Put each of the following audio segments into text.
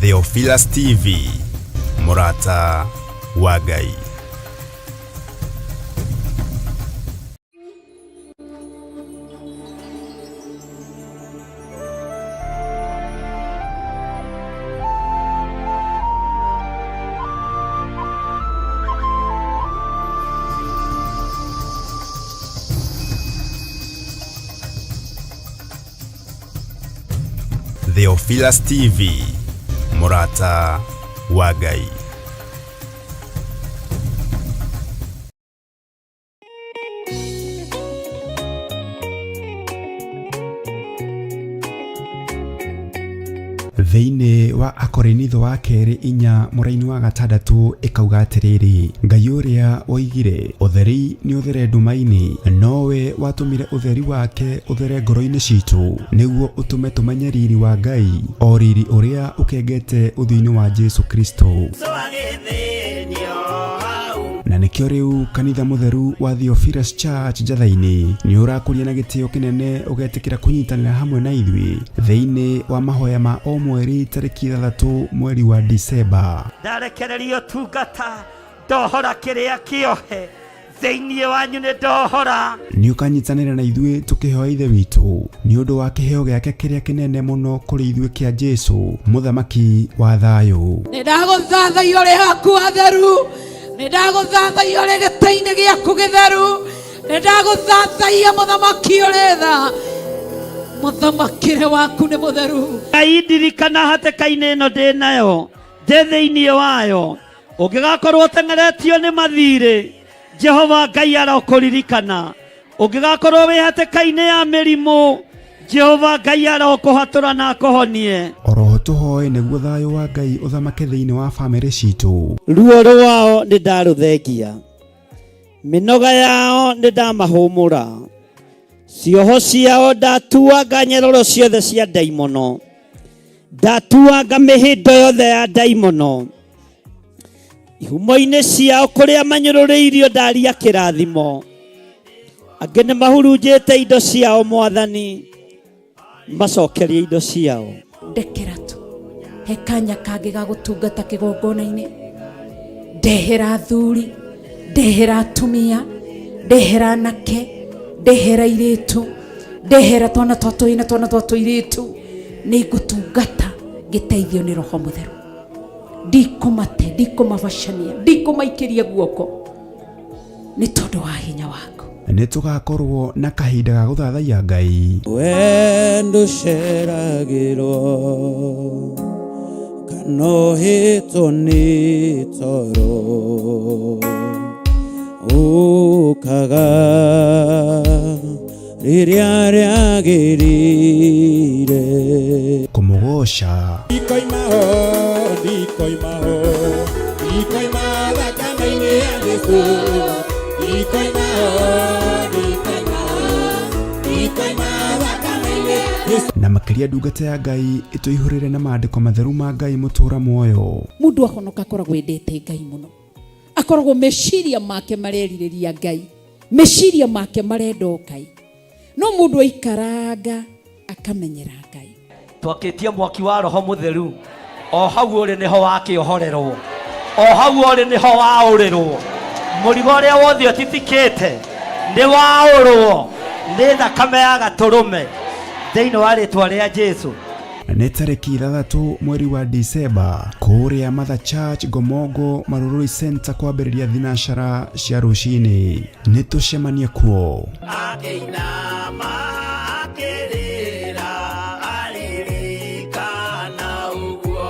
Theophilus TV, mũrata wa Ngai. Theophilus TV, mũrata wa Ngai. Thĩinĩ wa Akorinitho wa kerĩ 4 mũraini wa 6 ĩkauga atĩrĩrĩ, Ngai ũrĩa woigire ũtheri nĩ ũthere nduma-inĩ, nowe watũmire ũtheri wake ũthere ngoro-inĩ citũ, nĩguo ũtũme tũmenye riri wa Ngai, o riri ũrĩa ũkengete ũthiũ-inĩ wa Jesu Kristo. Na nĩkĩo rĩu kanitha mũtheru wa Theophilus Church Njatha-inĩ nĩ ũrakũria na gĩtĩo kĩnene ũgetĩkĩra kũnyitanĩra hamwe na ithuĩ thĩinĩ wa mahoya ma o mweri tarĩki 6 mweri wa Disemba. Ndarekereria ũtungata, ndohora kĩrĩa kĩohe thĩinĩ wanyu, nĩ ndohora. Nĩ ũkanyitanĩra na ithuĩ tũkĩhoya Ithe witũ nĩ ũndũ wa kĩheo gĩake kĩrĩa kĩnene mũno kũrĩ ithuĩ kĩa Jesu, mũthamaki wa thayũ. Nĩ ndagũthathaiya ũrĩ haku hatheru, nĩ ndagũthathaiya ũrĩ gĩtĩ-inĩ gĩaku gĩtheru, nĩ ndagũthathaiya mũthamaki ũrĩ tha, mũthamakĩre waku nĩ mũtheru. Ngai ndirikana hatĩka-inĩ ĩno ndĩ nayo, ndĩ thĩinĩ wayo, ũngĩgakorwo ũteng'eretio nĩ mathirĩ, Jehova Ngai arokũririkana. Ũngĩgakorwo wĩ hatĩka-inĩ ya mĩrimũ, Jehova Ngai arokũhatũra na akũhonie. Oroho tũhoe nĩguo thayũ wa Ngai ũthamake thĩinĩ wa bamĩrĩ citũ. Ruo rwao nĩ ndarũthengia, mĩnoga yao nĩ ndamahũmũra, cioho ciao ndatuanga nyeroro ciothe cia ndaimono, ndatuanga mĩhĩndo yothe ya ndaimono, ihumo-inĩ ciao kũrĩa manyũrũrĩirio ndaria kĩrathimo, angĩ nĩ mahurunjĩte indo ciao, Mwathani macokerie indo ciao. Ndekera tu he kanya kangĩ ga gũtungata kĩgongona-inĩ, ndehera athuri, ndehera atumia, ndehera anake, ndehera airĩtu, ndehera twana twa tũhĩĩ na twana twa tũirĩtu, nĩ ngũtungata ngĩteithio nĩ Roho Mũtheru. Ndikũmate, ndikũmabacania, ndikũmaikĩria guoko nĩ tondũ wa hinya waku. Nĩ tũgakorwo na kahinda ga gũthathaiya Ngai. Wendo ũceragĩrwo kana ũhĩtwo nĩ toro, ũkaga rĩrĩa rĩagĩrĩire. Kũmũgoca. Ndikoima ho, ndikoima ho, ndikoima thakame-inĩ ya Jesũ. Ndikoima ho, ndikoima ho, ndikoima thakame-inĩ ya Jesũ. Na makĩria ndungata ya Ngai ĩtũihũrĩre na maandĩko matheru ma Ngai mũtũra muoyo. Mũndũ ahonoka akoragwo endete Ngai mũno, akoragwo meciria make marerirĩria Ngai, meciria make marenda o Ngai. No mũndũ aikaranga akamenyera Ngai. Twakĩtie mwaki wa Roho Mũtheru, o hau ũrĩ nĩho wakĩohorerwo, o hau ũrĩ nĩho waũrĩrwo, mũrigo ũrĩa wothe ũtitikĩte nĩ waũrwo nĩ thakame ya gatũrũme thĩinĩ wa rĩtwa rĩa Jesu. Nĩ tarĩki 6 mweri wa Disemba kũrĩa Mother Church Ngomongo Marurui Center kwambĩrĩria thinacara cia rũcinĩ. Nĩ tũcemanie kuo. Akĩinama akĩrĩra aririkana ũguo.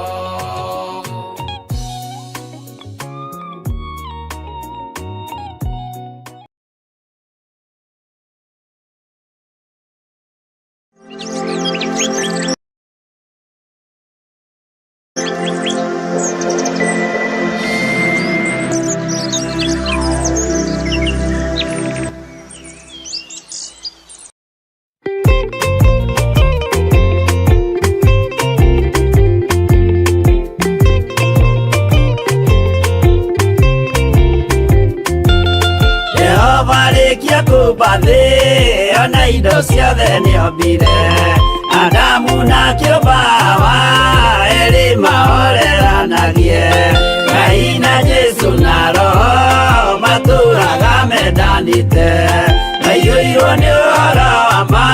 Jehova arĩkia kũmba thĩ ona indo ciothe nĩombire, Adamu na kĩũmba Hawa. Erĩ mahoreranagie. Ngai na Jesu na Roho matũraga mendanĩte. Maiyũirwo nĩ ũhoro wa ma,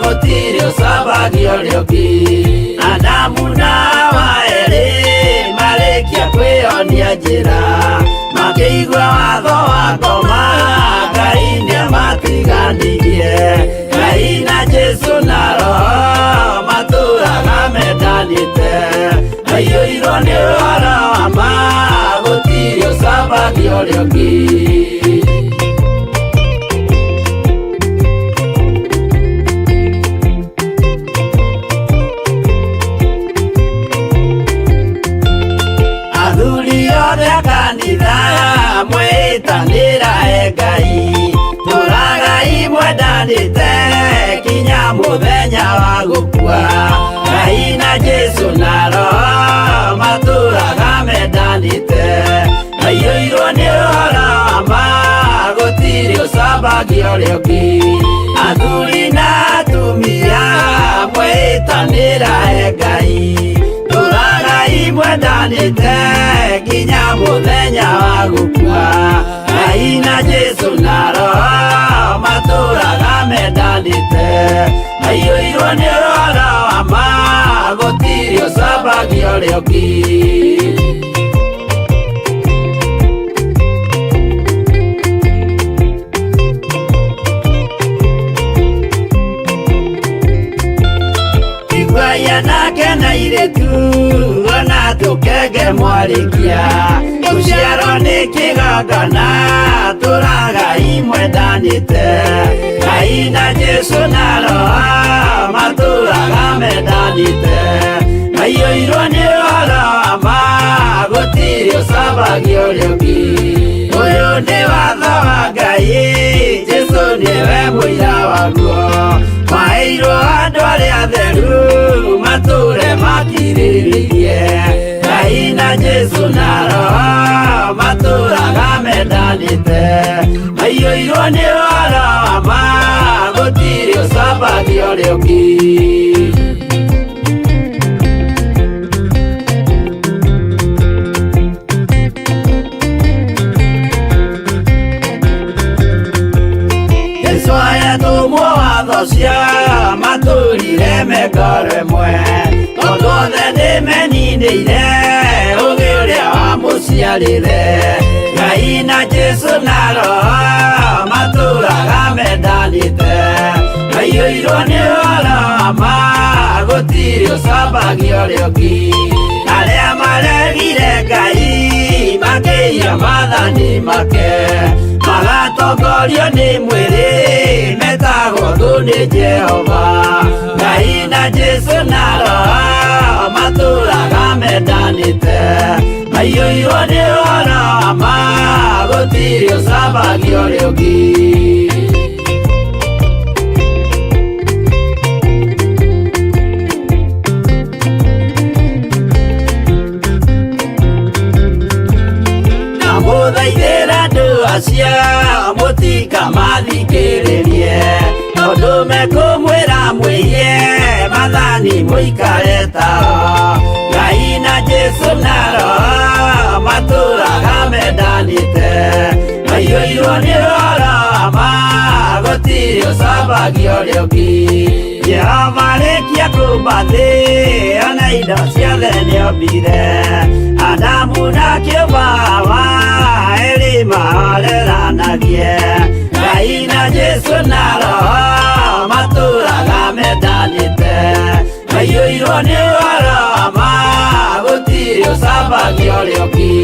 gũtirĩ ũcambagia ũrĩa ũngĩ. Adamu na Hawa erĩ marĩkia kwĩyonia njĩra, makĩigua watho wa ngoma, Ngai nĩamatiganirie. Ngai na Jesu na Roho matũraga mendanĩte. Maiyũirwo nĩ ũhoro wa ma, gũtirĩ ũcambagia ũrĩa ũngĩ. Athuri othe a kanitha mwĩtanĩra e Ngai, tũragai mwendanĩte kinya mũthenya wa gũkua. Ngai na Jesu na Roho matũraga mendanĩte. Maiyũirwo nĩ ũhoro wa ma, gũtirĩ ũcambagia ũrĩa ũngĩ. Athuri na atumia mwĩtanĩra e Ngai, tũragai mwendanĩte nginya mũthenya wa gũkua. Ngai na Jesu na Roho matũraga mendanĩte. Maiyũirwo nĩ ũhoro wa ma, gũtirĩ ũcambagia ũrĩa ũngĩ. Iguai anake na airĩtu, ona tũkenge mwarĩkia, gũciarwo nĩ kĩgongona, tũragai mwendanĩte. Ngai na Jesu na Roho matũraga mendanĩte. Maiyũirwo nĩ ũhoro wa ma, gũtirĩ ũcambagia ũrĩa ũngĩ. Ũyũ nĩ watho wa Ngai, Jesu nĩwe mũira waguo. Maheirwo andũ arĩa atheru, matũre makirĩrĩirie. Ngai na Jesu na Roho matũraga mendanĩte. Maiyũirwo nĩ ũhoro wa ma, gũtirĩ ũcambagia ũrĩa ũngĩ. Jesu ayatũmwo watho cia matũrire mengoro ĩmwe, tondũ othe nĩmeninĩire ũgĩ ũrĩa wamũciarire. Ngai na Jesu na Roho matũraga mendanĩte. Maiyũirwo nĩ ũhoro wa ma, gũtirĩ ũcambagia ũrĩa ũngĩ. Arĩa maregire Ngai makĩiya maathani make, magatongorio nĩ mwĩrĩ, metagwo thũ nĩ Jehova. Ngai na Jesu na Roho matũraga mendanĩte. Maiyũirwo nĩ ũhoro wa ma, gũtirĩ ũcambagia ũrĩa ũngĩ. Ndamũthaithĩra andũ acio mũtikamathikĩrĩrie, tondũ mekũmwĩra mwĩhie maathani mũikare tao. Ngai na Jesu na Roho matũraga mendanĩte. Maiyũirwo nĩ ũhoro wa ma, gũtirĩ ũcambagia ũrĩa ũngĩ. Jehova arĩkia kũmba thĩ, ona indo ciothe nĩombire. Adamu na kĩũmba Hawa, erĩ mahoreranagie. Ngai na Jesu na Roho matũraga mendanĩte. Maiyũirwo nĩ ũhoro wa ma, gũtirĩ ũcambagia ũrĩa ũngĩ.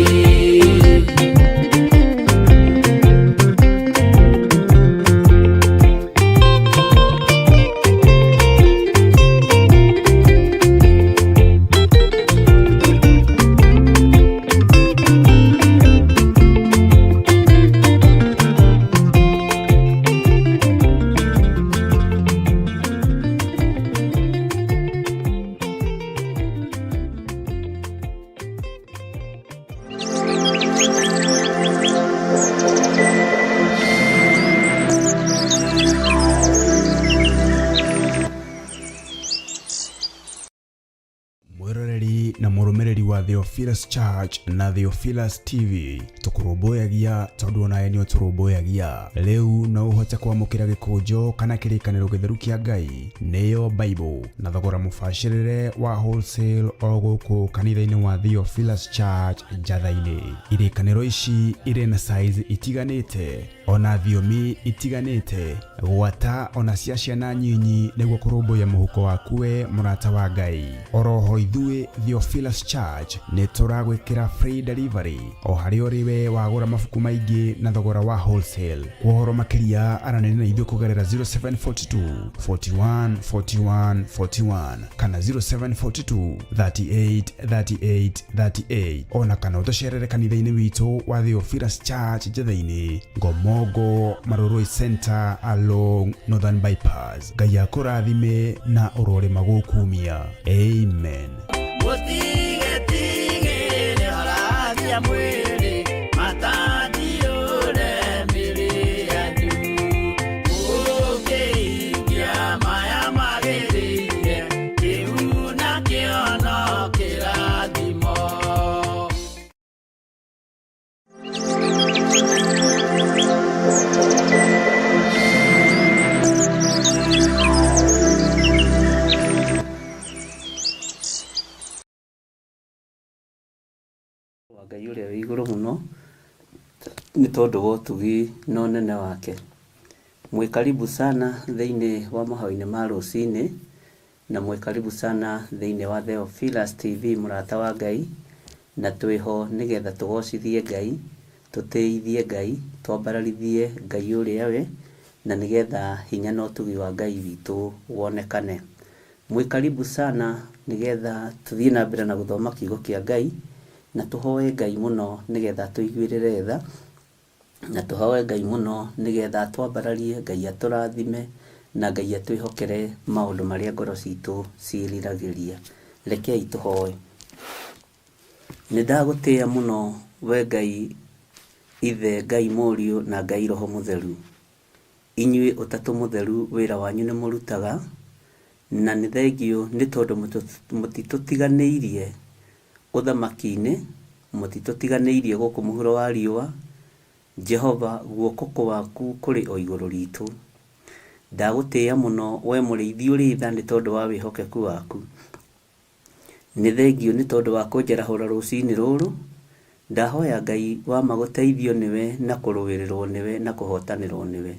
na mũrũmĩrĩri wa Theophilus Church na Theophilus TV tũkũrũmbũyagia tondũ onawe nĩ ũtũrũmbũyagia. Rĩu no ũhote kwamũkĩra gĩkũnjo kana kĩrĩkanĩro gĩtheru kĩa Ngai nĩyo Bible na thogora mũbacĩrĩre wa wholesale o gũkũ kanitha-inĩ wa Theophilus Church Njatha-inĩ. Irĩkanĩro ici irĩ na size itiganĩte ona thiomi itiganĩte gwata ona cia ciana nyinyi nĩguo kũrũmbũiya mũhuko waku we mũrata wa Ngai. Oroho ithuĩ Theophilus Church nĩ tũragwĩkĩra free delivery o harĩa ũrĩ we wagũra mabuku maingĩ na thogora wa wholesale. Kwa ũhoro makĩria aranĩria na ithuĩ kũgerera 0742 41 41 41 kana 0742 38 38 38 ona kana ũtũcerere kanitha-inĩ witũ wa Theophilus Church Njatha-inĩ, Ngomongo, Marurui Center along Northern Bypass. Ngai akũrathime na ũrorĩma gũkumia. Amen. Mũtigetigĩre horagia mwĩrĩ matandiũre mĩrĩ yanyu mũkĩhingia maya magĩrĩire kĩu nakĩo no kĩrathimo. Wa Ngai ũrĩa wĩ igũrũ mũno nĩ tondũ wa ũtugi na ũnene wake. Mwĩ karibu sana thĩinĩ wa mahoya-inĩ ma rũcinĩ na mwĩ karibu sana thĩinĩ wa Theophilus TV mũrata wa Ngai, na twĩho nĩgetha tũgocithie Ngai, tũtĩithie Ngai, twambararithie Ngai ũrĩa we, na nĩgetha hinya na ũtugi wa Ngai witũ wonekane. Mwĩ karibu sana nĩgetha tũthiĩ na mbere na gũthoma kiugo kĩa Ngai, na tũhoe Ngai mũno nĩgetha atũiguĩrĩre tha, na tũhoe Ngai mũno nĩgetha atwambararie, Ngai atũrathime, na Ngai atwĩhokere maũndũ marĩa ngoro citũ ciĩriragĩria. Rekei tũhoe. Nĩ ndagũtĩĩa mũno we Ngai Ithe, Ngai Mũriũ na Ngai Roho Mũtheru. Inyuĩ Ũtatũ Mũtheru wĩra wanyu nĩ mũrutaga, na nĩ thengiũ nĩ tondũ mũtitũtiganĩirie ũthamaki-inĩ, mũtitũtiganĩirie gũkũ mũhuro wa riũa. Jehova, guoko gwaku kũrĩ o igũrũ ritũ. Ndagũtĩĩa mũno we mũrĩithi ũrĩ tha nĩ tondũ wa wĩhokeku waku. Nĩ thengiũ nĩ tondũ wa kũnjarahũra rũcinĩ rũrũ. Ndahoya Ngai wa ma gũteithio nĩwe na kũrũĩrĩrwo nĩwe na kũhotanĩrwo nĩwe.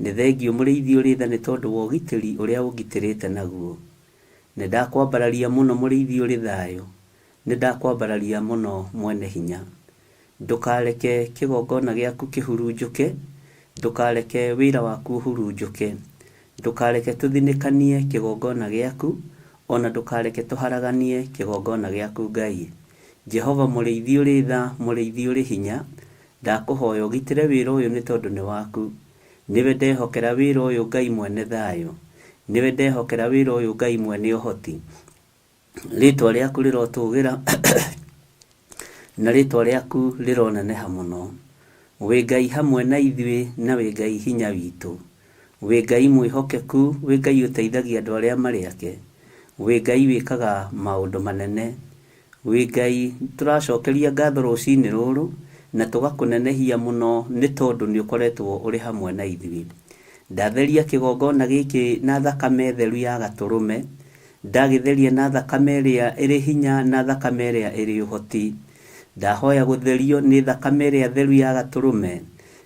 Nĩ thengiũ mũrĩithi ũrĩ tha nĩ tondũ wa ũgitĩri ũrĩa ũngitĩrĩte naguo. Nĩ ndakwambararia mũno mũrĩithi ũrĩ thayũ. Nĩ ndakwambararia mũno mwene hinya. Ndũkareke kĩgongona gĩaku kĩhurunjũke, ndũkareke wĩra waku ũhurunjũke. Ndũkareke tũthinĩkanie kĩgongona gĩaku, o na ndũkareke tũharaganie kĩgongona gĩaku Ngai. Jehova mũrĩithi ũrĩ tha, mũrĩithi ũrĩ hinya, ndakũhoya ũgitĩre wĩra ũyũ nĩ tondũ nĩ waku. Nĩwe ndehokera wĩra ũyũ Ngai mwene thayũ. Nĩwe ndehokera wĩra ũyũ Ngai mwene ũhoti. Rĩtwa rĩaku rĩrotũgĩra na rĩtwa rĩaku rĩroneneha mũno. Wĩ Ngai hamwe na ithuĩ na wĩ Ngai hinya witũ. Wĩ Ngai mwĩhokeku, wĩ Ngai ũteithagia andũ arĩa marĩ ake. Wĩ Ngai wĩkaga maũndũ manene. Wĩ Ngai tũracokeria ngatho rũcinĩ rũrũ na tũgakũnenehia mũno nĩ tondũ nĩ ũkoretwo ũrĩ hamwe na ithuĩ. Ndatheria kĩgongona gĩkĩ na thakame theru ya gatũrũme, ndagĩtheria na thakame ĩrĩa ĩrĩ hinya na thakame ĩrĩa ĩrĩ ũhoti. Ndahoya gũtherio nĩ thakame ĩrĩa theru ya gatũrũme.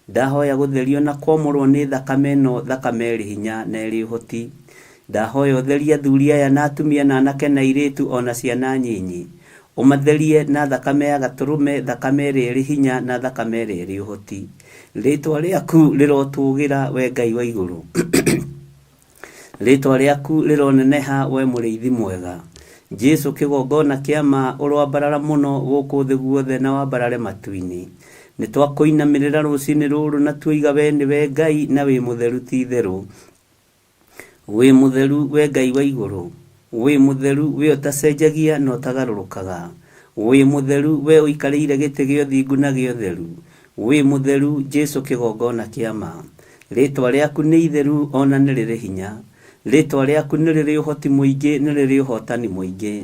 Ndahoya gũtherio na kwamũrwo nĩ thakame ĩno, thakame ĩrĩ hinya na ĩrĩ ũhoti. Ndahoya ũtherie athuri aya na atumia na anake na airĩtu o na ciana nyinyi. Ũmatherie na thakame ya gatũrũme, thakame ĩrĩa ĩrĩ hinya na thakame ĩrĩa ĩrĩ ũhoti. Rĩtwa rĩaku rĩrotũgĩra we Ngai wa igũrũ. Rĩtwa rĩaku rĩroneneha we mũrĩithi mwega. Jesu kĩgongona kĩa ma ũroambarara mũno gũkũ thĩ guothe na wambarare matu-inĩ. Nĩ twakũinamĩrĩra rũcinĩ rũrũ na tuoiga we nĩwe Ngai na wĩ mũtheru ti itherũ. Wĩ mũtheru we Ngai wa igũrũ. Wĩ mũtheru we ũtacenjagia na ũtagarũrũkaga. Wĩ mũtheru we ũikarĩire gĩtĩ gĩa ũthingu na gĩa ũtheru. Wĩ mũtheru Jesu kĩgongona kĩa ma. Rĩtwa rĩaku nĩ itheru ona nĩ rĩrĩ hinya. Rĩtwa rĩaku nĩ rĩrĩ ũhoti mũingĩ, nĩ rĩrĩ ũhotani mũingĩ.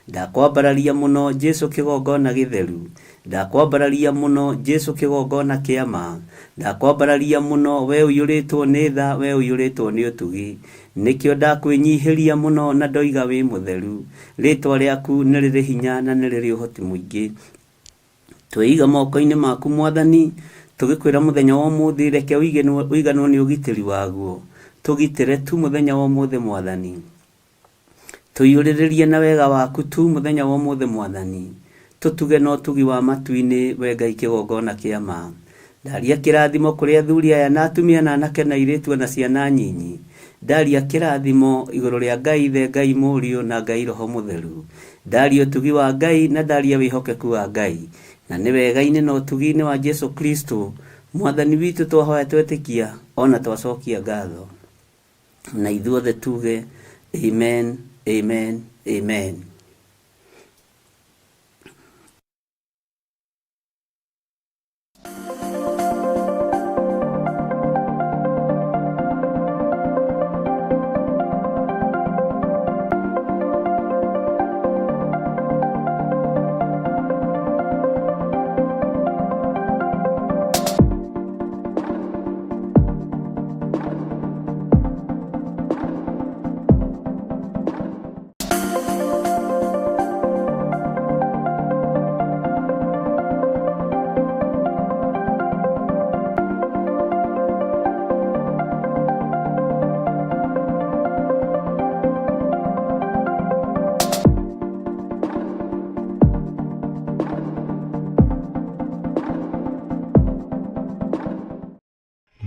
Ndakwambararia mũno Jesu kĩgongona gĩtheru. Ndakwambararia mũno Jesu kĩgongona kĩa ma. Ndakwambararia mũno we ũiyũrĩtwo nĩ tha, we ũiyũrĩtwo nĩ ũtugi. Nĩkĩo ndakwĩnyihĩria mũno na ndoiga wĩ mũtheru. Rĩtwa rĩaku nĩ rĩrĩ hinya na nĩ rĩrĩ ũhoti mũingĩ. Twĩiga moko-inĩ maku Mwathani, tũgĩkwĩra mũthenya wa ũmũthĩ reke ũiganwo nĩ ũgitĩri waguo. Tũgitĩre tu mũthenya wa ũmũthĩ Mwathani. Tũiyũrĩrĩrie na wega waku tu mũthenya wa ũmũthĩ Mwathani. Tũtuge na ũtugi wa matu-inĩ we Ngai kĩgongona kĩa ma. Ndaria kĩrathimo kũrĩ athuri aya na atumia na anake na airĩtu na ciana nyinyi. Ndaria kĩrathimo igũrũ rĩa Ngai Ithe, Ngai Mũriũ na Ngai Roho Mũtheru. Ndaria ũtugi wa Ngai na ndaria wĩhokeku wa Ngai. Na nĩ wega-inĩ na ũtugi-inĩ wa Jesu Kristo Mwathani witũ twahoya twetĩkia ona twacokia ngatho. Na ithuothe tuge amen, amen, amen.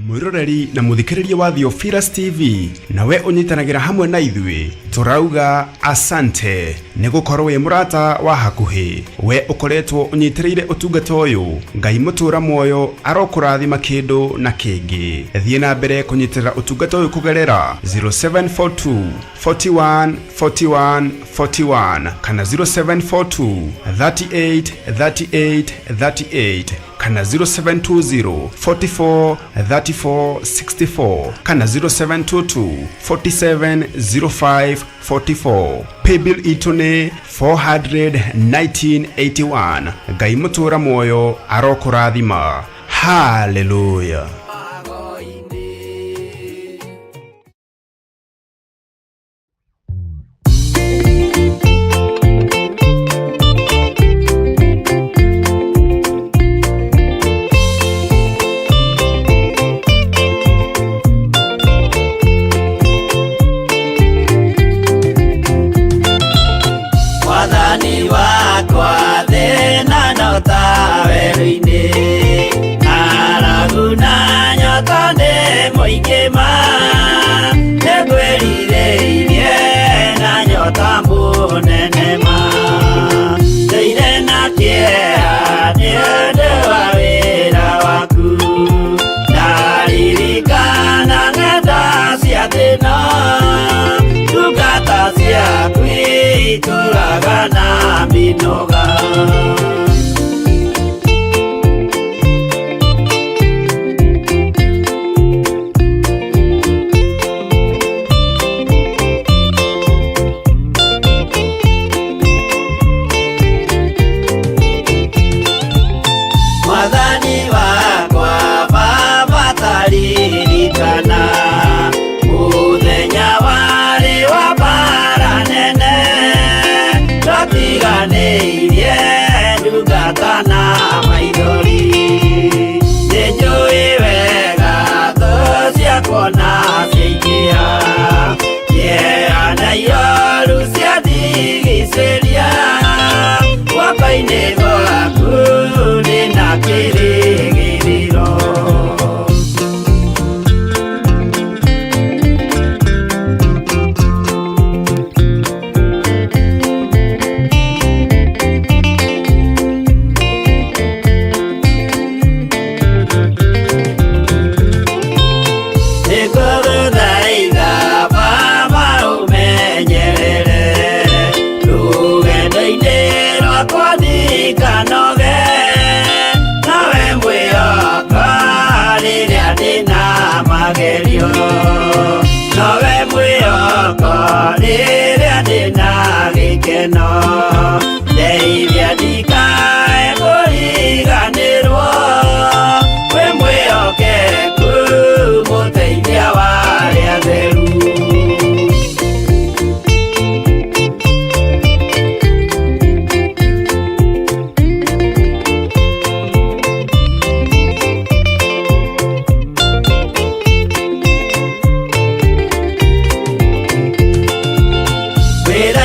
Mwiroreri na muthikiriria wa Theophilus TV nawe ũnyitanagĩra hamwe na ithuĩ tũrauga asante nĩ gũkorwo wĩ mũrata wa hakuhĩ. We ũkoretwo ũnyitĩrĩire ũtungata ũyũ, Ngai mũtũra muoyo arokũrathima kĩndũ na kĩngĩ. Thiĩ na mbere kũnyitĩrĩra ũtungata ũyũ kũgerera 0742 41 41 41 kana 0742 38 38 38 kana 0720 44 34 64 kana 0722 47 05 44. Paybill itũ nĩ 41981. Ngai mũtũra muoyo arokũrathima. Haleluya. Mwathani wakwa thĩna no ta werũ-inĩ, ng'aragu na nyota nĩ mũingĩ ma, nĩngwĩrirĩirie na nyota mũnene ma, ndũire na kĩeha nĩ ũndũ wa wĩra waku, ndaririkana ng'enda cia thĩna, ndungata ciaku itũraga na mĩnoga. Mwathani wakwa Baba taririkana mũthenya warĩ wa mbara nene, twatiganĩirie ndungata na maithori, nĩnjũĩ wega thũ ciakwa na ciaingĩha, kĩeha na ioru ciandigicĩria, guoko-inĩ gwaku ndĩna kĩrĩgĩrĩro. Nĩngũgũthaitha Baba ũmenyerere rũgendo-inĩ rwakwa ndika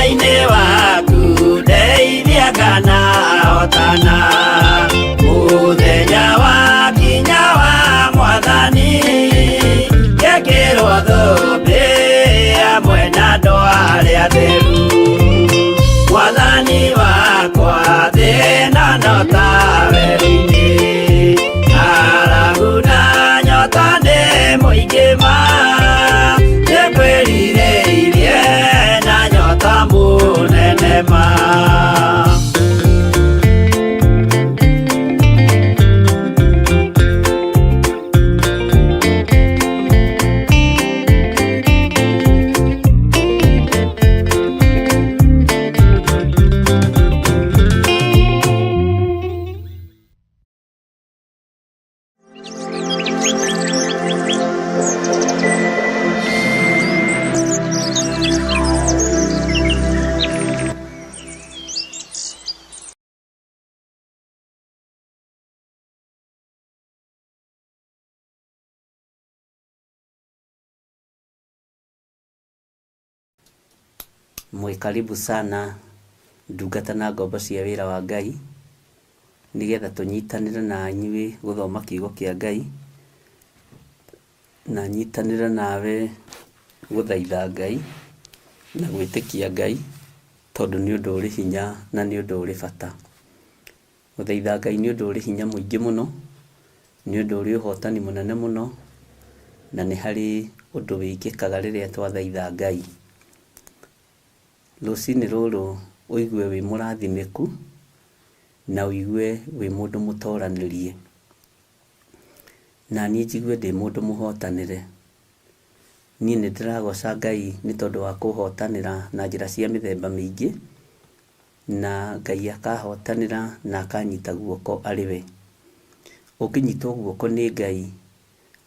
Wĩra-inĩ waku ndeithia kana hotana Mũthenya wa kinya wa mwathani Ngekĩrwo thũmbĩ hamwe na andũ arĩa atheru Mwathani wakwa thĩna no ta werũ-inĩ Ng'aragu na nyota nĩ mũingĩ ma Nĩngwĩrirĩirie na nyota mũnene ma. Mwĩ karibu sana ndungata na ngombo cia wĩra wa Ngai, nĩgetha tũnyitanĩre na inyuĩ gũthoma kiugo kĩa Ngai, na nyitanĩre nawe gũthaitha Ngai na gwĩtĩkia Ngai, tondũ nĩ ũndũ ũrĩ hinya na nĩ ũndũ ũrĩ bata. Gũthaitha Ngai nĩ ũndũ ũrĩ hinya mũingĩ mũno, nĩ ũndũ ũrĩ ũhotani mũnene mũno, na nĩ harĩ ũndũ wĩkĩkaga rĩrĩa twathaitha Ngai. Rũcinĩ rũrũ ũigue wĩ mũrathimĩku na ũigue wĩ mũndũ mũtoranĩrie. Na niĩ njigue ndĩ mũndũ mũhotanĩre. Niĩ nĩ ndĩragoca Ngai nĩ tondũ wa kũhotanĩra na njĩra cia mĩthemba mĩingĩ, na Ngai akahotanĩra na akanyita guoko arĩ we. Ũngĩnyitwo guoko nĩ Ngai,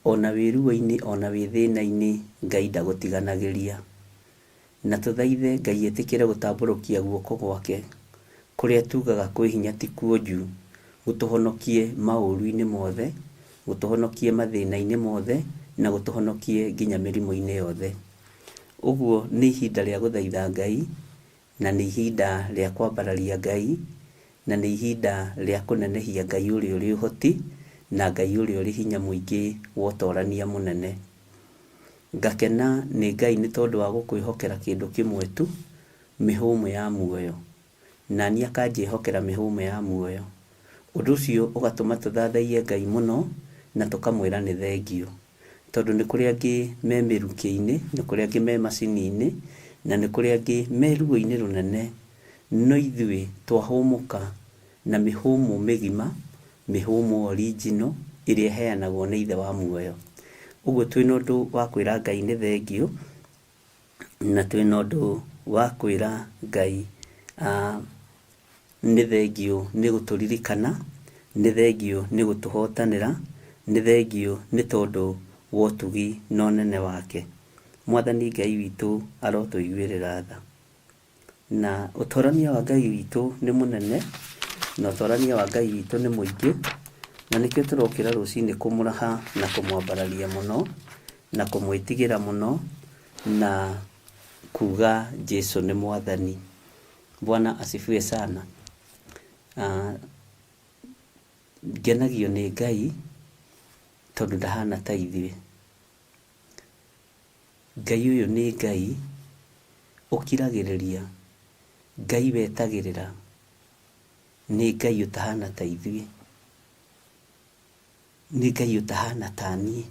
ona wĩ ruo-inĩ ona wĩ thĩna-inĩ, Ngai ndagũtiganagĩria. Na tũthaithe Ngai etĩkĩre gũtambũrũkia guoko gwake, kũrĩa tugaga kwĩ hinya ti kuonju, gũtũhonokie maũru-inĩ mothe, gũtũhonokie mathĩna-inĩ mothe, na gũtũhonokie nginya mĩrimũ-inĩ yothe. Ũguo nĩ ihinda rĩa gũthaitha Ngai, na nĩ ihinda rĩa kwambararia Ngai, na nĩ ihinda rĩa kũnenehia Ngai ũrĩa ũrĩ ũhoti, na Ngai ũrĩa ũrĩ hinya mũingĩ wa ũtorania mũnene. Ngakena nĩ Ngai nĩ tondũ wa gũkwĩhokera kĩndũ kĩmwe tu, mĩhũmũ ya muoyo. Na niĩ akanjĩhokera mĩhũmũ ya muoyo. Ũndũ ũcio ũgatũma tũthathaiye Ngai mũno na tũkamwĩra nĩ thengiũ. Tondũ nĩ kũrĩ angĩ me mĩrukĩ-inĩ, nĩ kũrĩ angĩ me macini-inĩ, na nĩ kũrĩ angĩ me ruo-inĩ rũnene. No ithuĩ twahũmũka na mĩhũmũ mĩgima, mĩhũmũ original ĩrĩa ĩheanagwo nĩ Ithe wa muoyo. Ũguo twĩna ũndũ wa kwĩra Ngai nĩ thengiũ, na twĩna ũndũ wa kwĩra Ngai nĩ thengiũ nĩ gũtũririkana, nĩ thengiũ nĩ gũtũhotanĩra, nĩ thengiũ nĩ tondũ wa ũtugi na ũnene wake. Mwathani Ngai witũ arotũiguĩrĩra tha. Na ũtorania wa Ngai witũ nĩ mũnene, na ũtorania wa Ngai witũ nĩ mũingĩ, na nĩkĩo tũrokĩra rũcinĩ kũmũraha na kũmwambararia mũno, na kũmwĩtigĩra mũno, na kuga Jesu nĩ Mwathani. Bwana asifiwe sana. Ngenagio nĩ Ngai tondũ ndahana ta ithuĩ. Ngai ũyũ nĩ Ngai ũkiragĩrĩria, Ngai wetagĩrĩra, nĩ Ngai ũtahana ta ithuĩ, nĩ Ngai ũtahana ta niĩ,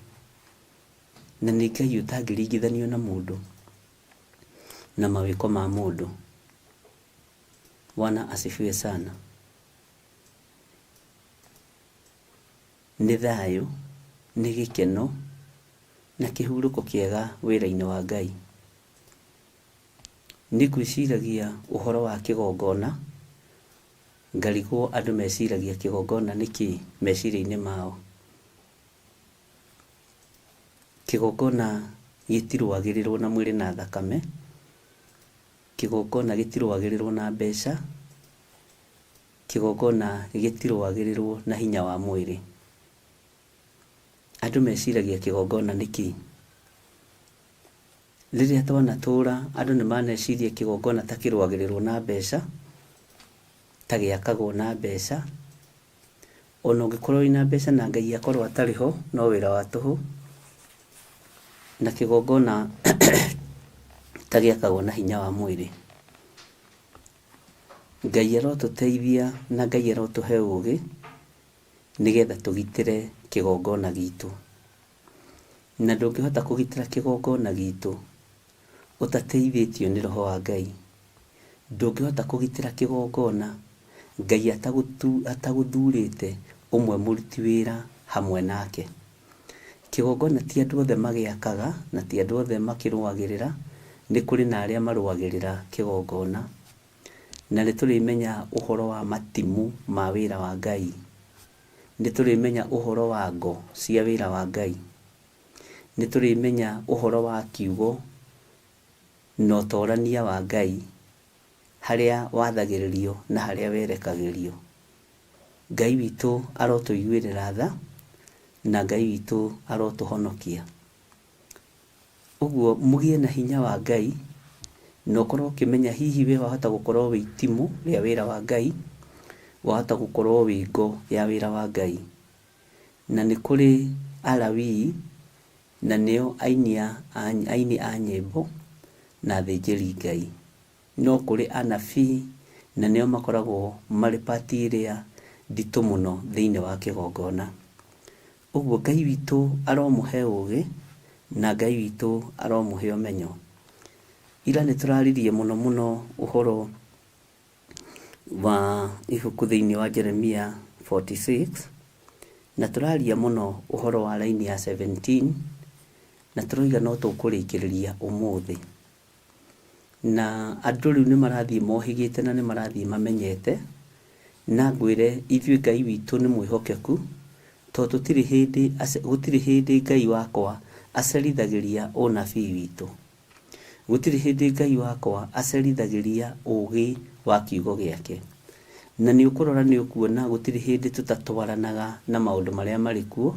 na nĩ Ngai ũtangĩringithanio na mũndũ na mawĩko ma mũndũ. Bwana asifiwe sana. Nĩ thayũ, nĩ gĩkeno, na kĩhurũko kĩega wĩra-inĩ wa Ngai. Nĩ ngwĩciragia ũhoro wa kĩgongona, ngarigwo andũ meciragia kĩgongona nĩ kĩĩ meciria-inĩ mao. Kĩgongona gĩtirũagĩrĩrwo na mwĩrĩ na thakame, kĩgongona gĩtirũagĩrĩrwo na mbeca, kĩgongona gĩtirũagĩrĩrwo na hinya wa mwĩrĩ. Andũ meciragia kĩgongona nĩ kĩĩ? Rĩrĩa twanatũra andũ nĩ maneciria kĩgongona ta kĩrũagĩrĩrwo na mbeca, ta gĩakagwo na mbeca. Ona ũngĩkorwo wĩna mbeca na Ngai akorwo atarĩ ho, no wĩra wa tũhũ. Na kĩgongona ta gĩakagwo na hinya wa mwĩrĩ. Ngai arotũteithia na Ngai arotũhe ũgĩ nĩgetha tũgitĩre kĩgongona gitũ. Na ndũngĩhota kũgitĩra kĩgongona gitũ ũtateithĩtio nĩ Roho wa Ngai. Ndũngĩhota kũgitĩra kĩgongona Ngai atagũthurĩte ũmwe mũruti wĩra hamwe nake. Kĩgongona ti andũ othe magĩakaga na ti andũ othe makĩrũagĩrĩra, nĩ kũrĩ na arĩa marũagĩrĩra kĩgongona. Na nĩ tũrĩmenya ũhoro wa matimũ ma wĩra wa Ngai. Nĩ tũrĩmenya ũhoro wa ngo cia wĩra wa Ngai. Nĩ tũrĩmenya ũhoro wa kiugo na ũtorania wa Ngai, harĩa wathagĩrĩrio na harĩa werekagĩrio. Ngai witũ arotũiguĩrĩra tha na Ngai witũ arotũhonokia. Ũguo mũgĩe na hinya wa Ngai na ũkorwo ũkĩmenya hihi we wahota gũkorwo wĩ itimũ rĩa wĩra wa Ngai, wahota gũkorwo wĩ ngo ya wĩra wa Ngai. Na nĩ kũrĩ Alawii na nĩo aini a nyĩmbo na athĩnjĩri Ngai. No kũrĩ anabii na nĩo makoragwo marĩ part ĩrĩa nditũ mũno thĩinĩ wa kĩgongona. Ũguo Ngai witũ aromũhe ũgĩ na Ngai witũ aromũhe ũmenyo. Ira nĩ tũraririe mũno mũno ũhoro wa ibuku thĩinĩ wa Jeremia 46 na tũraria mũno ũhoro wa raini ya 17 na tũroiga no tũkũrĩkĩrĩria ũmũthĩ. Na andũ rĩu nĩ marathiĩ mohĩgĩte na nĩ marathiĩ mamenyete, na ngwĩre ithuĩ Ngai witũ nĩ mwĩhokeku, tondũ tũtirĩ hĩndĩ, gũtirĩ hĩndĩ Ngai wakwa acerithagĩria ũnabii witũ. Gũtirĩ hĩndĩ Ngai wakwa acerithagĩria ũgĩ wa kiugo gĩake. Na nĩ ũkũrora nĩ ũkuona gũtirĩ hĩndĩ tũtatwaranaga na maũndũ marĩa marĩ kuo,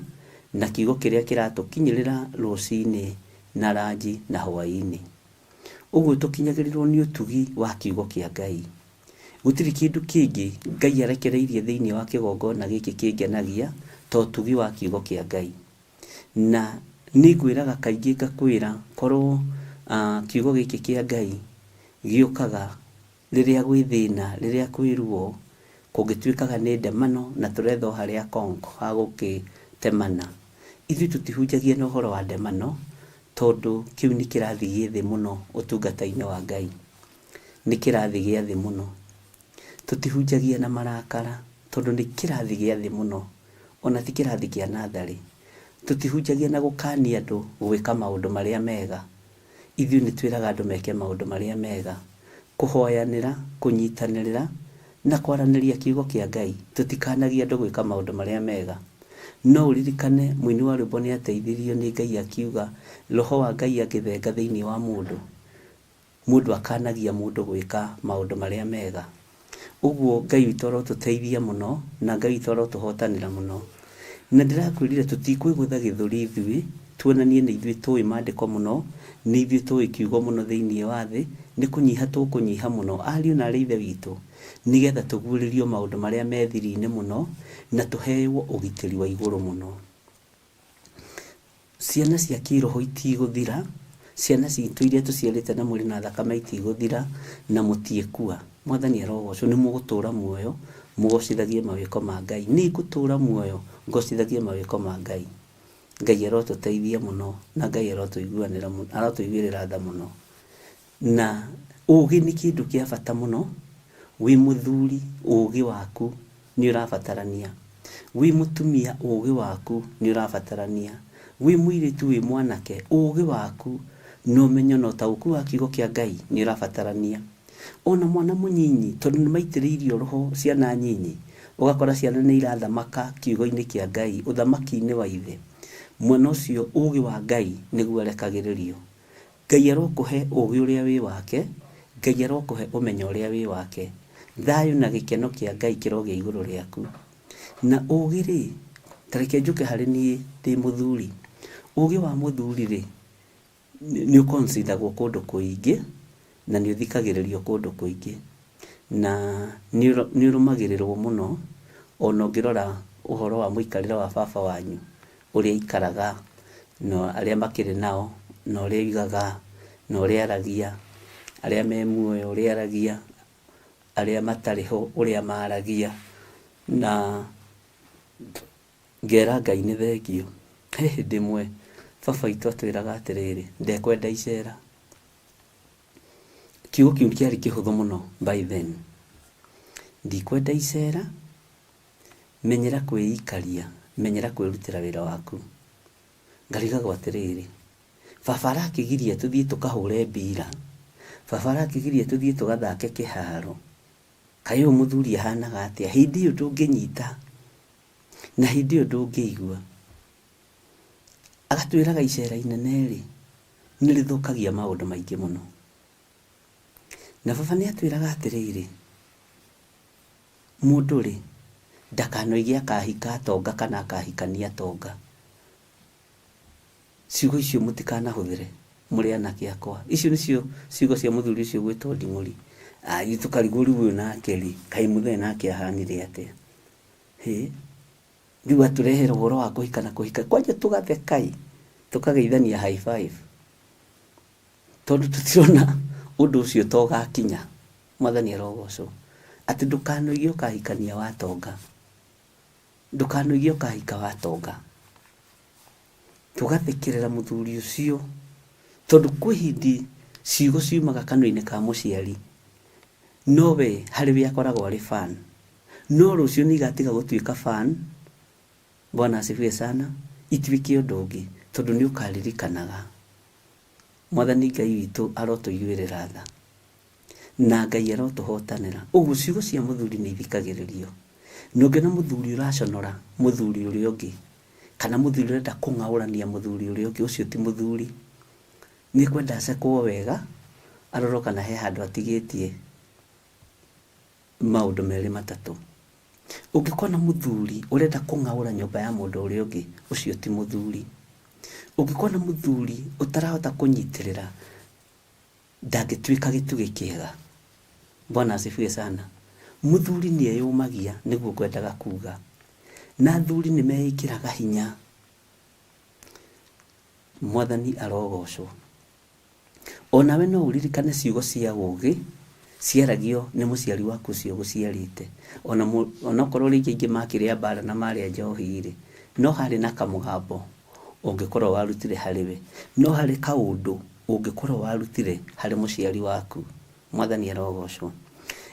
na kiugo kĩrĩa kĩratũkinyĩrĩra rũcinĩ na ranji na hwaĩ-inĩ. Ũguo tũkinyagĩrĩrwo nĩ ũtugi wa kiugo kĩa Ngai. Gũtirĩ kĩndũ kĩngĩ Ngai arekereirie thĩinĩ wa kĩgongona gĩkĩ kĩngenagia ta ũtugi wa kiugo kĩa Ngai. Na nĩ ngwĩraga kaingĩ ngakwĩra korwo kiugo gĩkĩ kĩa Ngai gĩũkaga rĩrĩa gwĩ thĩna, rĩrĩa kwĩ ruo, kũngĩtuĩkaga nĩ ndemano na tũretha o harĩa konk ha gũkĩtemana. Ithuĩ tũtihunjagia na ũhoro wa ndemano tondũ kĩu nĩ kĩrathi gĩ thĩ mũno ũtungata-inĩ wa Ngai. Nĩ kĩrathi gĩa thĩ mũno. Tũtihunjagia na marakara tondũ nĩ kĩrathi gĩa thĩ mũno, ona ti kĩrathi kĩa natharĩ. Tũtihunjagia na gũkania andũ gwĩka maũndũ marĩa mega. Ithuĩ nĩ twĩraga andũ meke maũndũ marĩa mega. Kũhoyanĩra, kũnyitanĩrĩra na kwaranĩria kiugo kĩa Ngai. Tũtikanagia andũ gwĩka maũndũ marĩa mega. No ũririkane mũini wa rwĩmbo nĩ ateithirio nĩ Ngai akiuga, Roho wa Ngai angĩthenga thĩinĩ wa mũndũ, mũndũ akanagia mũndũ gwĩka maũndũ marĩa mega. Ũguo Ngai witũ arotũteithia mũno na Ngai witũ arotũhotanĩra mũno. Na ndĩrakwĩrire tũtikwĩgũtha gĩthũri ithuĩ, tuonanie nĩ ithuĩ tũĩ maandĩko mũno, nĩ ithuĩ tũĩ kiugo mũno thĩinĩ wa thĩ, nĩ kũnyiha tũkũnyiha mũno ariũ na aarĩ a Ithe witũ, nĩgetha tũguũrĩrio maũndũ marĩa me thiri-inĩ mũno na tũheo ũgitĩri wa igũrũ mũno. Ciana cia kĩroho itigũthira, ciana citũ iria tũciarĩte na mwĩrĩ na thakame itigũthira, na mũtiĩkua. Mwathani arogocwo, nĩ mũgũtũra muoyo, mũgocithagie mawĩko ma Ngai. Nĩ ngũtũra muoyo, ngocithagie mawĩko ma Ngai. Ngai arotũteithia mũno, na Ngai arotũiguanĩra arotũiguĩrĩra tha mũno. Na ũgĩ nĩ kĩndũ kĩa bata mũno, wĩ mũthuri ũgĩ waku nĩ ũrabatarania, wĩ mũtumia ũgĩ waku nĩ ũrabatarania, wĩ mũirĩtu wĩ mwanake ũgĩ waku na ũmenyo na ũtaũku wa kiugo kĩa Ngai nĩ ũrabatarania. Ona mwana mũnyinyi tondũ nĩ maitĩrĩirio roho ciana nyinyi, ũgakora ciana nĩ irathamaka kiugo-inĩ kĩa Ngai, ũthamaki-inĩ wa ithe. Mwana ũcio ũgĩ wa Ngai nĩguo arekagĩrĩrio. Ngai arokũhe ũũgĩ ũrĩa wĩ wake, Ngai arokũhe ũmenyo ũrĩa wĩ wake. Thayũ na gĩkeno kĩa Ngai kĩrogĩa igũrũ rĩaku. Na ũũgĩ-rĩ, ta reke njũke harĩ niĩ ndĩ mũthuri. Ũũgĩ wa mũthuri-rĩ, Nĩ ũconsideragwo kũndũ kũingĩ na nĩ ũthikagĩrĩrio kũndũ kũingĩ na nĩ ũrũmagĩrĩrwo mũno. Ona ũngĩrora ũhoro wa mũikarĩre wa baba wanyu, ũrĩa aikaraga na arĩa makĩrĩ nao, na ũrĩa oigaga, na ũrĩa aragia, arĩa me muoyo ũrĩa aragia, arĩa matarĩ ho ũrĩa maragia. Na ngera Ngai nĩ thengio. He hĩndĩ ĩmwe baba witũ atwĩraga atĩrĩrĩ, ndekwenda icera. Kiugo kĩu kĩarĩ kĩhũthũ mũno by then. Ndikwenda icera, menyera kwĩikaria, menyera kwĩrutĩra wĩra waku. Ngarigagwo atĩrĩrĩ, baba arakĩgiria tũthiĩ tũkahũre mbira, baba arakĩgiria tũthiĩ tũgathake kĩharo, kaĩ ũyũ mũthuri ahanaga atĩa? Hĩndĩ ĩyo ndũngĩnyita na hĩndĩ ĩyo ndũngĩigua. Agatwĩraga icera inene-rĩ, nĩ rĩthũkagia maũndũ maingĩ mũno. Na baba nĩ atwĩraga atĩrĩrĩ, mũndũ-rĩ, ndakanoige akahika atonga kana akahikania atonga. Ciugo icio mũtikanahũthĩre mũrĩ anake akwa. Icio nĩcio ciugo cia mũthuri ũcio ũgwĩtwo Nding'ũri. Ithuĩ tũkarigwo rĩu ũyũ nake rĩ, kaĩ mũthee nake ahanire atĩa? Hĩ, rĩu atũrehera ũhoro wa kũhika na kũhika. Kwanja tũgatheka ĩ, tũkageithania high five. Tondũ tũtirona ũndũ ũcio ta ũgakinya. Mwathani arogocwo. Atĩ ndũkanoige ũkahikania watonga. Ndũkanoige ũkahika watonga. Tũgathekerera mũthuri ũcio tondũ kwĩ hĩndĩ ciugo ciumaga kanua-inĩ ka mũciari no we harĩ we akoragwo arĩ fun. No rũciũ nĩ igatiga gũtuĩka fun, Bwana asifiwe sana, ituĩke ũndũ ũngĩ tondũ nĩ ũkaririkanaga. Mwathani Ngai witũ arotũiguĩrĩra tha na Ngai arotũhotanĩra. Ũguo ciugo cia mũthuri nĩ ithikagĩrĩrio. Na ũngĩona mũthuri ũraconora mũthuri ũrĩa ũngĩ, kana mũthuri ũrenda kũng'aũrania mũthuri ũrĩa ũngĩ, ũcio ti mũthuri. Nĩ ekwenda acekwo wega, arorwo kana he handũ atigĩtie maũndũ merĩ matatũ. Ũngĩkona mũthuri ũrenda kũng'aũra nyũmba ya mũndũ ũrĩa ũngĩ, ũcio ti mũthuri. Ũngĩkona mũthuri ũtarahota kũnyitĩrĩra, ndangĩtuĩka gĩtugĩ kĩega. Bwana asifiwe sana. Mũthuri nĩ eyũmagia nĩguo ngwendaga kuga. Na athuri nĩ meĩkĩraga hinya. Mwathani arogocwo. O nawe no ũririkane ciugo cia ũũgĩ ciaragio nĩ mũciari waku ũcio ũgũciarĩte. Ona onokorwo rĩngĩ aingĩ makĩrĩ a mbara na marĩ a njohi-rĩ, no harĩ na kamũgambo ũngĩkorwo warutire harĩ we. No harĩ kaũndũ ũngĩkorwo warutire harĩ mũciari waku. Mwathani arogocwo.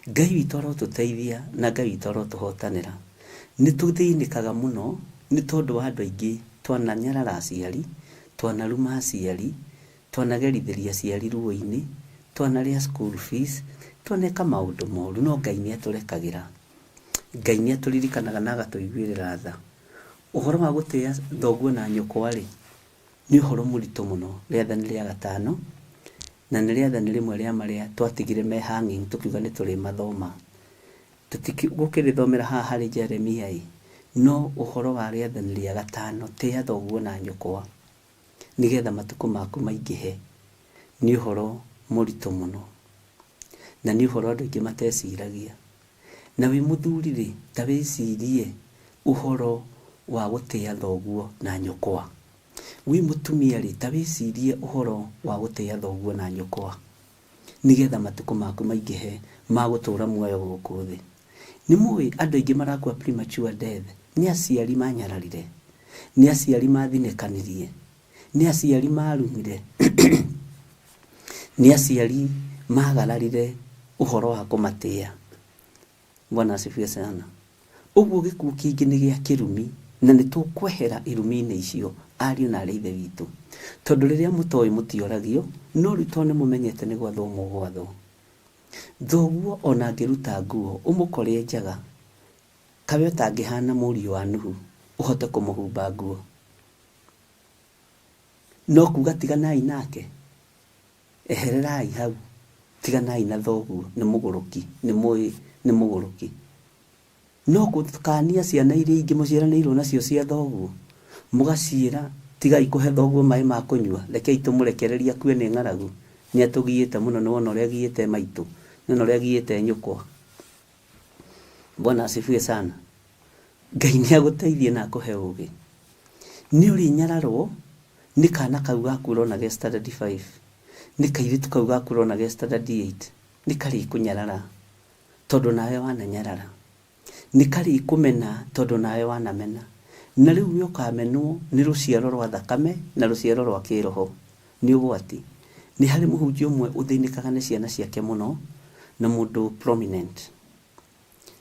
Ngai witũ arotũteithia na Ngai witũ arotũhotanĩra. Nĩ tũthĩnĩkaga mũno nĩ tondũ wa andũ aingĩ twananyarara aciari, twanaruma aciari, Twanagerithĩria aciari ruo-inĩ, twanarĩa school fees, twaneka maũndũ moru, no Ngai nĩ atũrekagĩra. Ngai nĩ atũririkanaga na agatũiguĩrĩra tha. Ũhoro wa gũtĩa thoguo na nyũkwa-rĩ, nĩ ũhoro mũritũ mũno. Rĩathani rĩa gatano, na nĩ rĩathani rĩmwe rĩa marĩa twatigire me hanging tũkiuga nĩ tũrĩmathoma. Tũtigũkĩrĩthomera haha harĩ Jeremia-ĩ, no ũhoro wa rĩathani rĩa gatano, tĩa thoguo na nyũkwa. Nĩgetha matukũ maku maingĩhe, nĩ ũhoro mũritũ mũno, na nĩ ũhoro andũ aingĩ mateciragia. Na wĩ mũthuri-rĩ, ta wĩcirie ũhoro wa gũtĩa thoguo na nyũkwa. Wĩ mũtumia-rĩ, ta wĩcirie ũhoro wa gũtĩa thoguo na nyũkwa, nĩgetha matukũ maku maingĩhe ma gũtũra muoyo gũkũ thĩ. Nĩ mũĩ andũ aingĩ marakua premature death nĩ aciari manyararire, nĩ aciari mathinĩkanirie, nĩ aciari marumire, nĩ aciari magararire ũhoro wa kũmatĩa. Bwana asifiwe sana. Ũguo gĩkuũ kĩingĩ nĩ gĩa kĩrumi na nĩ tũkwehera irumi-inĩ icio ariũ na arĩ a ithe witũ. Tondũ rĩrĩa mũtoĩ mũtioragio, no rĩu tondũ nĩ mũmenyete nĩ gwathwo mũgwathwo. Thoguo o na angĩruta nguo ũmũkore e njaga, kawe ũtangĩhaana mũriũ wa Nuhu ũhote kũmũhumba nguo? No kuuga tiganai nake? Ehererai hau, tiganai na thoguo, nĩ mũgũrũki, nĩ mũĩ nĩ mũgũrũki. No gũkaania ciana iria ingĩ mũciaranĩirwo nacio cia thoguo, mũgaciĩra Tigai kũhe thoguo maĩ ma kũnyua, rekei tũmũrekererie akue nĩ ng'aragu, nĩ atũgiĩte mũno, nĩ wona ũrĩa agiĩte maitũ, nĩ wona ũrĩa agiĩte nyũkwa. Bwana asifiwe sana. Ngai nĩ agũteithie na akũhe ũgĩ. Nĩ ũrĩnyararwo nĩ kana kau gaku ũrona ge standard 5, nĩ kairĩtu kau gaku ũrona ge standard 8, nĩ karĩkũnyarara tondũ nawe wananyarara. Nĩ karĩkũmena tondũ nawe wanamena. Na rĩu we ũkamenwo nĩ rũciaro rwa thakame na rũciaro rwa kĩroho. Nĩ ũgwati. Nĩ harĩ mũhunjia ũmwe ũthĩnĩkaga nĩ ciana ciake mũno na mũndũ prominent.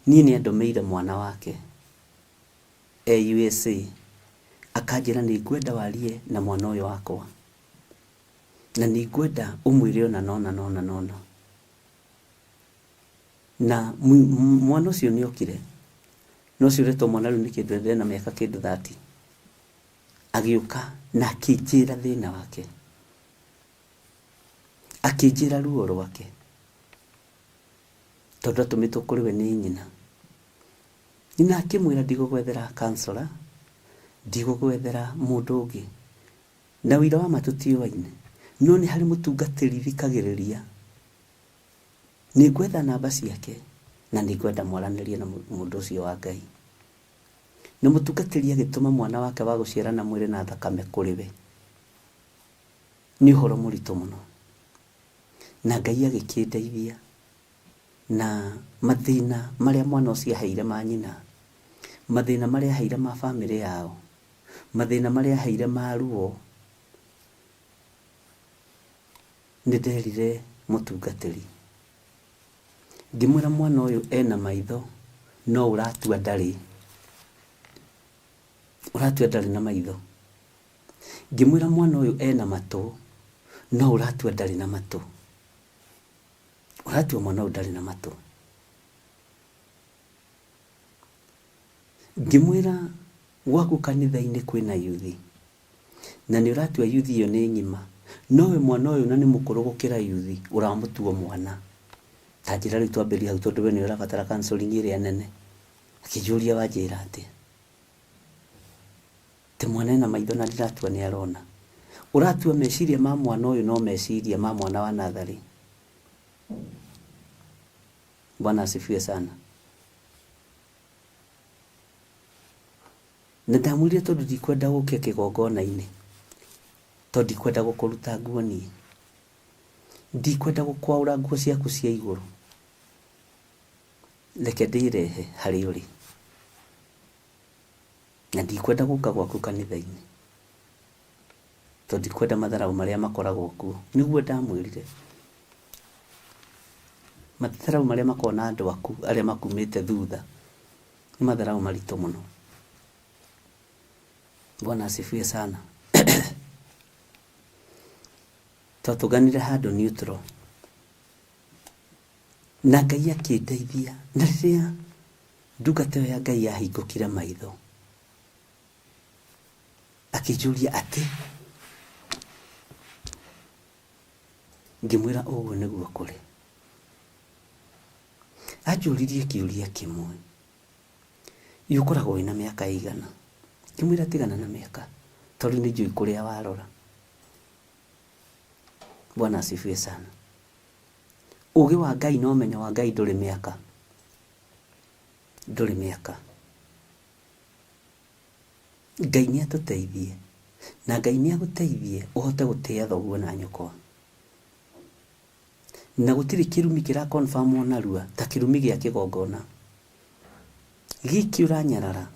Niĩ nĩ andũmĩire mwana wake e USA akanjĩra nĩ ngwenda warie na mwana ũyũ wakwa na nĩ ngwenda ũmwĩre ũna na ũna na ũna na ũna. Na mwana ũcio nĩ okire, na ũcio ũretwo mwana rĩu nĩ kĩndũ ena mĩaka kĩndũ 30. Agĩũka na akĩnjĩra thĩna wake, akĩnjĩra ruo rwake, tondũ atũmĩtwo kũrĩ we nĩ nyina. Nyina akĩmwĩra ndigũgwethera counselor, ndigũgwethera mũndũ ũngĩ. Na ũira wa ma tũtiũaine, no nĩ harĩ mũtungatĩri thikagĩrĩria. Nĩngwetha namba ciake na nĩngwenda mwaranĩrie na mũndũ ũcio wa Ngai. Na mũtungatĩri agĩtũma mwana wake wa gũciara na mwĩrĩ na thakame kũrĩ we. Nĩ ũhoro mũritũ mũno. Na Ngai agĩkĩndeithia na mathĩna marĩa mwana ũcio aheire ma nyina, mathĩna marĩa aheire ma bamĩrĩ yao, mathĩna marĩa aheire ma ruo, Nĩ nderire mũtungatĩri, ngĩmwĩra mwana ũyũ ena maitho no ũratua ndarĩ, ũratua ndarĩ na maitho. Ngĩmwĩra mwana ũyũ ena matũ no ũratua ndarĩ na matũ, ũratua mwana ũyũ ndarĩ na matũ. Ngĩmwĩra gwaku kanitha-inĩ kwĩna yuthi, Na nĩ ũratua yuthi ĩyo nĩ ng'ima. No we mwana ũyũ na nĩ mũkũrũ gũkĩra yuthi, ũramũtua mwana. Ta njĩra rĩu twambĩrĩrie hau tondũ we nĩwe ũrabatara counseling ĩrĩa nene. Akĩnjũria wanjĩra atĩa? Atĩ mwana ena maitho na ndiratua nĩ arona. Ũratua meciria ma mwana ũyũ no meciria ma mwana wa natharĩ. Bwana asifiwe sana. Na ndamwĩrire tondũ ndikwenda ũke kĩgongona-inĩ, tondũ ndikwenda gũkũruta nguo niĩ, ndikwenda gũkwaũra nguo ciaku cia igũrũ, reke ndĩrehe harĩa ũrĩ, na ndikwenda gũka gwaku kanitha-inĩ, tondũ ndikwenda matharaũ marĩa makoragwo kuo. Nĩguo ndamwĩrire, matharaũ marĩa makoragwo na andũ aku arĩa makumĩte thutha, Nĩ matharaũ maritũ mũno. Bwana asifiwe sana. Twatũnganire handũ neutral na Ngai akĩndeithia na rĩrĩa ndungata ĩyo ya Ngai yahingũkire maitho akĩnjũria atĩ ngĩmwĩra ũguo nĩguo kũrĩ. Anjũririe kĩũria kĩmwe, Ĩ ũkoragwo wĩna mĩaka ĩigana? Ngĩmwĩra tigana na mĩaka tondũ nĩ njũĩ kũrĩa warora. Bwana asifiwe sana. Ũgĩ wa Ngai na ũmenyo wa Ngai ndũrĩ mĩaka, ndũrĩ mĩaka. Ngai nĩ atũteithie na Ngai nĩ agũteithie ũhote gũtĩa thoguo na nyũkwa. Na gũtirĩ kĩrumi kĩra confirm o narua ta kĩrumi gĩa kĩgongona. Gĩkĩ ũranyarara,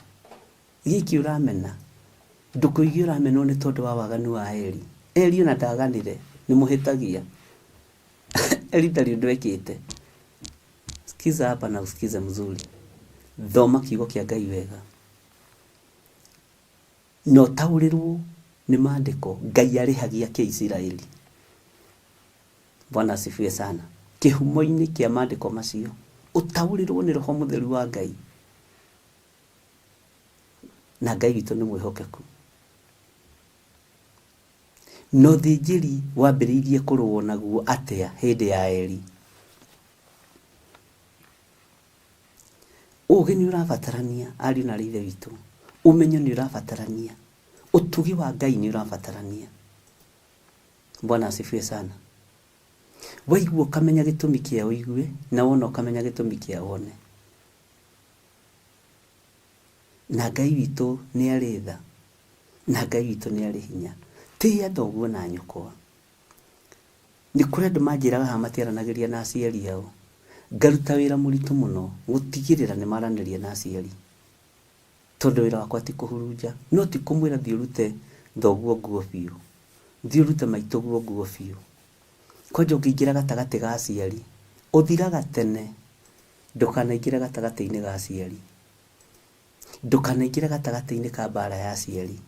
gĩkĩ ũramena, ndũkoige ũramenwo nĩ tondũ wa waganu wa Eli. Eli ona ndaganire, nĩ mũhĩtagia. Eli ndarĩ ũndũ ekĩte. Sikiza hapa na usikize mzuri. Thoma kiugo kĩa Ngai wega. Na ũtaũrĩrwo nĩ maandĩko Ngai arĩhagia kĩ Isiraeli. Bwana asifiwe sana. Kĩhumo-inĩ kĩa maandĩko macio ũtaũrĩrwo nĩ Roho Mũtheru wa Ngai. Na Ngai witũ nĩ mwĩhokeku. Na ũthĩnjĩri wambĩrĩirie kũrũo naguo atĩa hĩndĩ ya Eli? Ũgĩ nĩ ũrabatarania ariũ na aarĩ a Ithe witũ, ũmenyo nĩ ũrabatarania, Ũtugi wa Ngai nĩ ũrabatarania. Bwana asifiwe sana. Waigua ũkamenya gĩtũmi kĩa ũigue, na wona ũkamenya gĩtũmi kĩa wone. Na Ngai witũ nĩ arĩ tha, na Ngai witũ nĩ arĩ hinya. Tĩĩa thoguo na nyũkwa. Nĩ kũrĩ andũ manjĩraga haha matiaranagĩria na aciari ao. Ngaruta wĩra mũritũ mũno gũtigĩrĩra nĩ maranĩria na aciari. Tondũ wĩra wakwa ti kũhurunja. No ti kũmwĩra thiĩ ũrute thoguo nguo biũ. Thiĩ ũrute maitũguo nguo biũ. Kwanja ũngĩingĩra gatagatĩ ga aciari, ũthiraga tene. Ndũkanaingĩre gatagatĩ-inĩ ga aciari. Ndũkanaingĩre gatagatĩ-inĩ ka mbara ya aciari.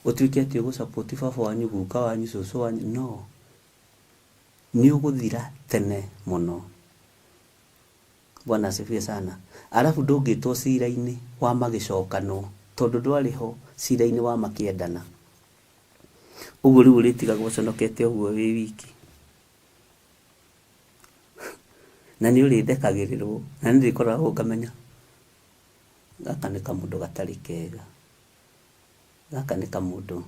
Ũtuĩke atĩ ũgũ support baba wanyu, guka wanyu, cũcũ wanyu, no. Nĩ ũgũthira tene mũno. Bwana asifiwe sana. Arabu ndũngĩtwo cira-inĩ wa magĩcokanwo tondũ ndwarĩ ho cira-inĩ wa makĩendana. Ũguo rĩu ũrĩtigagwo ũconokete ũguo wĩ wiki. Na nĩ ũrĩthekagĩrĩrwo na nĩ ndĩkoragwo ngamenya gaka nĩ kamũndũ gatarĩ kega. Gaka nĩ kamũndũ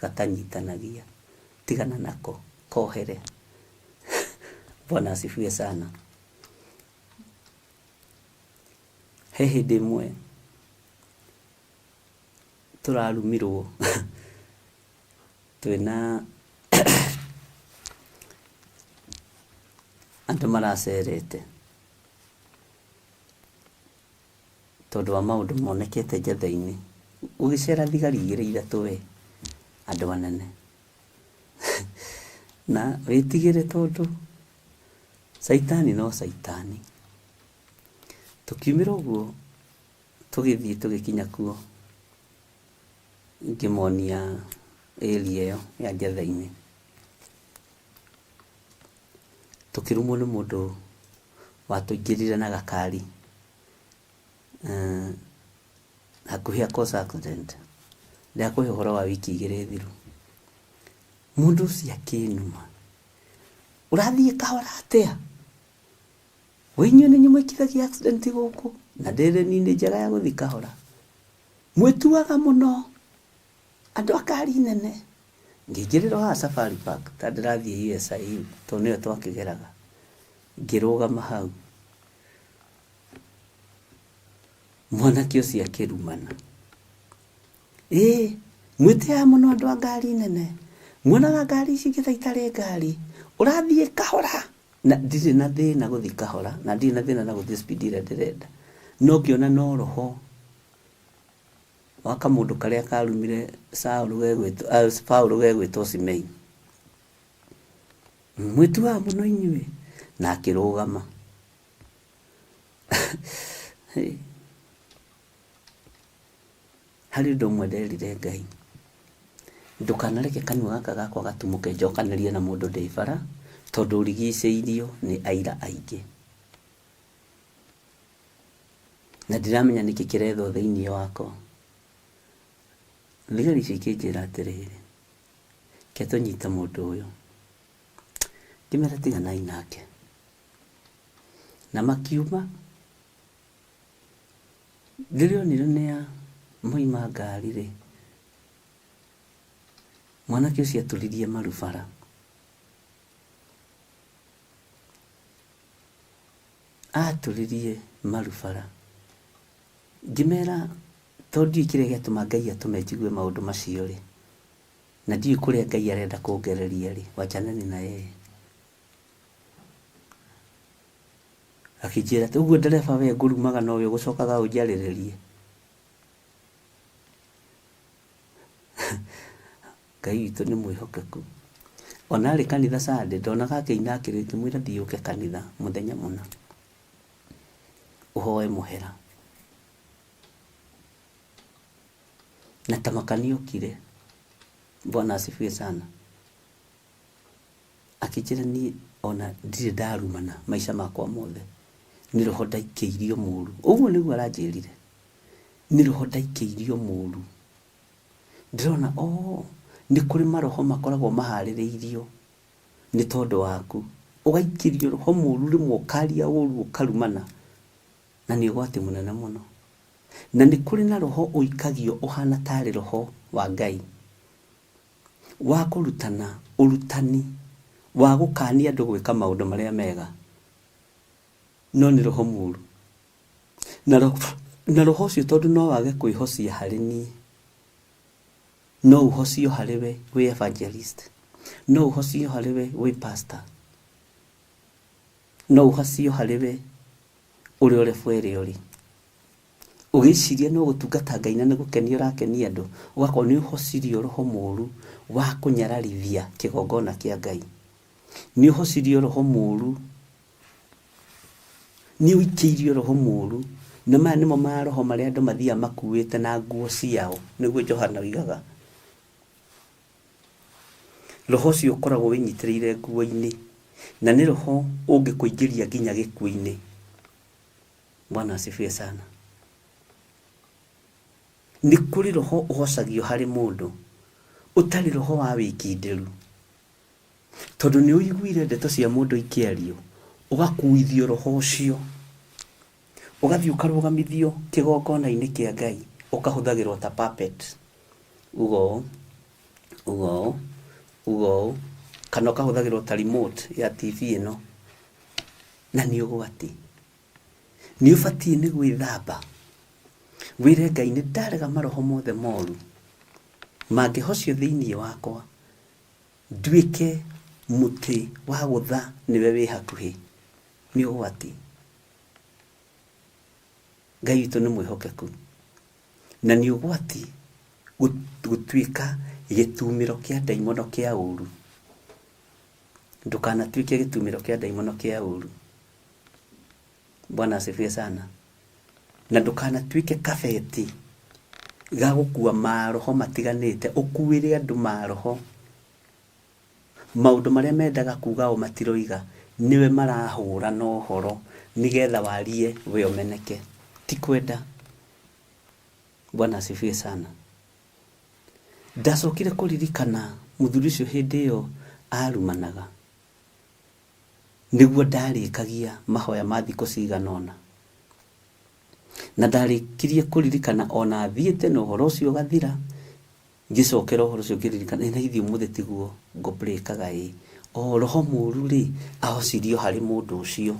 gatanyitanagia. Tigana nako, kohere. Bwana asifiwe sana. He hĩndĩ ĩmwe tũrarumirwo twĩna andũ maracerete tondũ wa maũndũ monekete njetha-inĩ. Gũgĩcera thigari igĩrĩ ithatũ we, andũ anene. Na wĩtigĩre tondũ caitani no caitani. Tũkiumĩra ũguo tũgĩthiĩ tũgĩkinya kuo, ngĩmonia area ĩyo ya njetha-inĩ. Tũkĩrumwo nĩ mũndũ watũingĩrire na gakari hakuhĩ a cause accident. Ndĩrakũhe ũhoro wa wiki igĩrĩ thiru. Mũndũ ũcio akĩnuma, ũrathiĩ kahora atĩa? We inyuĩ nĩ inyuĩ mwĩkithagia accident gũkũ na ndĩ reni-inĩ njega ya gũthiĩ kahora. Mwĩtuaga mũno andũ a ngari nene. Ngĩingĩrĩra haha Safari Park ta ndĩrathiĩ USIU tondũ nĩyo twakĩgeraga. Ngĩrũgama hau. Mwanake ũcio akĩrumana. Ĩĩ, mwĩtĩaga mũno andũ a ngari nene. Muonaga ngari ici ingĩ ta itarĩ ngari. Ũrathiĩ kahora. Na ndirĩ na thĩna gũthiĩ kahora, na ndirĩ na thĩna na gũthiĩ speed ĩrĩa ndĩrenda. No ngĩona no roho wa kamũndũ karĩa karumire Saũlũ gegwĩtwo, Paũlũ gegwĩtwo Simei. Mwĩtuaga mũno inyuĩ. Na akĩrũgama. Harĩ ũndũ ũmwe nderire Ngai, ndũkanareke kanua gaka gakwa gatumũke njokanĩrie na mũndũ ndĩ bara, tondũ ũrigicĩirio nĩ aira aingĩ. Na ndiramenya nĩkĩ kĩrethwo thĩinĩ wakwa. Thigari icio ikĩnjĩra atĩrĩrĩ, reke tũnyite mũndũ ũyũ. Ngĩmera tiganai nake. Na makiuma. Ndĩronire nĩ ya moima ngari rĩ, mwanake ũcio aturirie maru bara. Aturirie maru bara. Ngĩmera tondũ ndiũĩ kĩrĩa gĩatũma Ngai atũme njigue maũndũ macio rĩ, na ndiũĩ kũrĩa Ngai arenda kũngereria rĩ, wachaneni na yeye. Akĩnjĩra atĩ ũguo ndereba we ngũrumaga nowe ũgũcokaga ũnjarĩrĩrie. Ngai witũ nĩ mwĩhokeku. Ona arĩ kanitha Sunday ndonaga akĩina akĩrĩ ngĩmwĩra thiĩ ũke kanitha mũthenya mũna ũhoe mũhera. Na ta makani okire. Bwana asifiwe sana. Akĩnjĩra niĩ ona ndirĩ ndarumana maica makwa mothe, nĩ roho ndaikĩirio mũru. Ũguo nĩguo aranjĩrire, nĩ roho ndaikĩirio mũru. Ndĩrona oh, nĩ kũrĩ maroho makoragwo maharĩrĩirio nĩ tondũ waku. Ũgaikĩrio roho mũru rĩmwe ũkaria ũru ũkarumana, na nĩ ũgwati mũnene mũno. Na nĩ kũrĩ na roho ũikagio ũhana tarĩ roho wa Ngai, wa kũrutana ũrutani wa gũkania andũ gwĩka maũndũ marĩa mega, no nĩ roho mũru. Na roho, na roho ũcio tondũ no wage kwĩhocia harĩ niĩ, no ũhocio harĩ we wĩ evangelist, no ũhocio harĩ we wĩ pastor, no ũhocio harĩ we ũrĩ o level ĩrĩa ũrĩ. Ũgĩciria no gũtungata Ngai na nĩ gũkenia ũrakenia andũ, ũgakorwo nĩ ũhocirio roho mũru wa kũnyararithia kĩgongona kĩa Ngai. Nĩ ũhocirio roho mũru, nĩ ũikĩirio roho mũru, na maya nĩmo maroho marĩa andũ mathiaga makuĩte na nguo ciao, nĩguo Johana oigaga. Roho ũcio ũkoragwo wĩnyitĩrĩire nguo-inĩ, na nĩ roho ũngĩkũingĩria nginya gĩkuũ-inĩ. Bwana asifiwe sana. Nĩ kũrĩ roho ũhocagio harĩ mũndũ ũtarĩ roho wa wĩkindĩru, tondũ nĩ ũiguire ndeto cia mũndũ ikĩario, ũgakuithio roho ũcio, ũgathiĩ ũkarũgamithio kĩgongona-inĩ kĩa Ngai, ũkahũthagĩrwo ta puppet. Uga ũũ, uga ũũ, uga ũũ, kana ũkahũthagĩrwo ta remote ya TV ĩno, na nĩ ũgwati. Nĩ ũbatiĩ nĩ gwĩthamba, wĩre Ngai nĩ ndarega maroho mothe moru mangĩhocio thĩinĩ wakwa, nduĩke mũtĩ wa gũtha nĩwe wĩ hakuhĩ. Nĩ ũgwati. Ngai witũ nĩ mwĩhokeku, na nĩ ũgwati gũtuĩka gĩtumĩro kĩa ndaimono kĩa ũru. Ndũkanatuĩke gĩtumĩro kĩa ndaimono kĩa ũru. Bwana asifiwe sana. Na ndũkanatuĩke kabeti ga gũkua maroho matiganĩte, ũkuĩre andũ maroho, maũndũ marĩa mendaga kuga o matiroiga, nĩwe marahũra na ũhoro nĩgetha warie we ũmeneke. Ti kwenda. Bwana asifiwe sana. Ndacokire kũririkana mũthuri ũcio hĩndĩ ĩyo arumanaga, nĩguo ndarĩkagia mahoya ma thikũ cigana ũna. Na ndarĩkirie kũririkana ona thiĩte na ũhoro ũcio ũgathira, ngĩcokera ũhoro ũcio ngĩririkana, ĩ na ithuĩ ũmũthĩ tiguo ngũ-break-aga ĩ. O roho mũru rĩ, ahocirio harĩ mũndũ ũcio.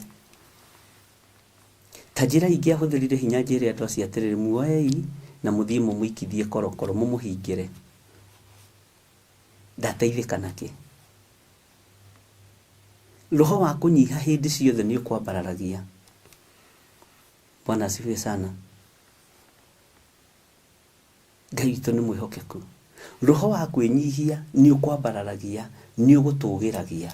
Ta njĩra ingĩahũthĩrire hinya njĩre andũ acio atĩrĩrĩ, muoei na mũthiĩ mũmũikithie korokoro, mũmũhingĩre. Ndateithĩka nakĩ? Roho wa kũnyiha hĩndĩ ciothe nĩ ũkwambararagia. Bwana asifiwe sana. Ngai witũ nĩ mwĩhokeku. Roho wa kwĩnyihia nĩ ũkwambararagia, nĩ ũgũtũgĩragia.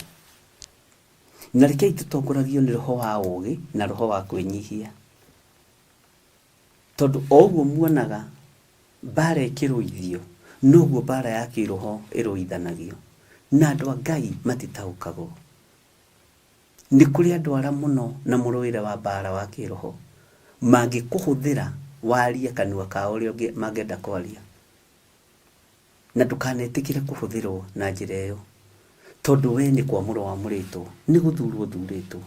Na rekei tũtongoragio nĩ roho wa ũũgĩ na roho wa kwĩnyihia. Tondũ o ũguo muonaga mbara ĩkĩrũithio, noguo mbara ya kĩroho ĩrũithanagio. Na andũ a Ngai matitaũkagwo. Nĩ kũrĩ andũ ara mũno na mũrũĩre wa mbara wa kĩroho, mangĩkũhũthĩra warie kanua kao ũrĩa mangĩenda kwaria. Na ndũkanetĩkĩre kũhũthĩrwo na njĩra ĩyo, tondũ we nĩ kwamũrwo wamũrĩtwo, nĩ gũthurwo ũthurĩtwo.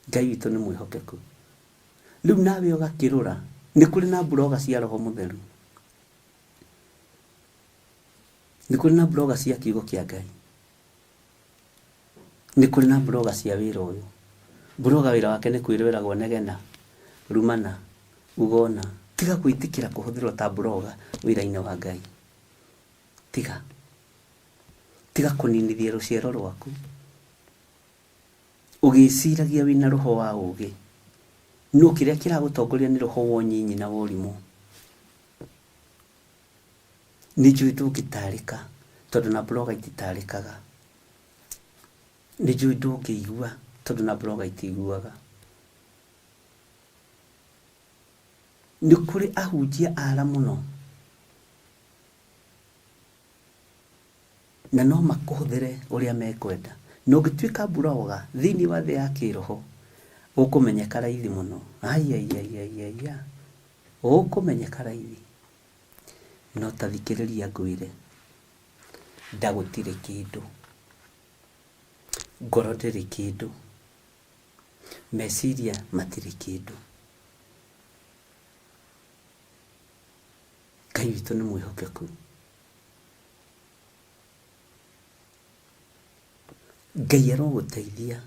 Ngai witũ nĩ mwĩhokeku. Rĩu nawe ũgakĩrora, nĩ kũrĩ na mburoga cia Roho Mũtheru, nĩ kũrĩ na mburoga cia kiugo kĩa Ngai, nĩ kũrĩ na mburoga cia wĩra ũyũ. Mburoga wĩra wake nĩ kwĩroragwo negena, rumana, ugona. Tiga gwĩtĩkĩra kũhũthĩrwo ta mburoga wĩra-inĩ wa Ngai. Tiga. Tiga kũninithia rũciaro rwaku. Ũgĩciragia wĩna roho wa ũgĩ, no kĩrĩa kĩragũtongoria nĩ roho wa ũnyinyi na wa ũrimũ. Nĩ njũĩ ndũngĩtarĩka, tondũ na blogger ititarĩkaga. Nĩ njũĩ ndũngĩigua, tondũ na blogger itiiguaga. Nĩ kũrĩ ahunjia ara mũno. Na no makũhũthĩre ũrĩa mekwenda. Na ũngĩtuĩka mburoga thĩinĩ wa thĩ ya kĩroho, ũkũmenyeka raithi mũno. Aiaiaiaiaia, ũkũmenyeka raithi. No ta thikĩrĩria ngwĩre, nda gũtirĩ kĩndũ, ngoro ndĩrĩ kĩndũ, meciria matirĩ kĩndũ. Ngai witũ nĩ mwĩhokeku. Ngai arogũteithia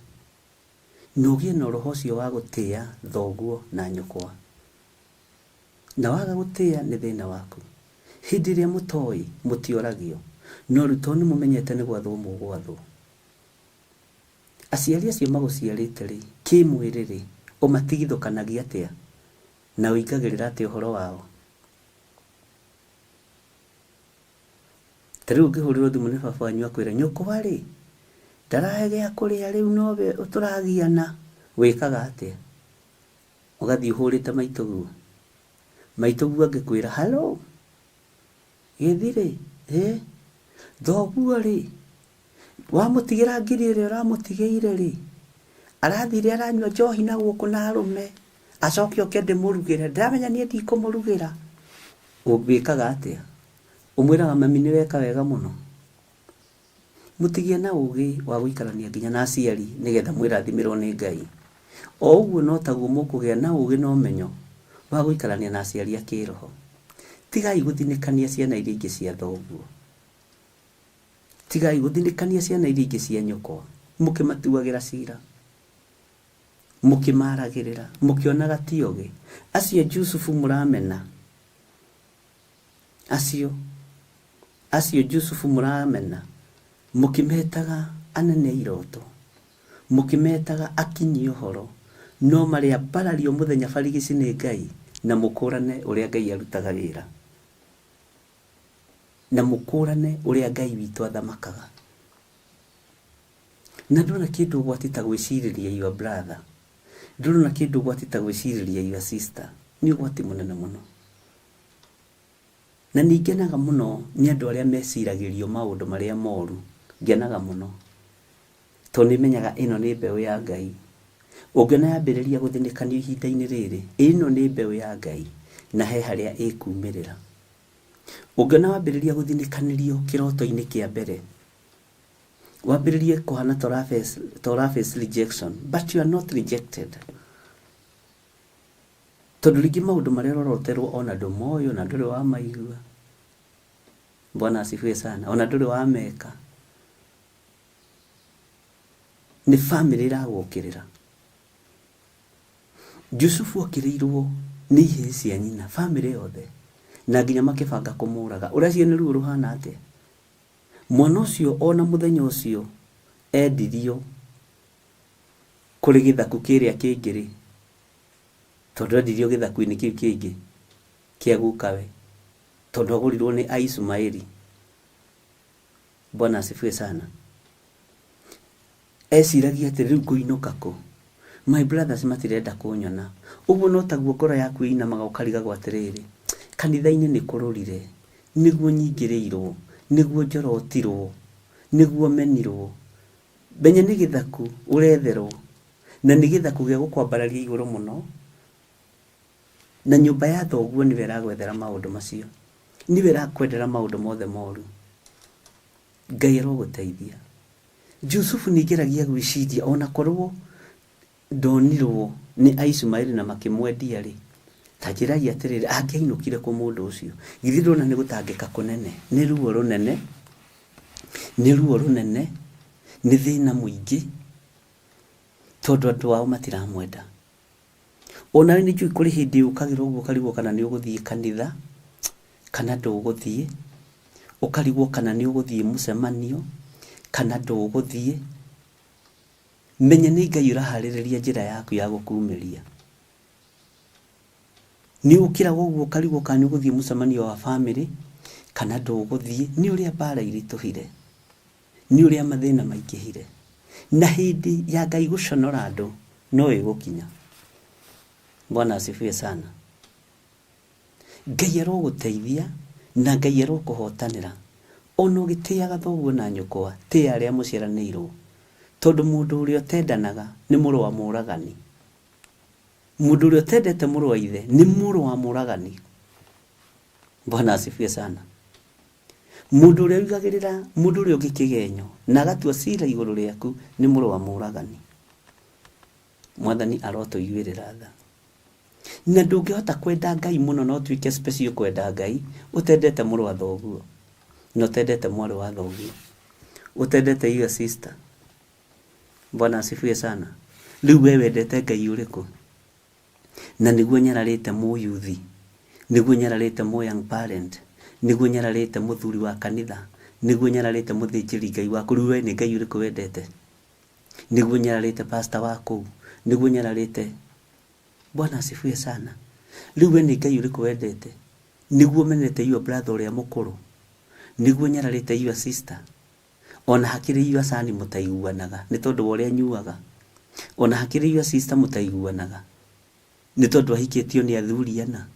na ũgĩe na roho ũcio wa gũtĩa thoguo na nyũkwa. Na waga gũtĩa nĩ thĩna waku. Hĩndĩ ĩrĩa mũtoĩ mũtioragio, no rĩu tondũ nĩ mũmenyete nĩ gwathwo mũgwathwo. Aciari acio magũciarĩte-rĩ, kĩmwĩrĩ-rĩ, ũmatigithũkanagia atĩa na ũingagĩrĩra atĩa ũhoro wao? Ta rĩu ũngĩhũrĩrwo thimũ nĩ baba wanyu akwĩre nyũkwa-rĩ, ndarahe gĩa kũrĩa rĩu nowe tũragiana, wĩkaga atĩa? Ũgathiĩ ũhũrĩte maitũguo. Maitũguo angĩkwĩra hallo, gĩthirĩ, ĩ, thoguo-rĩ, wamũtigĩra ngiri ĩrĩa ũramũtigĩire-rĩ, arathire aranyua njohi na gũkũ na arũme, acoke oke ndĩmũrugĩre, ndĩramenya niĩ ndikũmũrugĩra. Wĩkaga atĩa? Ũmwĩraga mami nĩ weka wega mũno. Mũtigĩe na ũgĩ wa gũikarania nginya na aciari nĩgetha mwĩrathimĩrwo nĩ Ngai. O ũguo no taguo mũkũgĩa na ũgĩ na ũmenyo wa gũikarania na aciari a kĩroho. Tigai gũthinĩkania ciana iria ingĩ cia thoguo. Tigai gũthinĩkania ciana iria ingĩ cia nyũkwa, mũkĩmatuagĩra cira, mũkĩmaragĩrĩra, mũkĩonaga ti ogĩ. Acio Jusufu mũramena, acio acio Jusufu mũramena, mũkĩmetaga anene a iroto, mũkĩmetaga akinyi ũhoro, no marĩambarario mũthenya barigici nĩ Ngai, na mũkũrane ũrĩa Ngai arutaga wĩra, na mũkũrane ũrĩa Ngai witũ athamakaga. Na ndũrona kĩndũ ũgwati ta gwĩcirĩria your brother, ndũrona kĩndũ ũgwati ta gwĩcirĩria your sister, nĩ ũgwati mũnene mũno. Na nĩ ngenaga mũno nĩ andũ arĩa meciragĩrio maũndũ marĩa moru, ngenaga mũno. Tondũ nĩ menyaga ĩno nĩ mbeũ ya Ngai. Ũngĩona yambĩrĩria gũthinĩkanio ihinda-inĩ rĩrĩ, ĩno nĩ mbeũ ya Ngai na he harĩa ĩkumĩrĩra. Ũngĩona wambĩrĩria gũthinĩkanĩrio kĩroto-inĩ kĩa mbere, wambĩrĩrie kũhana ta ũra face rejection, but you are not rejected. Tondũ rĩngĩ maũndũ marĩa ũroroterwo ona ndũmoĩ, ona ndũrĩ wamaigua. Bwana asifiwe sana. Ona ndũrĩ wameka. Nĩ famĩlĩ ĩragũkĩrĩra. Jusufu okĩrĩirwo nĩ ihĩĩ cia nyina, famĩlĩ yothe, na nginya makĩbanga kũmũraga. Ũreciria nĩ ruo rũhana atĩa? Mwana ũcio ona mũthenya ũcio endirio kũrĩ gĩthaku kĩrĩa kĩngĩ-rĩ, tondũ endirio gĩthaku-inĩ kĩu kĩngĩ kĩa gukawe, tondũ agũrirwo nĩ Aishumaeli. Bwana asifiwe sana. Eciragia atĩ rĩu ngũinũka kũ? My brothers matirenda kũnyona. Ũguo no taguo ngoro yaku ĩinamaga ũkarigagwo atĩrĩrĩ, kanitha-inĩ nĩ kũrũrire, nĩguo nyingĩrĩirwo, nĩguo njorotirwo, nĩguo menirwo. Menya nĩ gĩthaku ũretherwo, na nĩ gĩthaku gĩa gũkwambararia igũrũ mũno, na nyũmba ya thoguo nĩwe ĩragwethera maũndũ macio, nĩwe ĩrakwendera maũndũ mothe moru. Ngai arogũteithia. Jusufu nĩ ngeragia gwĩciria ona korwo ndonirwo nĩ Aishumaeli na makĩmwendia rĩ, ta njĩrai atĩrĩrĩ, angĩainũkire kũ mũndũ ũcio? Githĩ ndũrona nĩ gũtangĩka kũnene, nĩ ruo rũnene, nĩ ruo rũnene, nĩ thĩna mũingĩ, tondũ andũ ao matiramwenda. Onawe nĩ njũĩ kũrĩ hĩndĩ ũkagĩra ũguo ũkarigwo kana nĩ ũgũthiĩ kanitha, kana ndũgũthiĩ, ũkarigwo kana nĩ ũgũthiĩ mũcemanio, kana ndũgũthiĩ. Menya nĩ Ngai ũraharĩrĩria njĩra yaku ya gũkumĩria. Nĩ ũkĩraga ũguo ũkarigwo kana nĩ ũgũthiĩ mũcemanio wa bamĩrĩ, kana ndũgũthiĩ, nĩ ũrĩa mbara iritũhire, nĩ ũrĩa mathĩna maingĩhire. Na hĩndĩ ya Ngai gũconora andũ no ĩgũkinya. Bwana asifiwe sana. Ngai arogũteithia na Ngai arokũhotanĩra. Ona ũgĩtĩaga thoguo na nyũkwa, tĩa arĩa mũciaranĩirwo. Tondũ mũndũ ũrĩa ũtendanaga nĩ mũrũ wa mũragani. Mũndũ ũrĩa ũtendete mũrũ wa ithe nĩ mũrũ wa mũragani. Bwana asifiwe sana. Mũndũ ũrĩa ũigagĩrĩra mũndũ ũrĩa ũngĩ kĩgenyo na agatua cira igũrũ rĩaku nĩ mũrũ wa mũragani. Mwathani arotũiguĩrĩra tha. Na ndũngĩhota kwenda Ngai mũno na ũtuĩke special kwenda Ngai ũtendete mũrũ wa thoguo na ũtendete mwarĩ wa thoguo, ũtendete your sister. Bwana asifiwe sana. Rĩu we wendete Ngai ũrĩkũ? Na nĩguo nyararĩte mũyuthi, nĩguo nyararĩte mũ young parent, nĩguo nyararĩte mũthuri wa kanitha, nĩguo nyararĩte mũthĩnjĩri Ngai waku. Rĩu we nĩ Ngai ũrĩkũ wendete? Nĩguo nyararĩte pastor wa kũu, nĩguo nyararĩte. Bwana asifiwe sana. Rĩu we nĩ Ngai ũrĩkũ wendete? Nĩguo ũmenete your brother ũrĩa mũkũrũ, nĩguo nyararĩte your sister, ona hakĩrĩ your son mũtaiguanaga nĩ tondũ wa ũrĩa anyuaga, ona hakĩrĩ your sister mũtaiguanaga nĩ tondũ ahikĩtio nĩ athuri ana,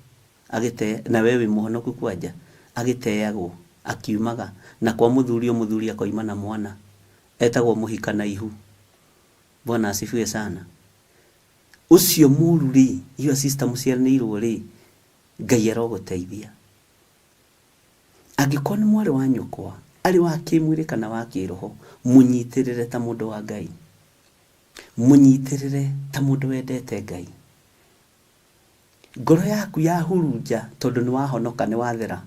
agĩte na we wĩ mũhonoku kwanja, agĩteagwo, akiumaga, na kwa mũthuri o mũthuri akoima na mwana, etagwo mũhika na ihu. Bwana asifiwe sana. Ũcio mũru rĩ, your sister mũciaranĩirwo rĩ, Ngai arogũteithia. Angĩkorwo nĩ mwarĩ wa nyũkwa, arĩ wa kĩmwĩrĩ kana wa kĩroho, mũnyitĩrĩre ta mũndũ wa Ngai. Mũnyitĩrĩre ta mũndũ wendete Ngai. Ngoro yaku yahurunja tondũ nĩ wahonoka, nĩ wathera,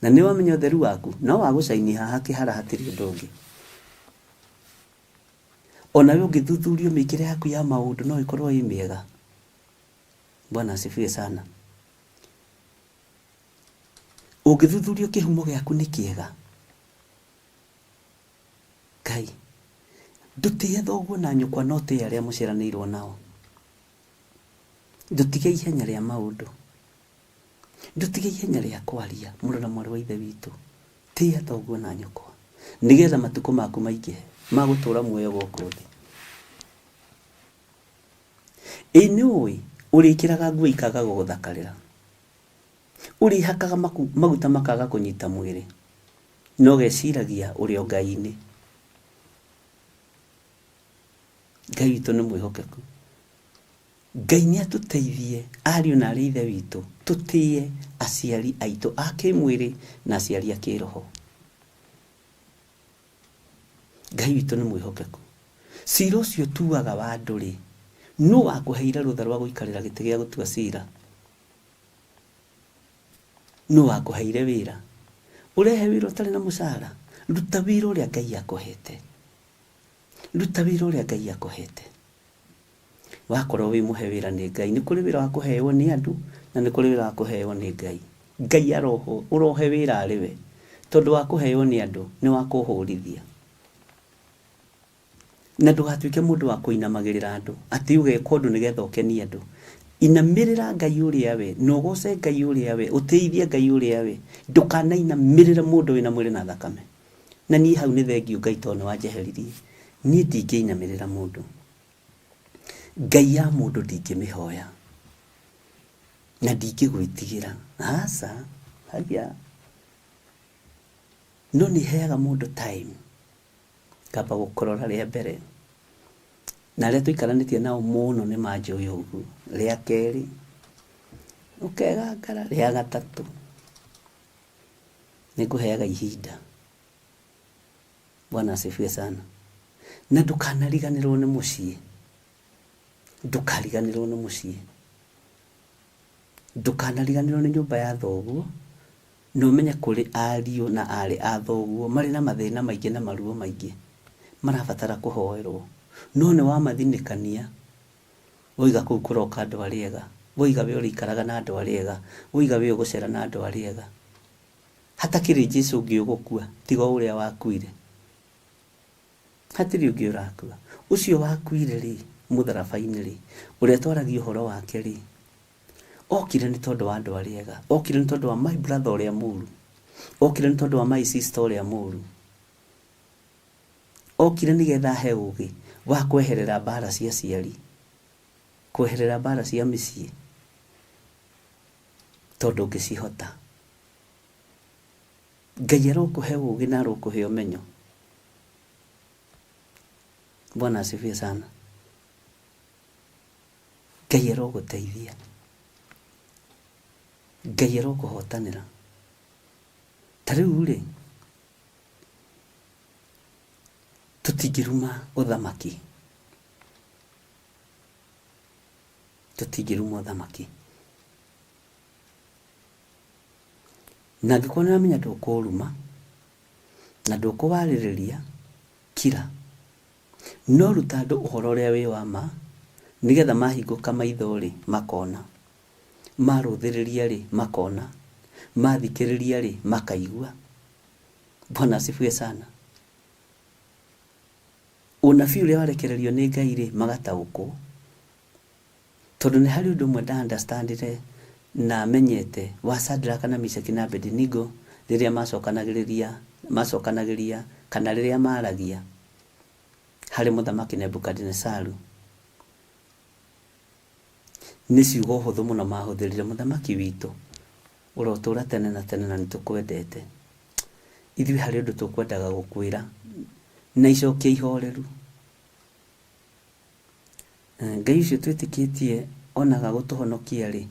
na nĩ wamenya ũtheru waku, no wagũcaini haha kĩhara hatirĩ ũndũ ũngĩ. Onawe ũngĩthuthurio mĩkĩre yaku ya maũndũ no ĩkorwo ĩ mĩega. Bwana asifiwe sana. Ũngĩthuthurio kĩhumo gĩaku nĩ kĩega. Ngai, ndũtĩe thoguo na nyũkwa no tĩe arĩa mũciaranĩirwo nao. Ndũtige ihenya rĩa maũndũ. Ndũtige ihenya rĩa kwaria mũrũ na mwarĩ wa ithe witũ. Tĩa thoguo na nyũkwa nĩgetha matukũ maku maingĩhe ma gũtũũra muoyo gũkũ thĩ. Ĩ nĩũĩ ũrĩkĩraga nguo ikaga gũgũthakarĩra. Ũrĩhakaga maguta makaga kũnyita mwĩrĩ. Na ũgeciragia ũrĩ o Ngai-inĩ. Ngai witũ nĩ mwĩhokeku. Ngai nĩ atũteithie ariũ na arĩ ithe witũ tũtĩe aciari aitũ a kĩmwĩrĩ na aciari a kĩroho. Ngai witũ nĩ mwĩhokeku. Cira ũcio ũtuaga wa andũ-rĩ, nũ wakũheire rũtha rwa gũikarĩra gĩtĩ gĩa gũtua cira? Nũ wakũheire wĩra? Ũrehe wĩra ũtarĩ na mũcara? Ruta wĩra ũrĩa Ngai akũhete. Ruta wĩra ũrĩa Ngai akũhete. Wakorwo wĩ mũhe wĩra nĩ Ngai, nĩ kũrĩ wĩra wa kũheo nĩ andũ na nĩ kũrĩ wĩra wa kũheo nĩ Ngai. Ngai aroho, ũrohe wĩra arĩ we, tondũ wa kũheo nĩ andũ nĩ wa kũhũrithia. Na ndũgatuĩke mũndũ wa kũinamagĩrĩra andũ, atĩ ũgeka ũndũ nĩgetha ũkenie andũ. Inamĩrĩra Ngai ũrĩa we, na ũgoce Ngai ũrĩa we, ũtĩithie Ngai ũrĩa we. Ndũkanainamĩrĩre mũndũ wĩna mwĩrĩ na thakame. Na niĩ hau nĩ thengiũ Ngai tondũ nĩ wanjeheririe. Niĩ ndingĩinamĩrĩra mũndũ. Ngai ya mũndũ ndingĩmĩhoya. Na ndingĩgwĩtigĩra. Aca, haiya. No nĩ heaga mũndũ time. Ngamba gũkũrora rĩa mbere. Na arĩa tũikaranĩtie nao mũno nĩ manjũĩ ũguo. Rĩa kerĩ, ũkegangara. Rĩa gatatũ, nĩ ngũheaga ihinda. Bwana asifiwe sana. Na ndũkanariganĩrwo nĩ mũciĩ. Ndũkariganĩrwo nĩ mũciĩ. Ndũkanariganĩrwo nĩ nyũmba ya thoguo, na ũmenye kũrĩ ariũ na aarĩ a thoguo marĩ na mathĩna maingĩ na maruo maingĩ marabatara kũhoerwo. No nĩ wamathinĩkania, woiga kũu kũroka andũ arĩa ega, woiga we ũrĩikaraga na andũ arĩa ega, woiga we ũgũcera na andũ arĩa ega. Hatakĩrĩ Jesu ũngĩ ũgũkua tiga o ũrĩa wakuire. Hatirĩ ũngĩ ũrakua. Ũcio wakuire rĩ, mũtharaba-inĩ rĩ, ũrĩa twaragia ũhoro wake rĩ, okire nĩ tondũ wa andũ arĩa ega. Okire nĩ tondũ wa my brother ũrĩa mũru. Okire nĩ tondũ wa my sister ũrĩa mũru. Okire nĩgetha ahe ũgĩ wa kweherera mbara cia aciari, kweherera mbara cia mĩciĩ, tondũ ũngĩcihota. Ngai arokũhe ũgĩ na arokũhe ũmenyo. Bwana asifiwe sana. Ngai arogũteithia. Ngai arokũhotanĩra. Ta rĩu rĩ, tũtingĩruma ũthamaki. Tũtingĩruma ũthamaki. Na angĩkorwo nĩ ũramenya ndũkũũruma na ndũkũwarĩrĩria, kira. No ruta andũ ũhoro ũrĩa wĩ wa ma, nĩgetha mahingũka maitho-rĩ, makona, marũthĩrĩria-rĩ, makona, mathikĩrĩria-rĩ, makaigua. Bwana asifiwe sana. Ũnabii ũrĩa warekererio nĩ Ngai-rĩ, magataũkwo. Tondũ nĩ harĩ ũndũ ũmwe nda understandire na menyete wa Shadraka na Mishaki na Abedinigo rĩrĩa macokanagĩrĩria macokanagĩria kana rĩrĩa maragia harĩ mũthamaki Nebukadinesaru. Nĩ ciugo hũthũ mũno mahũthĩrire, mũthamaki witũ ũrotũra tene na tene na nĩtũkwendete. Ithuĩ harĩ ũndũ tũkwendaga gũkwĩra na icokia ihoreru. Ngai ũcio twĩtĩkĩtie onaga gũtũhonokia-rĩ,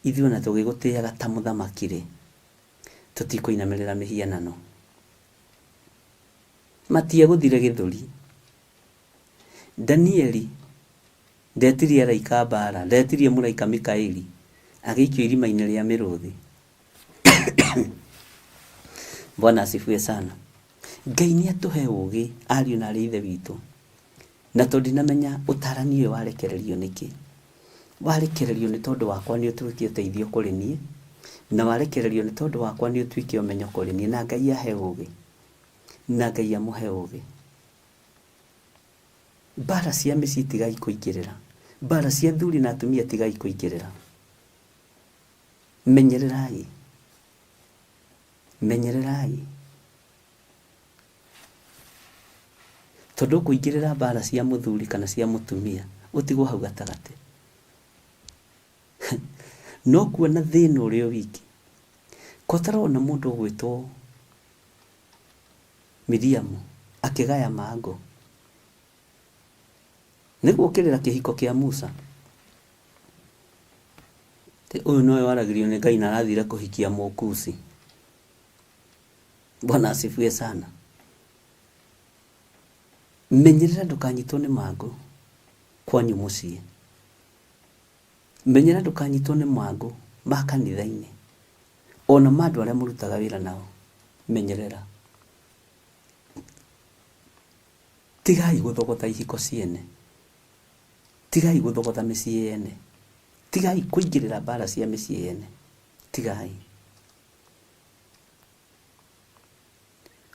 ithuĩ ona tũgĩgũtĩaga ta mũthamaki-rĩ, tũtikũinamĩrĩra mĩhianano. Matiegũthire gĩthũri. Danieli ndetirie araika a mbara, ndetirie mũraika Mikaeli, agĩikio irima-inĩ rĩa mĩrũthi. Bwana asifiwe sana. Ngai nĩ atũhe ũgĩ ariũ na arĩ ithe witũ. Na tondũ ndinamenya ũtarani ũyũ warekererio nĩkĩ. Warekererio nĩ tondũ wakwa nĩ ũtuĩke ũteithio kũrĩ niĩ, na warekererio nĩ tondũ wakwa nĩ ũtuĩke ũmenyo kũrĩ niĩ, na Ngai ahe ũgĩ, na Ngai amũhe ũgĩ. Mbara cia mĩciĩ tigai kũingĩrĩra, mbara cia athuri na atumia tigai kũingĩrĩra. Menyererai, menyererai. Tondũ ũkũingĩrĩra mbara cia mũthuri kana cia mũtumia, ũtigwo hau gatagatĩ. No kuona thĩna ũrĩ o wiki. Ko ũtarona mũndũ ũgwĩtwo Miriamu akĩgaya mangũ? Nĩ gũkĩrĩra kĩhiko kĩa Musa. Ũyũ nowe waragĩrio nĩ Ngai na arathire kũhikia Mũkusi. Bwana asifiwe sana. Menyerera ndũkanyitwo nĩ mangũ kwanyu mũciĩ. Menyerera ndũkanyitwo nĩ mangũ ma kanitha-inĩ ona ma andũ arĩa mũrutaga wĩra nao. Menyerera. Tigai gũthogotha ihiko ciene. Tigai gũthogotha mĩciĩ yene. Tigai kũingĩrĩra mbara cia mĩciĩ yene. Tigai.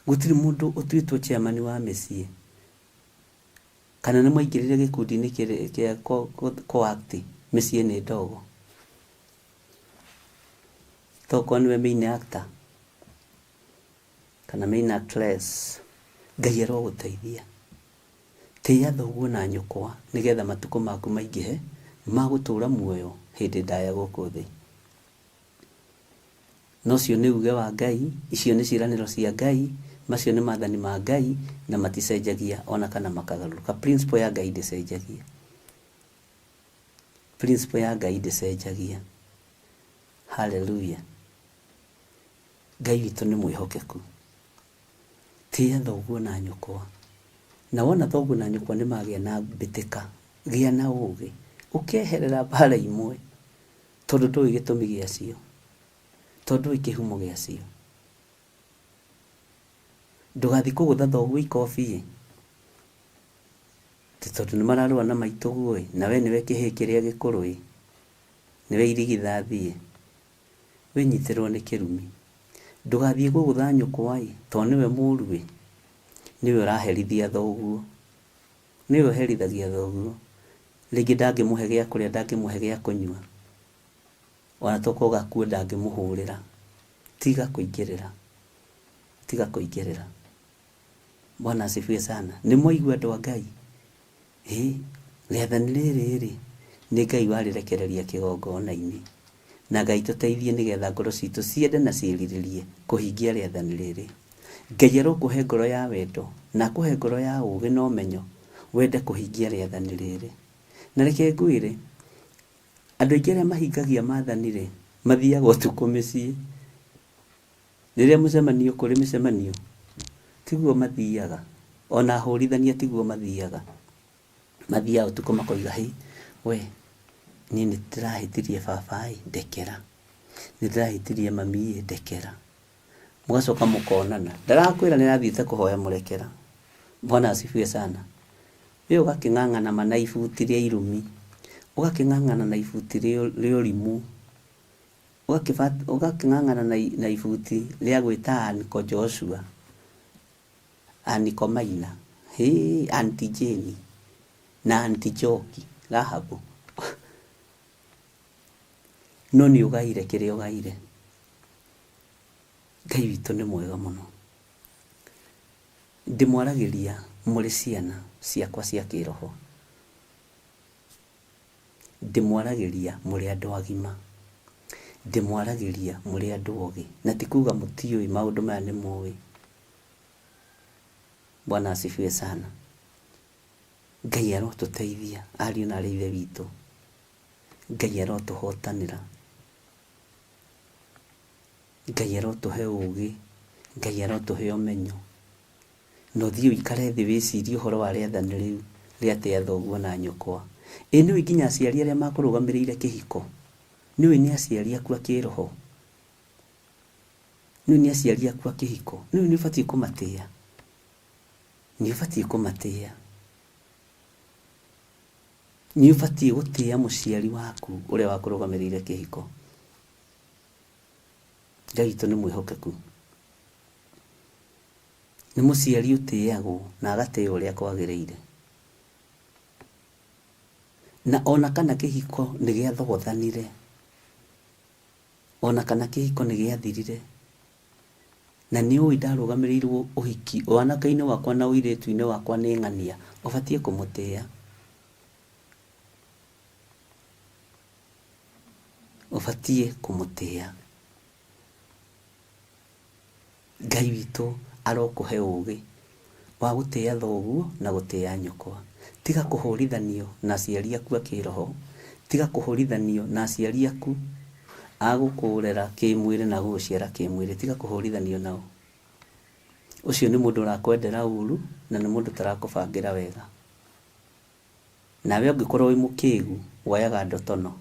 Gũtirĩ mũndũ ũtuĩtwo chairman wa mĩciĩ kana nĩ mwaingĩrire gĩkundi-inĩ kĩa co-act mĩciĩ nĩ ndogo. Tokorwo nĩwe main actor kana main actress, Ngai arogũteithia. Tĩĩa thoguo na nyũkwa nĩgetha matukũ maku maingĩhe ma gũtũũra muoyo hĩndĩ ndaya gũkũ thĩ. Na ũcio nĩ uge wa Ngai, icio nĩ ciĩranĩro cia Ngai, macio nĩ maathani ma Ngai, na maticenjagia o na kana makagarũrũka. Principle ya Ngai ndĩcenjagia. Principle ya Ngai ndĩcenjagia. Hallelujah. Ngai witũ nĩ mwĩhokeku. Tĩĩa thoguo na nyũkwa. Na wona thoguo na nyũkwa nĩ magĩa na mbĩtĩka, gĩa na ũgĩ, ũkeherera mbara imwe. Tondũ ndũĩ gĩtũmi gĩacio, tondũ ndũĩ kĩhumo gĩacio. Ndũgathiĩ kũgũtha thoguo ikobi-ĩ, atĩ tondũ nĩ mararũa na maitũguo-ĩ, na we nĩwe kĩhĩĩ kĩrĩa gĩkũrũ-ĩ, nĩwe irigithathi-ĩ, wĩnyitĩrwo nĩ kĩrumi. Ndũgathiĩ kũgũtha nyũkwa-ĩ, tondũ nĩwe mũru-ĩ, nĩwe ũraherithia thoguo. Nĩwe ũherithagia thoguo. Rĩngĩ ndangĩmũhe gĩa kũrĩa, ndangĩmũhe gĩa kũnyua. Ona tokorwo gakuo ndangĩmũhũrĩra. Tiga kũingĩrĩra. Tiga kũingĩrĩra. Bwana asifiwe sana. Nĩ mwaigua andũ a Ngai? Ĩ, rĩathani rĩrĩ rĩ, nĩ Ngai warĩrekereria kĩgongona-inĩ. Na Ngai tũteithie nĩgetha ngoro citũ ciende na ciĩrirĩrie kũhingia rĩathani rĩrĩ. Ngai arokũhe ngoro ya wendo, na akũhe ngoro ya ũũgĩ na ũmenyo, wende kũhingia rĩathani rĩrĩ. Na reke ngwĩre, andũ aingĩ arĩa mahingagia maathani-rĩ, mathiaga ũtukũ mĩciĩ. Rĩrĩa mũcemanio kũrĩ mĩcemanio, tiguo mathiaga. Ona ahũrithania tiguo mathiaga. Mathiaga ũtukũ makoiga, hĩ, we, Niĩ nĩ ndĩrahĩtirie baba ĩ, ndekera. Nĩ ndĩrahĩtirie mami ĩ, ndekera. Mũgacoka mũkonana. Ndarakwĩra nĩ arathiĩte kũhoya mũrekera. Bwana asifiwe sana. We ũgakĩng'ang'ana ma na ibuti rĩa irumi, ũgakĩng'ang'ana na ibuti rĩa ũrimũ, ũgakĩng'ang'ana na ibuti rĩa gwĩta Uncle Joshua, Uncle Maina, hĩ, Auntie Jane na Auntie Njoki, Rahabu. No nĩ ũgaire kĩrĩa ũgaire. Ngai witũ nĩ mwega mũno. Ndĩmwaragĩria mũrĩ ciana ciakwa cia kĩroho. Ndĩmwaragĩria mũrĩ andũ agima. Ndĩmwaragĩria mũrĩ andũ ogĩ. Na ti kuga mũtiũĩ maũndũ maya nĩ mũĩ. Bwana asifiwe sana. Ngai arotũteithia ariũ na arĩ ithe witũ. Ngai arotũhotanĩra. Ngai arotũhe ũgĩ. Ngai arotũhe ũmenyo. Na ũthiĩ ũikare thĩ wĩcirie ũhoro wa rĩathani rĩu rĩa tĩa thoguo na nyũkwa. Ĩ nĩũĩ nginya aciari arĩa makũrũgamĩrĩire kĩhiko? Nĩũĩ nĩ aciari aku a kĩroho? Nĩũĩ nĩ aciari aku a kĩhiko? Nĩũĩ nĩ ũbatiĩ kũmatĩa? Nĩ ũbatiĩ kũmatĩa. Nĩ ũbatiĩ gũtĩa mũciari waku ũrĩa wakũrũgamĩrĩire kĩhiko. Ngai witũ nĩ mwĩhokeku. Nĩ mũciari ũtĩagwo na agatĩo ũrĩa kwagĩrĩire. Na ona kana kĩhiko nĩ gĩathogothanire, ona kana kĩhiko nĩ gĩathirire, na nĩ ũĩ ndarũgamĩrĩirwo ũhiki wanake-inĩ wakwa na ũirĩtu-inĩ wakwa nĩ ng'ania, ũbatiĩ kũmũtĩa. Ũbatiĩ kũmũtĩa. Ngai witũ arokũhe ũgĩ wa gũtĩa thoguo na gũtĩa nyũkwa. Tiga kũhũrithanio na aciari aku a kĩroho, tiga kũhũrithanio na aciari aku a gũkũrera kĩmwĩrĩ na gũgũciara kĩmwĩrĩ, tiga kũhũrithanio nao. Ũcio nĩ mũndũ ũrakwendera ũru na nĩ mũndũ ũtarakũbangĩra wega. Nawe ũngĩkorwo wĩ mũkĩgu, woyaga ndotono,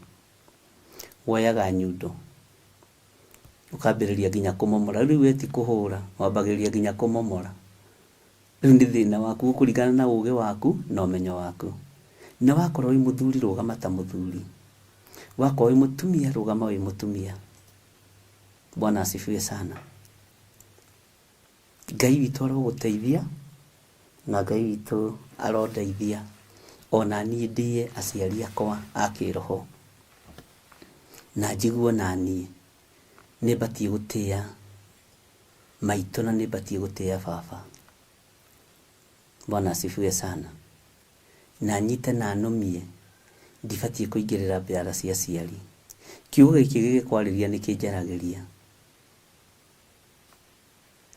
woyaga nyundo, ũkambĩrĩria nginya kũmomora. Rĩu we ti kũhũra, wambagĩrĩria nginya kũmomora. Rĩu nĩ thĩna waku gũkũringana na ũgĩ waku na ũmenyo waku. Na wakorwo wĩ mũthuri rũgama ta mũthuri. Wakorwo wĩ mũtumia rũgama wĩ mũtumia. Bwana asifiwe sana. Ngai witũ arogũteithia na Ngai witũ arondeithia ona niĩ ndĩe aciari akwa a kĩroho na njigue ona niĩ nĩ batiĩ gũtĩa maitũ na nĩ batiĩ gũtĩa baba. Bwana asifiwe sana. Na nyite na nũmie ndibatiĩ kũingĩrĩra mbara cia aciari. Kiugo gĩkĩ gĩgĩkwarĩria nĩ kĩnjaragĩria.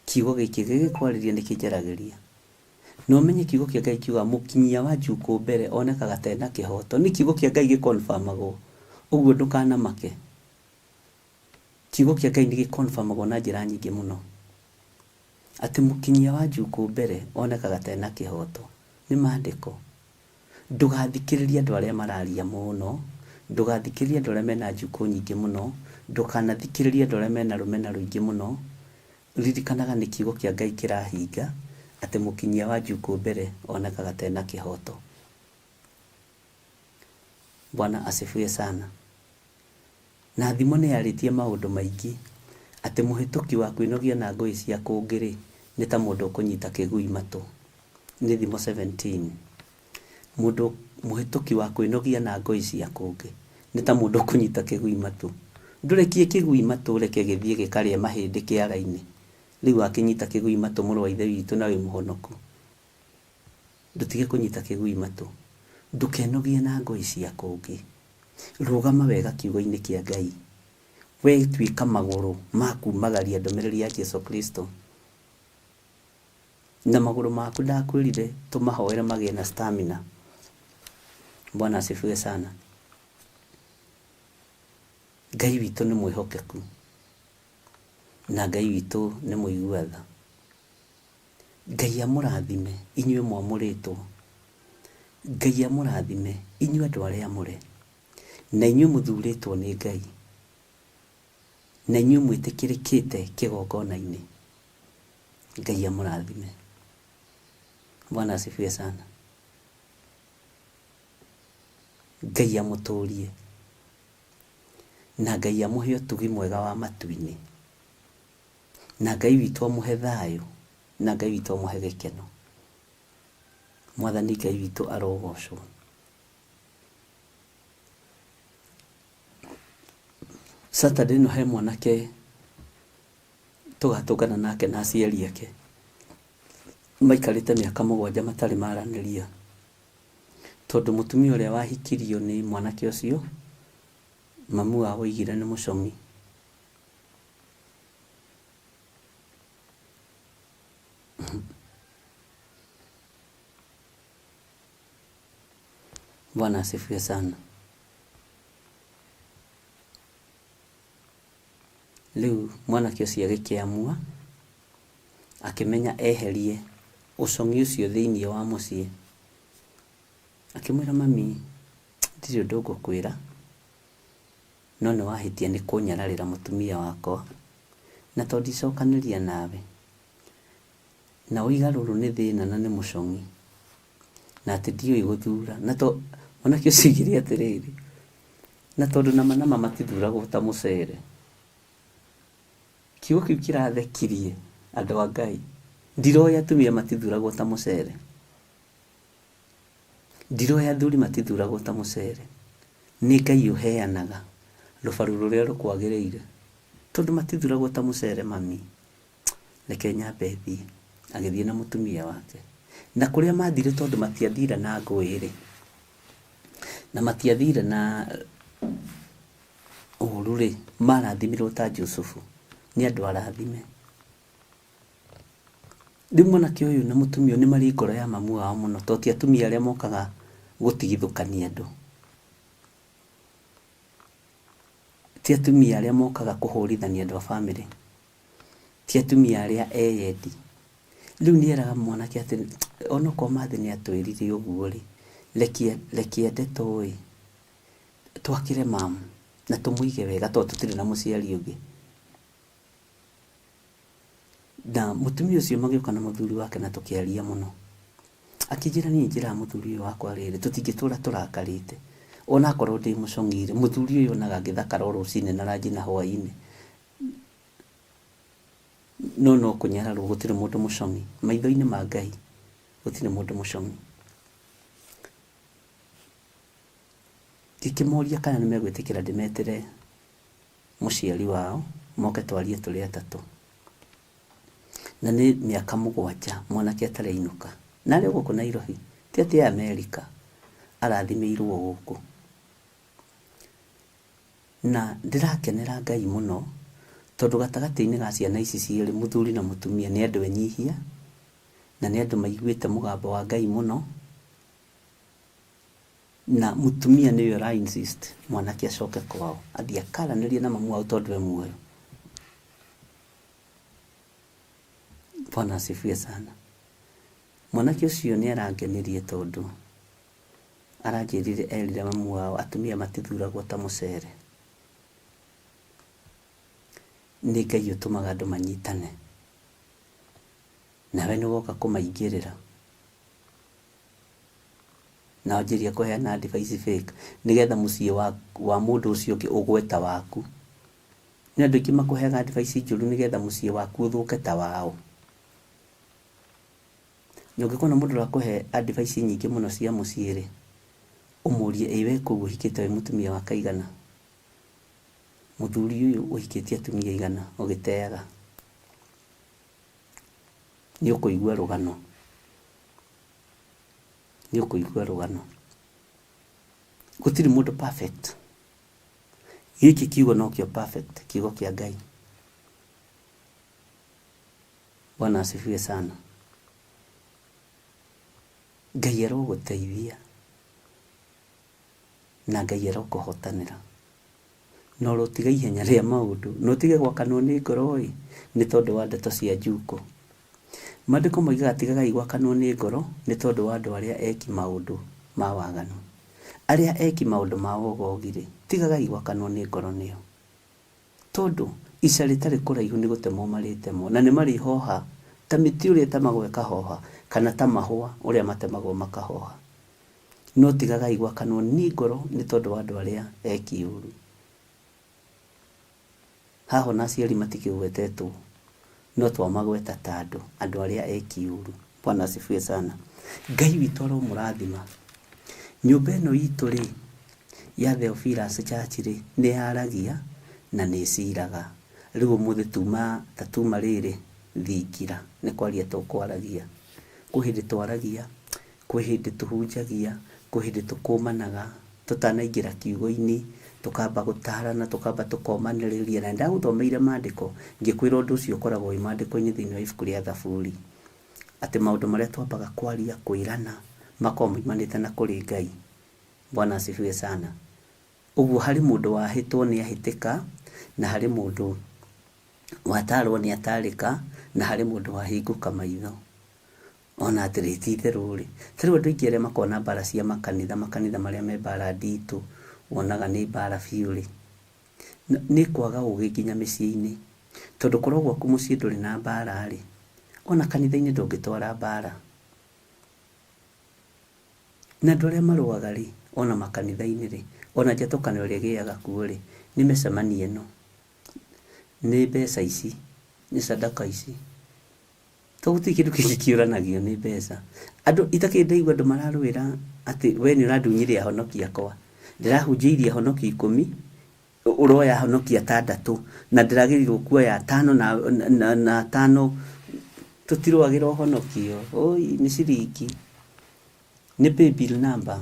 Kiugo gĩkĩ gĩgĩkwarĩria nĩ kĩnjaragĩria. Na ũmenye kiugo kĩa Ngai kiugaga mũkinyia wa njukũ mbere onekaga ta ena kĩhoto. Nĩ kiugo kĩa Ngai gĩ confirm agwo. Ũguo ndũkanamake. Kiugo kĩa Ngai nĩ gĩ confirm agwo na njĩra nyingĩ mũno. Atĩ mũkinyia wa njukũ mbere onekaga ta ena kĩhoto. Nĩ maandĩko. Ndũgathikĩrĩrie andũ arĩa mararia mũno, ndũgathikĩrĩrie andũ arĩa mena njukũ nyingĩ mũno, ndũkanathikĩrĩrie andũ arĩa mena rũmena rũingĩ mũno. Ririkanaga nĩ kiugo kĩa Ngai kĩrahinga atĩ mũkinyia wa njukũ mbere onekaga ta ena kĩhoto. Bwana asifiwe sana. Na thimo nĩ yarĩtie maũndũ maingĩ atĩ mũhĩtũki wa kwĩnogia na ngũĩ cia kũngĩ-rĩ, nĩ ta mũndũ ũkũnyita kĩgui matũ. Nĩ Thimo 17. Mũndũ mũhĩtũki wa kwĩnogia na ngũĩ cia kũngĩ nĩ ta mũndũ ũkũnyita kĩgui matũ. Ndũrekie kĩgui matũ ũreke gĩthiĩ gĩkarĩe mahĩndĩ kĩara-inĩ. Rĩu wakĩnyita kĩgui matũ mũrũ wa ithe witũ na wĩ mũhonoku. Ndũtige kũnyita kĩgui matũ. Ndũkenogie na ngũĩ cia kũngĩ. Rũgama wega kiugo-inĩ kĩa Ngai. We tuĩka magũrũ ma kumagaria ndũmĩrĩri ya Jesu Kristo. Na magũrũ maku ndakwĩrire tũmahoere magĩe na stamina. Bwana asifiwe sana. Ngai witũ nĩ mwĩhokeku na Ngai witũ nĩ mũigua tha. Ngai amũrathime inyuĩ mwamũrĩtwo. Ngai amũrathime inyuĩ andũ arĩa amũre. Na inyuĩ mũthurĩtwo nĩ Ngai, na inyuĩ mwĩtĩkĩrĩkĩte kĩgongona-inĩ, Ngai amũrathime. Bwana asifiwe sana. Ngai amũtũrie na Ngai amũhe ũtugi mwega wa matu-inĩ, na Ngai witũ amũhe thayũ, na Ngai witũ amũhe gĩkeno. Mwathani Ngai witũ arogocwo. Saturday ĩno he mwanake tũgatũngana nake na aciari ake maikarĩte mĩaka mũgwanja matarĩ maranĩria, tondũ mũtumia ũrĩa wahikirio nĩ mwanake ũcio mamu wao oigire nĩ mũcong'i. Bwana asifiwe sana. Rĩu mwanake ũcio agĩkĩamua, akĩmenya eherie ũcong'i ũcio thĩinĩ wa mũciĩ. Akĩmwĩra mami, ndirĩ ũndũ ngũkwĩra, no nĩ wahĩtia nĩ kũnyararĩra mũtumia wakwa, na tondũ ndicokanĩria nawe, na woiga rũrũ nĩ thĩna na nĩ mũcong'i, na atĩ ndiũĩ gũthura. Na to mwanake ũcio oigire atĩrĩrĩ, na tondũ nama nama matithuragwo ta mũcere. Kiugo kĩu kĩrathekirie andũ a Ngai. Ndiroĩ atumia matithuragwo ta mũcere. Ndiroĩ athuri matithuragwo ta mũcere. Nĩ Ngai ũheanaga rũbaru rũrĩa rũkwagĩrĩire. Tondũ matithuragwo ta mũcere mami. Reke nyambe thiĩ. Agĩthiĩ na mũtumia wake. Na kũrĩa mathire tondũ matiathire na ngũĩ-rĩ, na matiathire na ũru-rĩ, marathimirwo ta Jusufu. Nĩ andũ arathime. Rĩu mwanake ũyũ na mũtumia ũyũ nĩ marĩ ngoro ya mamu wao mũno, to ti atumia arĩa mokaga gũtigithũkania andũ. Ti atumia arĩa mokaga kũhũrithania andũ a bamĩrĩ. Ti atumia arĩa eyendi. Rĩu nĩ eraga mwanake atĩ onokorwo mathĩ nĩ atwĩrire ũguo rĩ, reke ende tũĩ, twakĩre mamu na tũmũige wega tondũ tũtirĩ na mũciari ũngĩ. Na mũtumia ũcio magĩũka na mũthuri wake na tũkĩaria mũno. Akĩnjĩra niĩ njĩraga mũthuri ũyũ wakwa rĩrĩ, tũtingĩtũra tũrakarĩte. Onakorwo ndĩ mũcong'i rĩ, mũthuri ũyũ onaga ngĩthakara o rũcinĩ na ranji na hwainĩ. No no kũnyararwo gũtirĩ mũndũ mũcong'i. Maitho-inĩ ma Ngai gũtirĩ mũndũ mũcong'i. Ngĩkĩmoria kana nĩ megwĩtĩkĩra ndĩmetĩre mũciari wao moke twarie tũrĩ atatũ. Na nĩ mĩaka mũgwanja mwanake atarĩ ainũka. Na arĩ o gũkũ Nairobi, ti atĩ e Amerika, arathimĩirwo gũkũ. Na ndĩrakenera Ngai mũno tondũ gatagatĩ-inĩ ga ciana ici cierĩ, mũthuri na mũtumia nĩ andũ enyihia, na nĩ andũ maiguĩte mũgambo wa Ngai mũno. Na mũtumia nĩwe ũra insist mwanake acoke kwao athiĩ akaranĩrie na mamu wao tondũ e muoyo. Bwana asifiwe sana. Mwanake ũcio nĩ arangenirie tondũ aranjĩrire erire mamu wao atumia matithuragwo ta mũcere. Nĩ Ngai ũtũmaga andũ manyitane. Nawe nĩ woka kũmaingĩrĩra. Na wanjĩrĩria kũheana advice fake nĩgetha mũciĩ wa, wa mũndũ ũcio ũngĩ ũgwe ta waku. Nĩ andũ aingĩ makũheaga advice njũru nĩgetha mũciĩ waku ũthũke ta wao. Na ũngĩkona mũndũ ũrakũhe advice nyingĩ mũno cia mũciĩ rĩ, ũmũrie ĩ we kũu ũhikĩte wĩ mũtumia wa kaigana? Mũthuri ũyũ ũhikĩtie atumia aigana ũgĩteaga? Nĩ ũkũigua rũgano. Nĩ ũkũigua rũgano. Gũtirĩ mũndũ perfect. Gĩkĩ kiugo nokĩo perfect, kiugo kĩa Ngai. Bwana asifiwe sana. Ngai arogũteithia na Ngai arokũhotanĩra. Na ũrotiga ihenya rĩa maũndũ, na ũtige gwakanwo nĩ ngoro-ĩ, nĩ tondũ wa ndeto cia njukũ. Maandĩko moigaga tigagai gwakanwo nĩ ngoro nĩ tondũ wa andũ arĩa eki maũndũ ma waganu. Arĩa eki maũndũ ma wogogi-rĩ, tigagai gwakanwo nĩ ngoro nĩo. Tondũ ica rĩtarĩ kũraihu nĩ gũtemwo marĩtemwo, na nĩ marĩhoha ta mĩtĩ ũrĩa ĩtemagwo ĩkahoha, kana ta mahũa ũrĩa matemagwo makahoha. No tigagai gwakanwo nĩ ngoro nĩ tondũ wa andũ arĩa eki ũũru. Haha ona aciari matikĩgwetetwo, no twamagweta ta andũ, andũ arĩa eki ũũru. Bwana asifiwe sana. Ngai witũ aromũrathima. Nyũmba ĩno itũ rĩ, ya Theophilus Church rĩ, nĩ yaragia na nĩ ĩciraga. Rĩu ũmũthĩ tuma ta tuma rĩrĩ thingira, nĩ kwaria tũkwaragia. Kwĩ hĩndĩ twaragia, kwĩ hĩndĩ tũhunjagia, kwĩ hĩndĩ tũkũmanaga tũtanaingĩra kiugo-inĩ, tũkamba gũtarana, tũkamba tũkomanĩrĩria. Na nĩndagũthomeire mandĩko ngĩkwĩra ũndũ ũcio ũkoragwo wĩ mandĩko-inĩ thĩinĩ wa ibuku rĩa Thaburi. Atĩ maũndũ marĩa twambaga kwaria, kwĩrana, makoragwo maumanĩte na kũrĩ Ngai. Bwana asifiwe sana. Ũguo harĩ mũndũ wahĩtwo nĩ ahĩtĩka, na harĩ mũndũ watarwo nĩ atarĩka, na harĩ mũndũ wahingũka maitho. Ona atĩrĩ ti itherũ rĩ, ta rĩu andũ aingĩ arĩa makoragwo na mbara cia makanitha, makanitha marĩa me mbara nditũ, wonaga nĩ mbara biũ rĩ, nĩ kwaga ũgĩ nginya mĩciĩ-inĩ. Tondũ korwo gwaku mũciĩ ndũrĩ na mbara rĩ, ona kanitha-inĩ ndũngĩtwara mbara. Na andũ arĩa marũaga rĩ, ona makanitha-inĩ rĩ, ona njatũkano ĩrĩa ĩgĩaga kuo rĩ, nĩ mĩcemanio ĩno, nĩ mbeca ici, nĩ sadaka ici. To gũtirĩ kĩndũ kĩngĩ kĩũranagio nĩ mbeca. Andũ itakĩrĩ ndaigua andũ mararũĩra atĩ we nĩ ũrandunyire ahonoki akwa. Ndĩrahunjĩirie ahonoki ikũmi, ũroya ahonoki atandatũ, na ndĩragĩrĩirwo kuoya atano na, na, na atano. Tũtirũagĩra ũhonokio. Oi, nĩ ciringi. Nĩ paybill number.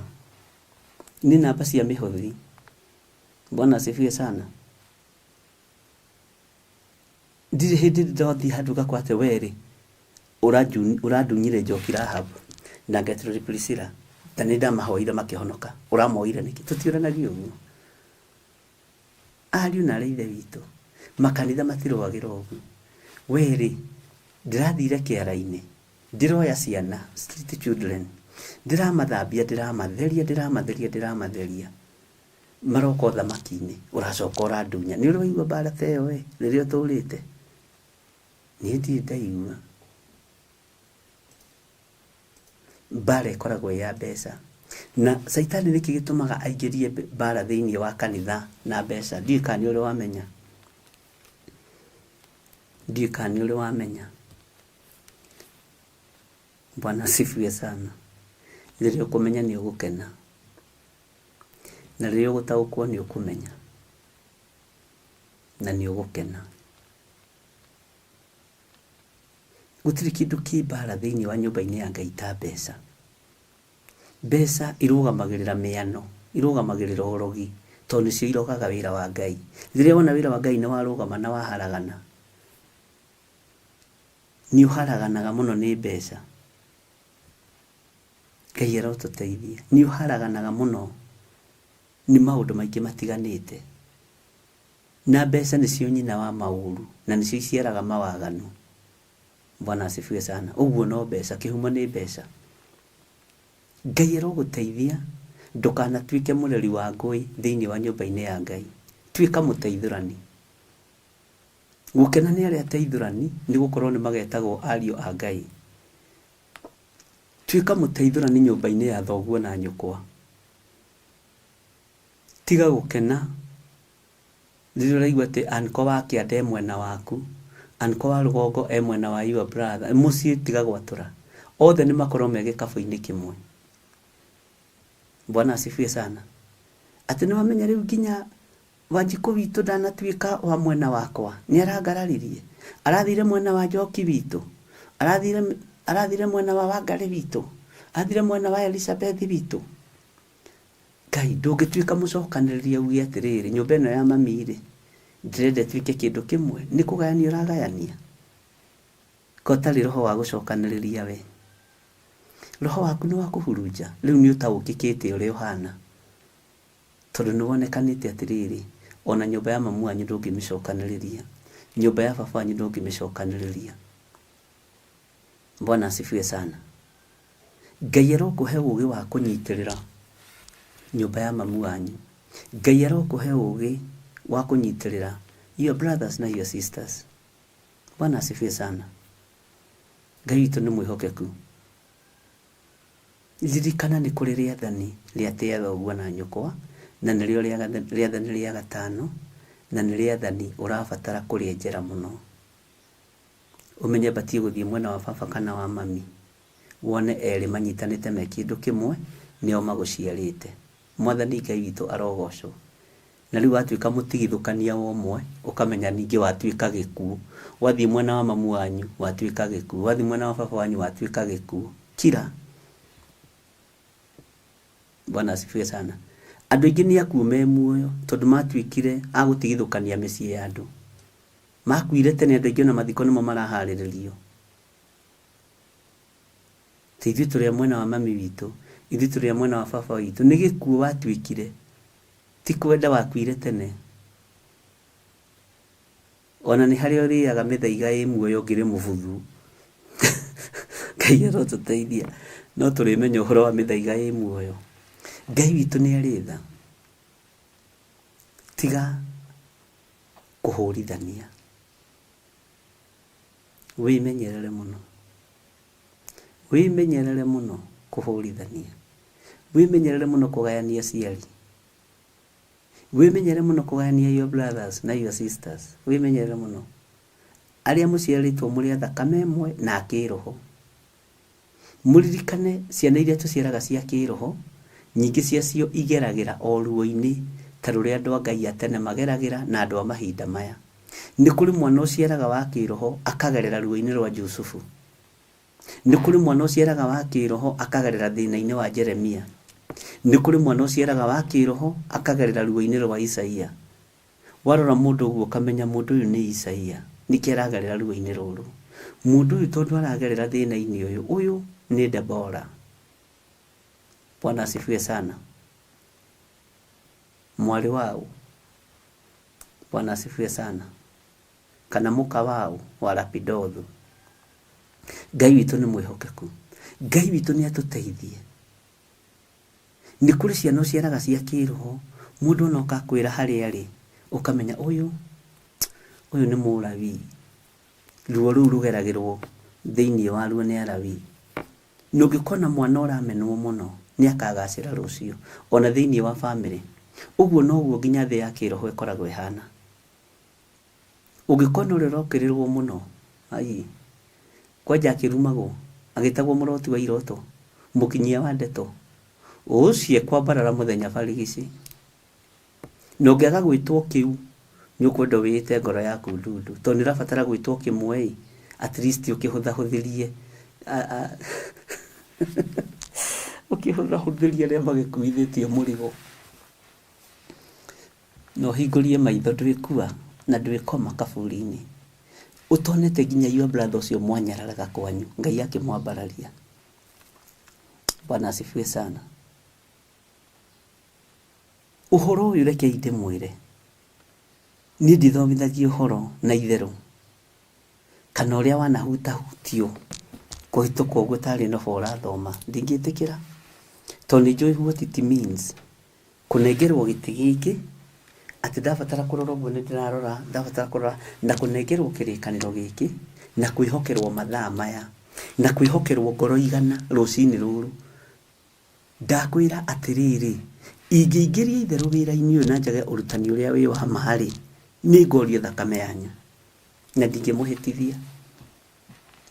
Nĩ namba cia mĩhothi. Bwana asifiwe sana. Ndirĩ hĩndĩ ndathiĩ handũ ngakora atĩ we rĩ, ũrandunyire Njoki Rahab na Gertrude Priscilla na nĩ ndamahoire makĩhonoka, ũramoire nĩkĩ? Tũtiũranagia ũguo. Ariũ na aarĩ a Ithe witũ, makanitha matirũagĩra ũguo. We rĩ, ndĩrathire kĩara-inĩ, ndĩroya ciana, street children, ndĩramathambia, ndĩramatheria, ndĩramatheria, ndĩramatheria. Maroka ũthamaki-inĩ, ũracoka ũrandunya. Nĩ ũrĩ waigua mbara ta ĩyo we, rĩrĩa ũtũrĩte? Niĩ ndirĩ ndaigua. Mbara ĩkoragwo ĩ ya mbeca. Na caitani nĩkĩ gĩtũmaga aingĩrie mbara thĩinĩ wa kanitha na mbeca? Ndiũĩ kana nĩ ũrĩ wamenya. Ndiũĩ kana nĩ ũrĩ wamenya. Bwana asifiwe sana. Rĩrĩa ũkũmenya nĩ ũgũkena. Na rĩrĩa ũgũtaũkwo nĩ ũkũmenya na nĩ ũgũkena. Gũtirĩ kĩndũ kĩ mbara thĩinĩ wa nyũmba-inĩ ya Ngai ta mbeca. Mbeca irũgamagĩrĩra mĩano, irũgamagĩrĩra ũrogi, tondũ nĩcio irogaga wĩra wa Ngai. Rĩrĩa wona wĩra wa Ngai nĩ warũgama na waharagana, nĩ ũharaganaga mũno nĩ mbeca. Ngai arotũteithia. Nĩ ũharaganaga mũno nĩ maũndũ maingĩ matiganĩte. Na mbeca nĩcio nyina wa maũru na nĩcio iciaraga mawaganu. Bwana asifiwe sana. Ũguo no mbeca, kĩhumo nĩ mbeca. Ngai arogũteithia ndũkanatuĩke mũreri wa ngũĩ thĩinĩ wa nyũmba-inĩ ya Ngai. Tuĩka mũteithũrani. Gũkena nĩ arĩa ateithũrani nĩ gũkorwo nĩ magetagwo ariũ a Ngai. Tuĩka mũteithũrani nyũmba-inĩ ya thoguo na nyũkwa. Tiga gũkena rĩrĩa ũraigua atĩ anko wa kĩanda e mwena waku, anko wa rũgongo e mwena wa your brother. Mũciĩ tiga gwatũra. Othe nĩ makorwo me gĩkabũ-inĩ kĩmwe. Bwana asifiwe sana. Atĩ nĩ wamenya rĩu nginya Wanjikũ witũ ndanatuĩka wa mwena wakwa, nĩarangararirie. Arathire mwena wa Njoki witũ, arathire, arathire mwena wa Wangarĩ witũ, athire mwena wa Elizabeth witũ. Ngai, ndũngĩtuĩka mũcokanĩrĩria uge atĩrĩrĩ, nyũmba ĩno ya mami-rĩ, ndĩrenda ĩtuĩke kĩndũ kĩmwe. Nĩ kũgayania ũragayania? Ko ũtarĩ roho wa gũcokanĩrĩria we? Roho waku nĩ wa kũhurunja? Rĩu nĩ ũtaũkĩkĩte ũrĩa ũhana. Tondũ nĩwonekanĩte atĩrĩrĩ, o na nyũmba ya mamu wanyu ndũngĩmĩcokanĩrĩria, nyũmba ya baba wanyu ndũngĩmĩcokanĩrĩria. Bwana asifiwe sana. Ngai arokũhe ũũgĩ wa kũnyitĩrĩra Nyũmba ya mamu wanyu. Ngai arokũhe ũgĩ wa kũnyitĩrĩra your brothers na your sisters. Bwana asifiwe sana. Ngai witũ nĩ mwĩhokeku. Ririkana nĩ kũrĩ rĩathani rĩa tĩa thoguo na nyũkwa, na nĩrĩo rĩathani rĩa gatano, na nĩ rĩathani ũrabatara kũrĩenjera mũno. Ũmenye batiĩ gũthiĩ mwena wa baba kana wa mami, wone erĩ manyitanĩte me kĩndũ kĩmwe, nĩo magũciarĩte. Mwathani Ngai witũ arogocwo. Na rĩu watuĩka mũtigithũkania wa ũmwe, ũkamenya ningĩ watuĩka gĩkuũ. Wathiĩ mwena wa mamu wanyu, watuĩka gĩkuũ. Wathiĩ mwena wa baba wanyu, watuĩka gĩkuũ. Kira. Bwana asifiwe sana. Andũ aingĩ nĩ akuũ me muoyo tondũ matuĩkire a gũtigithũkania mĩciĩ ya andũ. Makuire tene andũ aingĩ ona mathiko nĩmo maraharĩrĩrio. Ti ithuĩ tũrĩ a mwena wa mami witũ, ithuĩ tũrĩ a mwena wa baba witũ. Nĩ gĩkuũ watuĩkire. Ti kwenda wakuire tene. Ona nĩ harĩa ũrĩaga mĩthaiga ĩ muoyo ũngĩrĩ mũbuthu. Ngai arotũteithia. No tũrĩmenya ũhoro wa mĩthaiga ĩ muoyo. Ngai witũ nĩ arĩ tha. Tiga kũhũrithania. Wĩmenyerere mũno. Wĩmenyerere mũno kũhũrithania. Wĩmenyerere mũno kũgayania aciari. Wĩmenyerere mũno kũgayania your brothers na your sisters. Wĩmenyerere mũno. Arĩa mũciarĩtwo mũrĩ a thakame ĩmwe na a kĩroho. Mũririkane ciana iria tũciaraga cia kĩroho, nyingĩ ciacio igeragĩra o ruo-inĩ ta rũrĩa andũ a Ngai a tene mageragĩra na andũ a mahinda maya. Nĩ kũrĩ mwana ũciaraga wa kĩroho akagerera ruo-inĩ rwa Jusufu. Nĩ kũrĩ mwana ũciaraga wa kĩroho akagerera thĩna-inĩ wa Jeremia. Nĩ kũrĩ mwana ũciaraga wa kĩroho akagerera ruo-inĩ rwa Isaia. Warora mũndũ ũguo ũkamenya mũndũ ũyũ nĩ Isaia, nĩkĩo aragerera ruo-inĩ rũrũ. Mũndũ ũyũ tondũ aragerera thĩna-inĩ ũyũ, ũyũ nĩ Debora. Bwana asifiwe sana. Mwarĩ wa ũ? Bwana asifiwe sana. Kana mũka wa ũ? Wa Lapidothu. Ngai witũ nĩ mwĩhokeku. Ngai witũ nĩ atũteithie. Nĩ kũrĩ ciana ũciaraga cia kĩroho, mũndũ ona oka akwĩra harĩa arĩ, ũkamenya ũyũ, ũyũ nĩ mũlawii. Ruo rũu rũgeragĩrwo thĩinĩ waruo nĩ Alawii. Na ũngĩkona mwana ũramenwo mũno, nĩ akagacĩra rũciũ, ona thĩinĩ wa bamĩrĩ. Ũguo noguo nginya thĩ ya kĩroho ĩkoragwo ĩhana. Ũngĩkona ũrĩa ũrokĩrĩrwo mũno, ai, kwanja akĩrumagwo, agĩtagwo mũroti wa iroto, mũkinyia wa ndeto, ũcio ekwambarara mũthenya barigici. Na ũngĩaga gwĩtwo kĩu, nĩ ũkwenda wĩĩte ngoro yaku ndundu, tondũ nĩ ũrabatara gwĩtwo kĩmwe ĩ, at least ũkĩhũthahũthĩrie ũkĩhũthahũthĩrie arĩa magĩkuithĩtie mũrigo. Na ũhingũrie maitho ndwĩkua na ndwĩkoma kaburi-inĩ ũtonete nginya your brother ũcio mwanyararaga kwanyu Ngai akĩmwambararia. Bwana asifiwe sana. Ũhoro ũyũ rekei ndĩmwĩre, niĩ ndithomithagia ũhoro na itherũ kana ũrĩa wanahutahutio kũhĩtũka ũguo tarĩ nobo ũrathoma, ndingĩtĩkĩra tondũ nĩ njũĩ what it means. Kũnengerwo gĩtĩ gĩkĩ, atĩ ndabatara kũrora ũguo nĩ ndĩrarora, ndabatara kũrora, na kũnengerwo kĩrĩkanĩro gĩkĩ, na kwĩhokerwo mathaa maya, na kwĩhokerwo ngoro igana rũcinĩ rũrũ. Ndakwĩra atĩrĩrĩ, ingĩingĩria itherũ wĩra-inĩ ũyũ na njage ũrutani ũrĩa wĩ wa ma-rĩ, nĩ ngorio thakame yanyu, na ndingĩmũhĩtithia.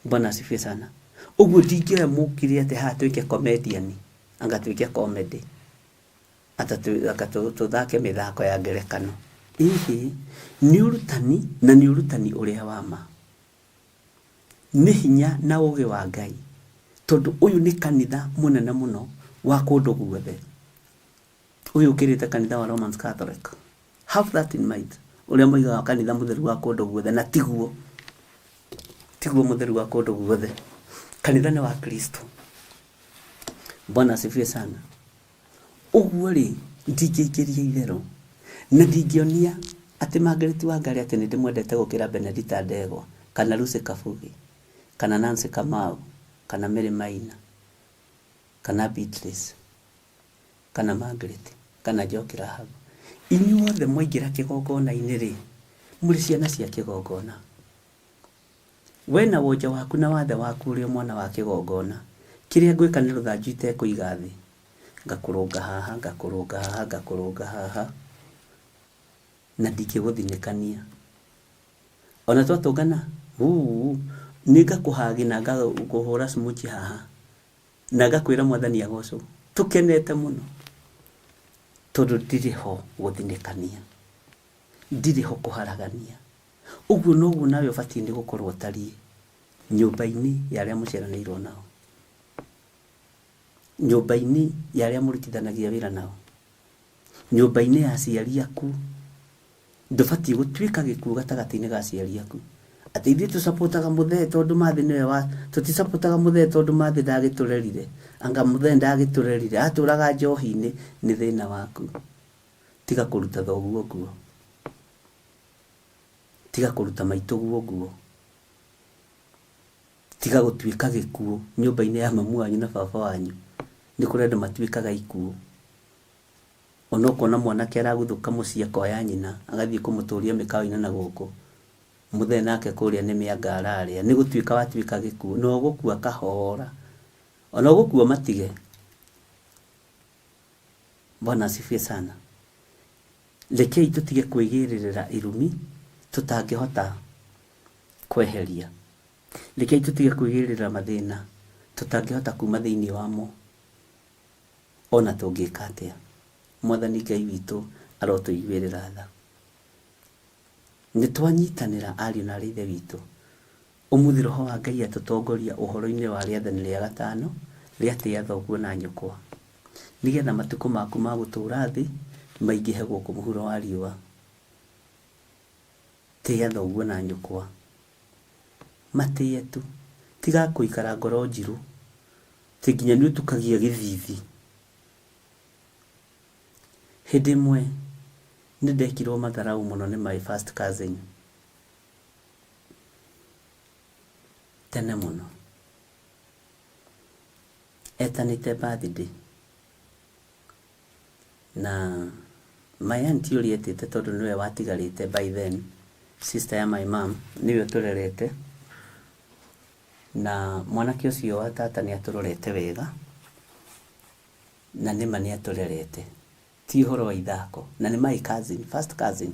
Bwana asifiwe sana. Ũguo ndingĩoya mũkire atĩ haha twĩke comedian, anga twĩke comedy. Ata tũthake mĩthako ya ngerekano. Ĩhĩ, nĩ ũrutani na nĩ ũrutani ũrĩa wa ma. Nĩ hinya na ũgĩ wa Ngai, tondũ ũyũ nĩ kanitha mũnene mũno wa kũndũ guothe. Ũyũ ũkĩrĩte kanitha wa Roman Catholic. Have that in mind. Ũrĩa moigaga kanitha mũtheru wa kũndũ guothe, na tiguo. Tiguo mũtheru wa kũndũ guothe. Kanitha nĩ wa Kristo. Bwana asifiwe sana. Ũguo-rĩ, ndingĩingĩria itherũ, na ndingĩonia atĩ Margaret Wangari atĩ nĩ ndĩmwendete gũkĩra Benedita Ndegwa, kana Lucy Kabugi, kana Nancy Kamau, kana Mary Maina, kana Beatrice, kana Margaret kana Njoki Rahabu. Inyuothe mwaingĩra kĩgongona-inĩ rĩ, mũrĩ ciana cia kĩgongona. We na wonje waku na wathe waku ũrĩ o mwana wa kĩgongona. Kĩrĩa ngwĩka nĩ rũthanju itekũiga thĩ. Ngakũrũnga haha, ngakũrũnga haha, ngakũrũnga haha, na ndingĩgũthinĩkania. Ona twatũngana, huu, nĩ ngakũhagi na ngakũhũra smuchi haha, na ngakwĩra Mwathani agocwo. Tũkenete mũno, tondũ ndirĩ ho gũthinĩkania, ndirĩ ho kũharagania. Ũguo noguo nawe ũbatiĩ nĩ gũkorwo ũtariĩ nyũmba-inĩ ya arĩa mũciaranĩirwo nao, nyũmba-inĩ ya arĩa mũrutithanagia wĩra nao, nyũmba-inĩ ya aciari aku. Ndũbatiĩ gũtuĩka gĩkuũ gatagatĩ-inĩ ga aciari aku. Atĩ ithuĩ tũcapotaga mũthee tondũ mathĩ nĩwe wa, tũticapotaga mũthee tondũ mathĩ ndagĩtũrerire. Anga mũthee ndagĩtũrerire, atũraga njohi-inĩ, nĩ thĩna waku. Tiga kũruta thoguo nguo. Tiga kũruta maitũguo nguo. Tiga gũtuĩka gĩkuũ nyũmba-inĩ ya mamu wanyu na baba wanyu. Nĩ kũrĩ andũ matuĩkaga ikuũ. Ona ũkona mwanake araguthũka mũciĩ akoya nyina agathiĩ kũmũtũria mĩkawa-inĩ na gũkũ. Mũthee nake kũrĩa nĩ mĩanga ararĩa. Nĩ gũtuĩka watuĩka gĩkuũ. Na ũgũkua kahora. Ona ũgũkua ũmatige. Bwana asifiwe sana. Rekei tũtige kwĩgĩrĩrĩra irumi tũtangĩhota kweheria. Rekei tũtige kwĩgĩrĩrĩra mathĩna tũtangĩhota kuma thĩinĩ wamo ona tũngĩka atĩa. Mwathani Ngai witũ arotũiguĩrĩra tha. Nĩ twanyitanĩra ariũ na aarĩ a Ithe witũ. Ũmũthĩ Roho wa Ngai atũtongoria ũhoro-inĩ wa rĩathani rĩa gatano rĩa tĩa thoguo na nyũkwa, nĩgetha matukũ maku ma gũtũũra thĩ maingĩhe gũkũ mũhuro wa riũa. Tĩa thoguo na nyũkwa. Matĩe tu. Tiga kũikara ngoro njirũ, atĩ nginya nĩ ũtukagia gĩthithi. Hĩndĩ ĩmwe nĩ ndekirwo matharaũ mũno nĩ my first cousin. Tene mũno. Etanĩte birthday na my auntie ũrĩa etĩte tondũ nĩwe watigarĩte by then, sister ya my mom nĩwe ũtũrerete na mwanake ũcio wa tata nĩ atũrorete wega na nĩma nĩ atũrerete, ti ũhoro wa ithako na nĩ my cousin, first cousin.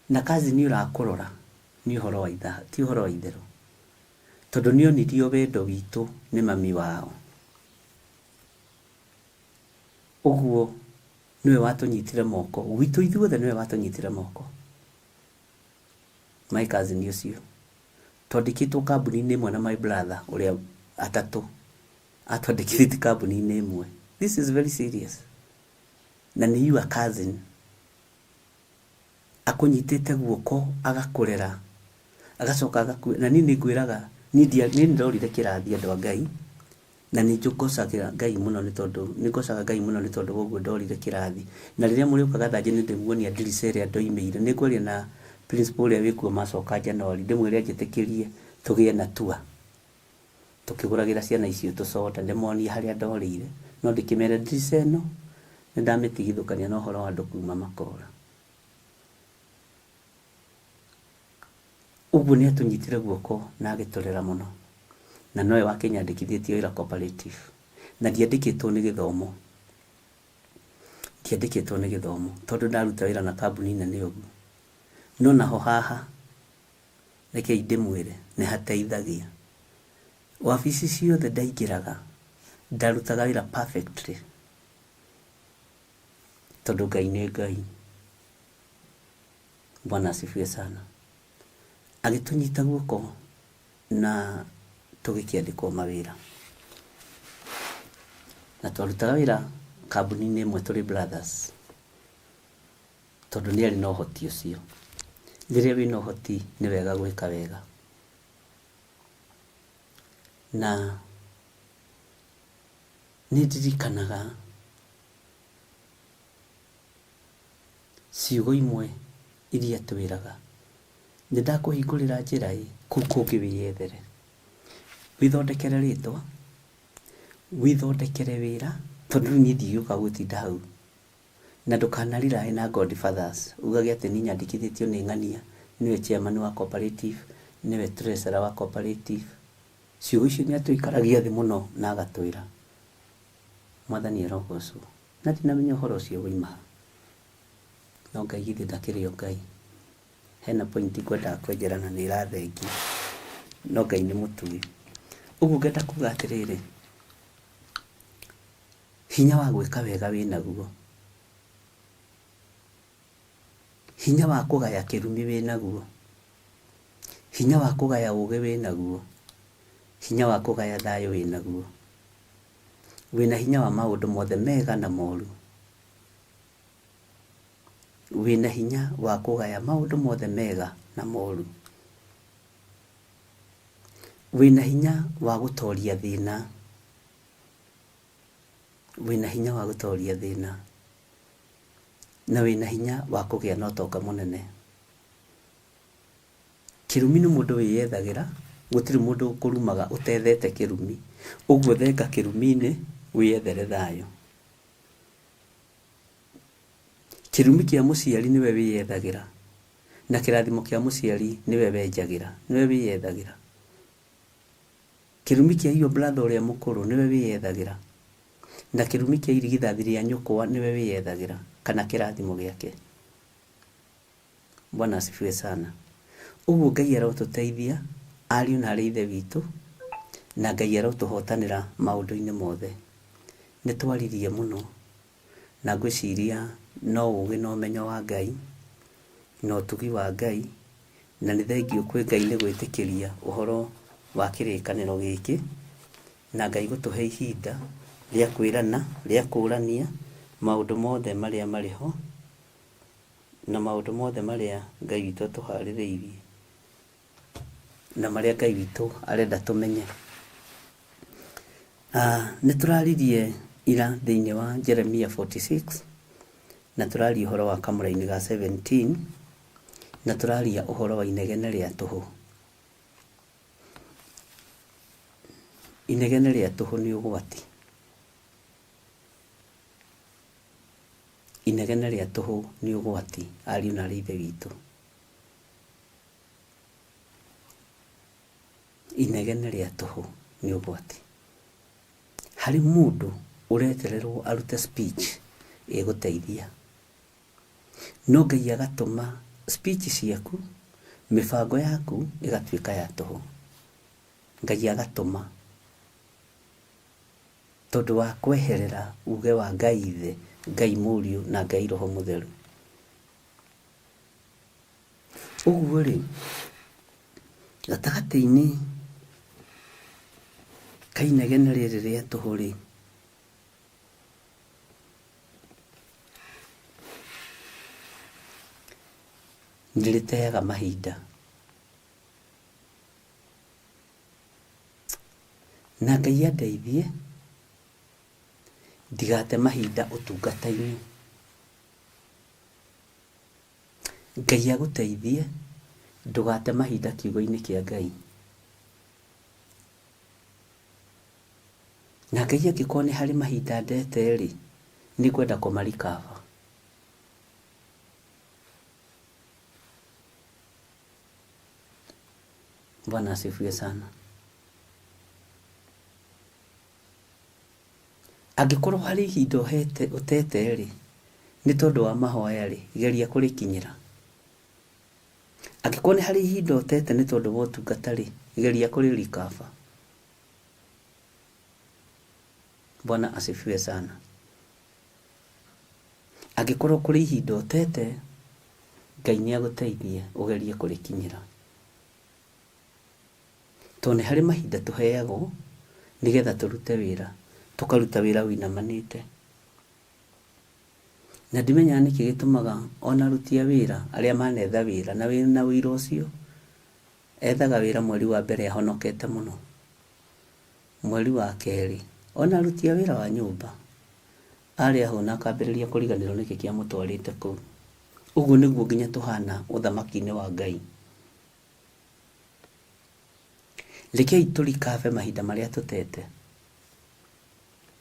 Na cousin ũrakũrora nĩ ũhoro wa itha, ti ũhoro wa itherũ. Tondũ nĩ onirio wendo witũ nĩ mami wao. Ũguo nĩwe watũnyitire moko, gwitũ ithuothe nĩwe watũnyitire moko. My cousin ũcio. Twandĩkĩtwo kambuni-inĩ ĩmwe na my brother ũrĩa atatũ. Atwandĩkithĩtie kambuni-inĩ ĩmwe. This is very serious. Na nĩ your cousin. Akũnyitĩte guoko agakũrera, agacoka agakua, na niĩ nĩ ngwĩraga, niĩ nĩ ndorire kĩrathi andũ a Ngai, na nĩ ngocagĩra Ngai mũno nĩ tondũ, nĩ ngocaga Ngai mũno nĩ tondũ wa ũguo ndorire kĩrathi. Na rĩrĩa mũrĩũka Gathanjĩ nĩ ndĩmuonia ndirica ĩrĩa ndoimĩire. Nĩ ngwaria na principal ũrĩa wĩkuo macoka January, ndĩmwĩre anjĩtĩkĩrie tũgĩe na tour. Tũkĩgũragĩra ciana icio tũcoda, ndĩmonie harĩa ndorĩire, no ndĩkĩmere ndirica ĩno nĩ ndamĩtigithũkania na ũhoro wa andũ kuma makora. Ũguo nĩ atũnyitire guoko na agĩtũrera mũno, na nowe wakĩnyandĩkithĩtie wĩra cooperative, na ndiandĩkĩtwo nĩ gĩthomo, ndiandĩkĩtwo nĩ gĩthomo tondũ ndaruta wĩra na kambuni nene ũguo. No naho haha rekei ndĩmwĩre nĩ hateithagia. Wabici ciothe ndaingĩraga ndarutaga wĩra perfectly tondũ Ngai nĩ Ngai. Bwana asifiwe sana. Agĩtũnyita guoko na tũgĩkĩandĩkwo mawĩra. Na twarutaga wĩra kambuni-inĩ ĩmwe tũrĩ brothers tondũ nĩ arĩ na ũhoti ũcio. Rĩrĩa wĩna ũhoti nĩ wega gwĩka wega. Na nĩ ndirikanaga ciugo imwe iria atwĩraga, nĩ ndakũhingũrĩra njĩra ĩ, kũu kũngĩ wĩyethere. Wĩthondekere rĩtwa, wĩthondekere wĩra, Tondũ rĩu niĩ ndigĩũka gũtinda hau. Na ndũkanarirae na godfathers ugage atĩ niĩ nyandĩkithĩtio nĩ ng'ania, nĩwe chairman wa cooperative, nĩwe treasurer wa cooperative. Ciugo icio nĩ atũikaragia thĩ mũno na agatwĩra. Mwathani arogocwo. Na ndinamenya ũhoro ũcio woima ha. No Ngai githĩ ndakĩrĩ o Ngai. Hena point ngwendaga kwenjera na nĩ ĩrathengia. No Ngai nĩ mũtugi. Ũguo ngenda kuga atĩrĩrĩ, hinya wa gwĩka wega wĩnaguo. Hinya wa kũgaya kĩrumi wĩnaguo. Hinya wa kũgaya ũgĩ wĩnaguo. Hinya wa kũgaya thayũ wĩnaguo. Wĩna hinya wa maũndũ mothe mega na moru. Wĩna hinya wa kũgaya maũndũ mothe mega na moru. Wĩna hinya wa gũtoria thĩna. Wĩna hinya wa gũtoria thĩna. Na wĩna hinya wa kũgĩa na ũtonga mũnene. Kĩrumi nĩ mũndũ wĩyethagĩra, gũtirĩ mũndũ ũkũrumaga ũtethete kĩrumi. Ũguo thenga kĩrumi-inĩ wĩyethere thayũ. Kĩrumi kĩa mũciari nĩwe wĩyethagĩra, na kĩrathimo kĩa mũciari nĩwe wenjagĩra, nĩwe wĩyethagĩra. Kĩrumi kĩa your brother ũrĩa mũkũrũ nĩwe wĩyethagĩra, na kĩrumi kĩa irigithathi rĩa nyũkwa nĩwe wĩyethagĩra, kana kĩrathimo gĩake. Bwana asifiwe sana. Ũguo Ngai arotũteithia ariũ na arĩ ithe witũ, na Ngai arotũhotanĩra maũndũ-inĩ mothe. Nĩ twaririe mũno, na ngwĩciria no ũgĩ na ũmenyo wa Ngai, na ũtugi wa Ngai, na nĩ thengiũ kwĩ Ngai nĩ gwĩtĩkĩria ũhoro wa kĩrĩkanĩro gĩkĩ, na Ngai gũtũhe ihinda rĩa kwĩrana, rĩa kũrania maũndũ mothe marĩa marĩ ho, na maũndũ mothe marĩa Ngai witũ atũharĩrĩirie, na marĩa Ngai witũ arenda tũmenye. Nĩ tũraririe ira thĩinĩ wa Jeremia 46, na tũraria ũhoro wa kamũraini ga 17, na tũraria ũhoro wa inegene rĩa tũhũ. Inegene rĩa tũhũ nĩ ũgwati. Inegene rĩa tũhũ nĩ ũgwati ariũ na arĩ ithe witũ. Inegene rĩa tũhũ nĩ ũgwati. Harĩ mũndũ ũretererwo arute speech ĩgũteithia. No Ngai agatũma speech ciaku, mĩbango yaku ĩgatuĩka ya tũhũ. Ngai agatũma tondũ wa kweherera uge wa Ngai Ithe, Ngai Mũriũ na Ngai Roho Mũtheru. Ũguo rĩ, gatagatĩ-inĩ ka inegene rĩrĩ rĩa tũhũ rĩ, nĩ rĩteaga mahinda. Na Ngai andeithie ndigate mahinda ũtungata-inĩ. Ngai agũteithie ndũgate mahinda kiugo-inĩ kĩa Ngai. Na Ngai angĩkorwo nĩ harĩ mahinda ndete-rĩ, nĩ ngwenda kũmarikaba. Bwana asifiwe sana. Angĩkorwo harĩ ihinda ũhete ũtete-rĩ, nĩ tondũ wa mahoya-rĩ, geria kũrĩkinyĩra. Angĩkorwo nĩ harĩ ihinda ũtete nĩ tondũ wa ũtungata-rĩ, geria kũrĩrikaba. Bwana asifiwe sana. Angĩkorwo kũrĩ ihinda ũtete, Ngai nĩ agũteithie ũgerie kũrĩkinyĩra. Tondũ nĩ harĩ mahinda tũheagwo nĩgetha tũrute wĩra, tũkaruta wĩra ũinamanĩte. Na ndimenyaga nĩkĩ gĩtũmaga ona aruti a wĩra arĩa manetha wĩra na wĩna ũira ũcio, ethaga wĩra mweri wa mbere ahonokete mũno, mweri wa kerĩ, ona aruti a wĩra wa nyũmba, arĩa ahũna akambĩrĩria kũriganĩrwo nĩkĩ kĩamũtwarĩte kũu. Ũguo nĩguo nginya tũhana ũthamaki-inĩ wa Ngai. Rekei tũrikabe mahinda marĩa tũtete.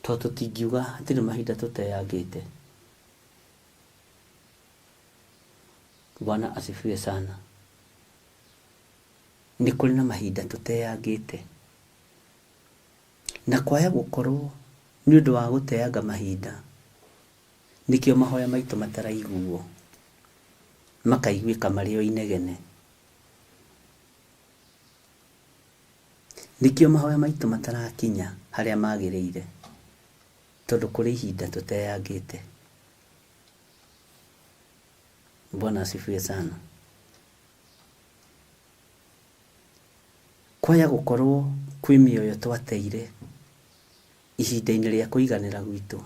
To tũtingiuga hatirĩ mahinda tũteyangĩte. Bwana asifiwe sana. Nĩ kũrĩ na mahinda tũteyangĩte. Na kwaya gũkorwo nĩ ũndũ wa gũteanga mahinda, nĩkĩo mahoya maitũ mataraiguo, makaiguĩka marĩ o inegene. Nĩkĩo mahoya maitũ matarakinya harĩa magĩrĩire, tondũ kũrĩ ihinda tũteyangĩte. Bwana asifiwe sana. Kwaya gũkorwo kwĩ mĩoyo twateire ihinda-inĩ rĩa kũiganĩra gwitũ.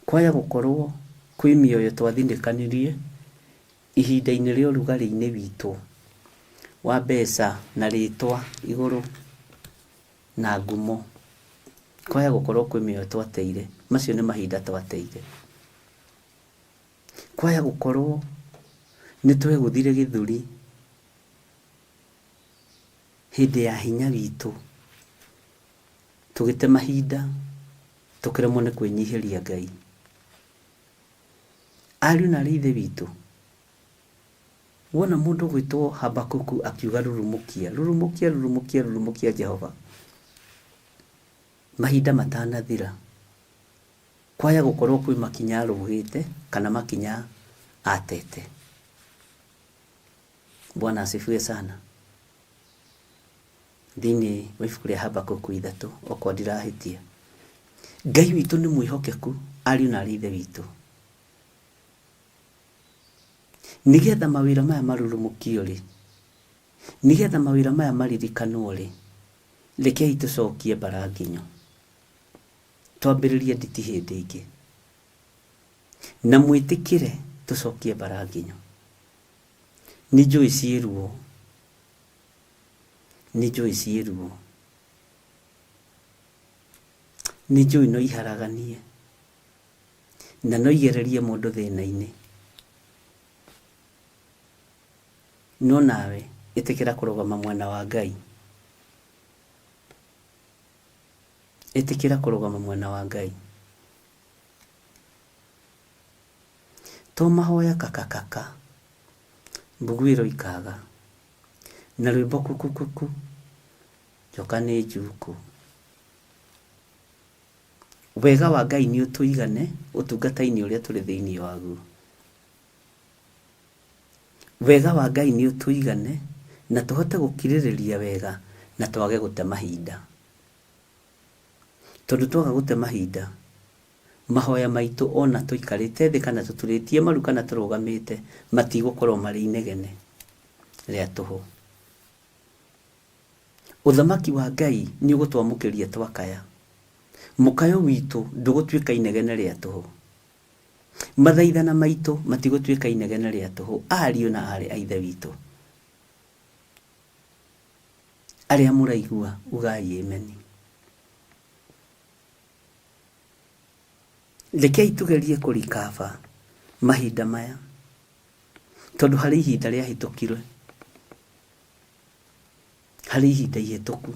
Kwaya gũkorwo kwĩ mĩoyo twathinĩkanirie ihinda-inĩ rĩa ũrugarĩ-inĩ witũ wa mbeca na rĩtwa igũrũ na ngumo. Kwaya gũkorwo kwĩ mĩoyo twateire, macio nĩ mahinda twateire. Kwaya gũkorwo nĩ twegũthire gĩthũri hĩndĩ ya hinya witũ, tũgĩte mahinda, tũkĩremwo nĩ kwĩnyihĩria Ngai. Ariũ na aarĩ a Ithe witũ, wona mũndũ ũgwĩtwo Habakuku akiuga rurumũkia, rurumũkia, rurumũkia, rurumũkia Jehova, mahinda matanathira, kwaya gũkorwo kwĩ makinya arũgĩte kana makinya atete. Bwana asifiwe sana. Thĩinĩ wa ibuku rĩa Habakuku ithatũ, okorwo ndirahĩtia. Ngai witũ nĩ mwĩhokeku, ariũ na aarĩ a Ithe witũ. Nĩgetha mawĩra maya marurumũkio-rĩ, nĩgetha mawĩra maya maririkanwo-rĩ, rekei tũcokie mbara nginyo. Twambĩrĩrie nditi hĩndĩ ĩngĩ. Na mwĩtĩkĩre tũcokie mbara nginyo. Nĩ njũĩ ciĩ ruo, nĩ njũĩ ciĩ ruo, nĩ njũĩ no iharaganie na no igererie mũndũ thĩna-inĩ. No nawe ĩtĩkĩra kũrũgama mwena wa Ngai. Ĩtĩkĩra kũrũgama mwena wa Ngai. To mahoya kakakaka, mbuguĩro ikaga, na rwĩmbo kukukuku, njoka nĩ njukũ. Wega wa Ngai nĩ ũtũigane ũtungata-inĩ ũrĩa tũrĩ thĩinĩ waguo. Wega wa Ngai nĩ ũtũigane na tũhote gũkirĩrĩria wega na twage gũte mahinda. Tondũ twaga gũte mahinda, mahoya maitũ ona tũikarĩte thĩ kana tũturĩtie maru kana tũrũgamĩte matigũkorwo marĩ inegene rĩa tũhũ. Ũthamaki wa Ngai nĩ ũgũtwamũkĩria twakaya. Mũkayo witũ ndũgũtuĩka inegene rĩa tũhũ. Mathaithana maitũ matigũtuĩka inegene rĩa tũhũ, ariũ na aarĩ a Ithe witũ. Arĩa mũraigua, ugai ameni. Rekei tũgerie kũrikaba mahinda maya, tondũ harĩ ihinda rĩahĩtũkire, harĩ ihinda ihĩtũku.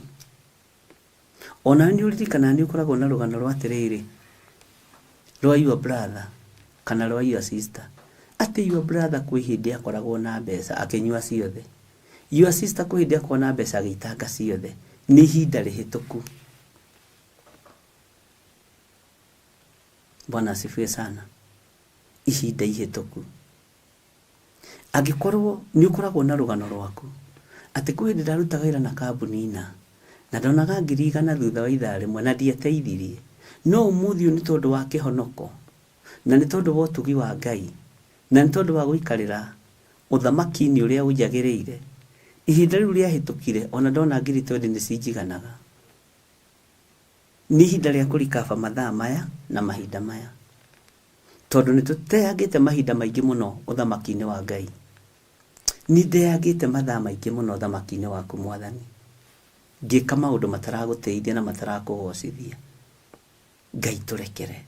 Onawe nĩ ũririkanaga nĩ ũkoragwo na rũgano rwa atĩrĩrĩ, rwa your brother kana rwa your sister, atĩ your brother kwĩ hĩndĩ akoragwo na mbeca akĩnyua ciothe, your sister kwĩ hĩndĩ akoragwo na mbeca agĩitanga ciothe. Nĩ ihinda rĩhĩtũku. Bwana asifiwe sana. Ihinda ihĩtũku. Angĩkorwo nĩ ũkoragwo na rũgano rwaku atĩ kwĩ hĩndĩ ndarutaga wĩra na kambuni na na ndonaga 100,000 thutha wa ithaa rĩmwe na ndiateithirie, no ũmũthĩ ũyũ nĩ tondũ wa kĩhonoko na nĩ tondũ wa ũtugi wa Ngai na nĩ tondũ wa gũikarĩra ũthamaki-inĩ ũrĩa ũnjagĩrĩire, ihinda rĩu rĩahĩtũkire ona ndona 20,000 nĩ cinjiganaga. Nĩ ihinda rĩa kũrikaba mathaa maya na mahinda maya. Tondũ nĩ tũteangĩte mahinda maingĩ mũno ũthamaki-inĩ wa Ngai. Nĩ ndeangĩte mathaa maingĩ mũno ũthamaki-inĩ waku Mwathani, ngĩka maũndũ mataragũtĩithia na matarakũgocithia. Ngai tũrekere.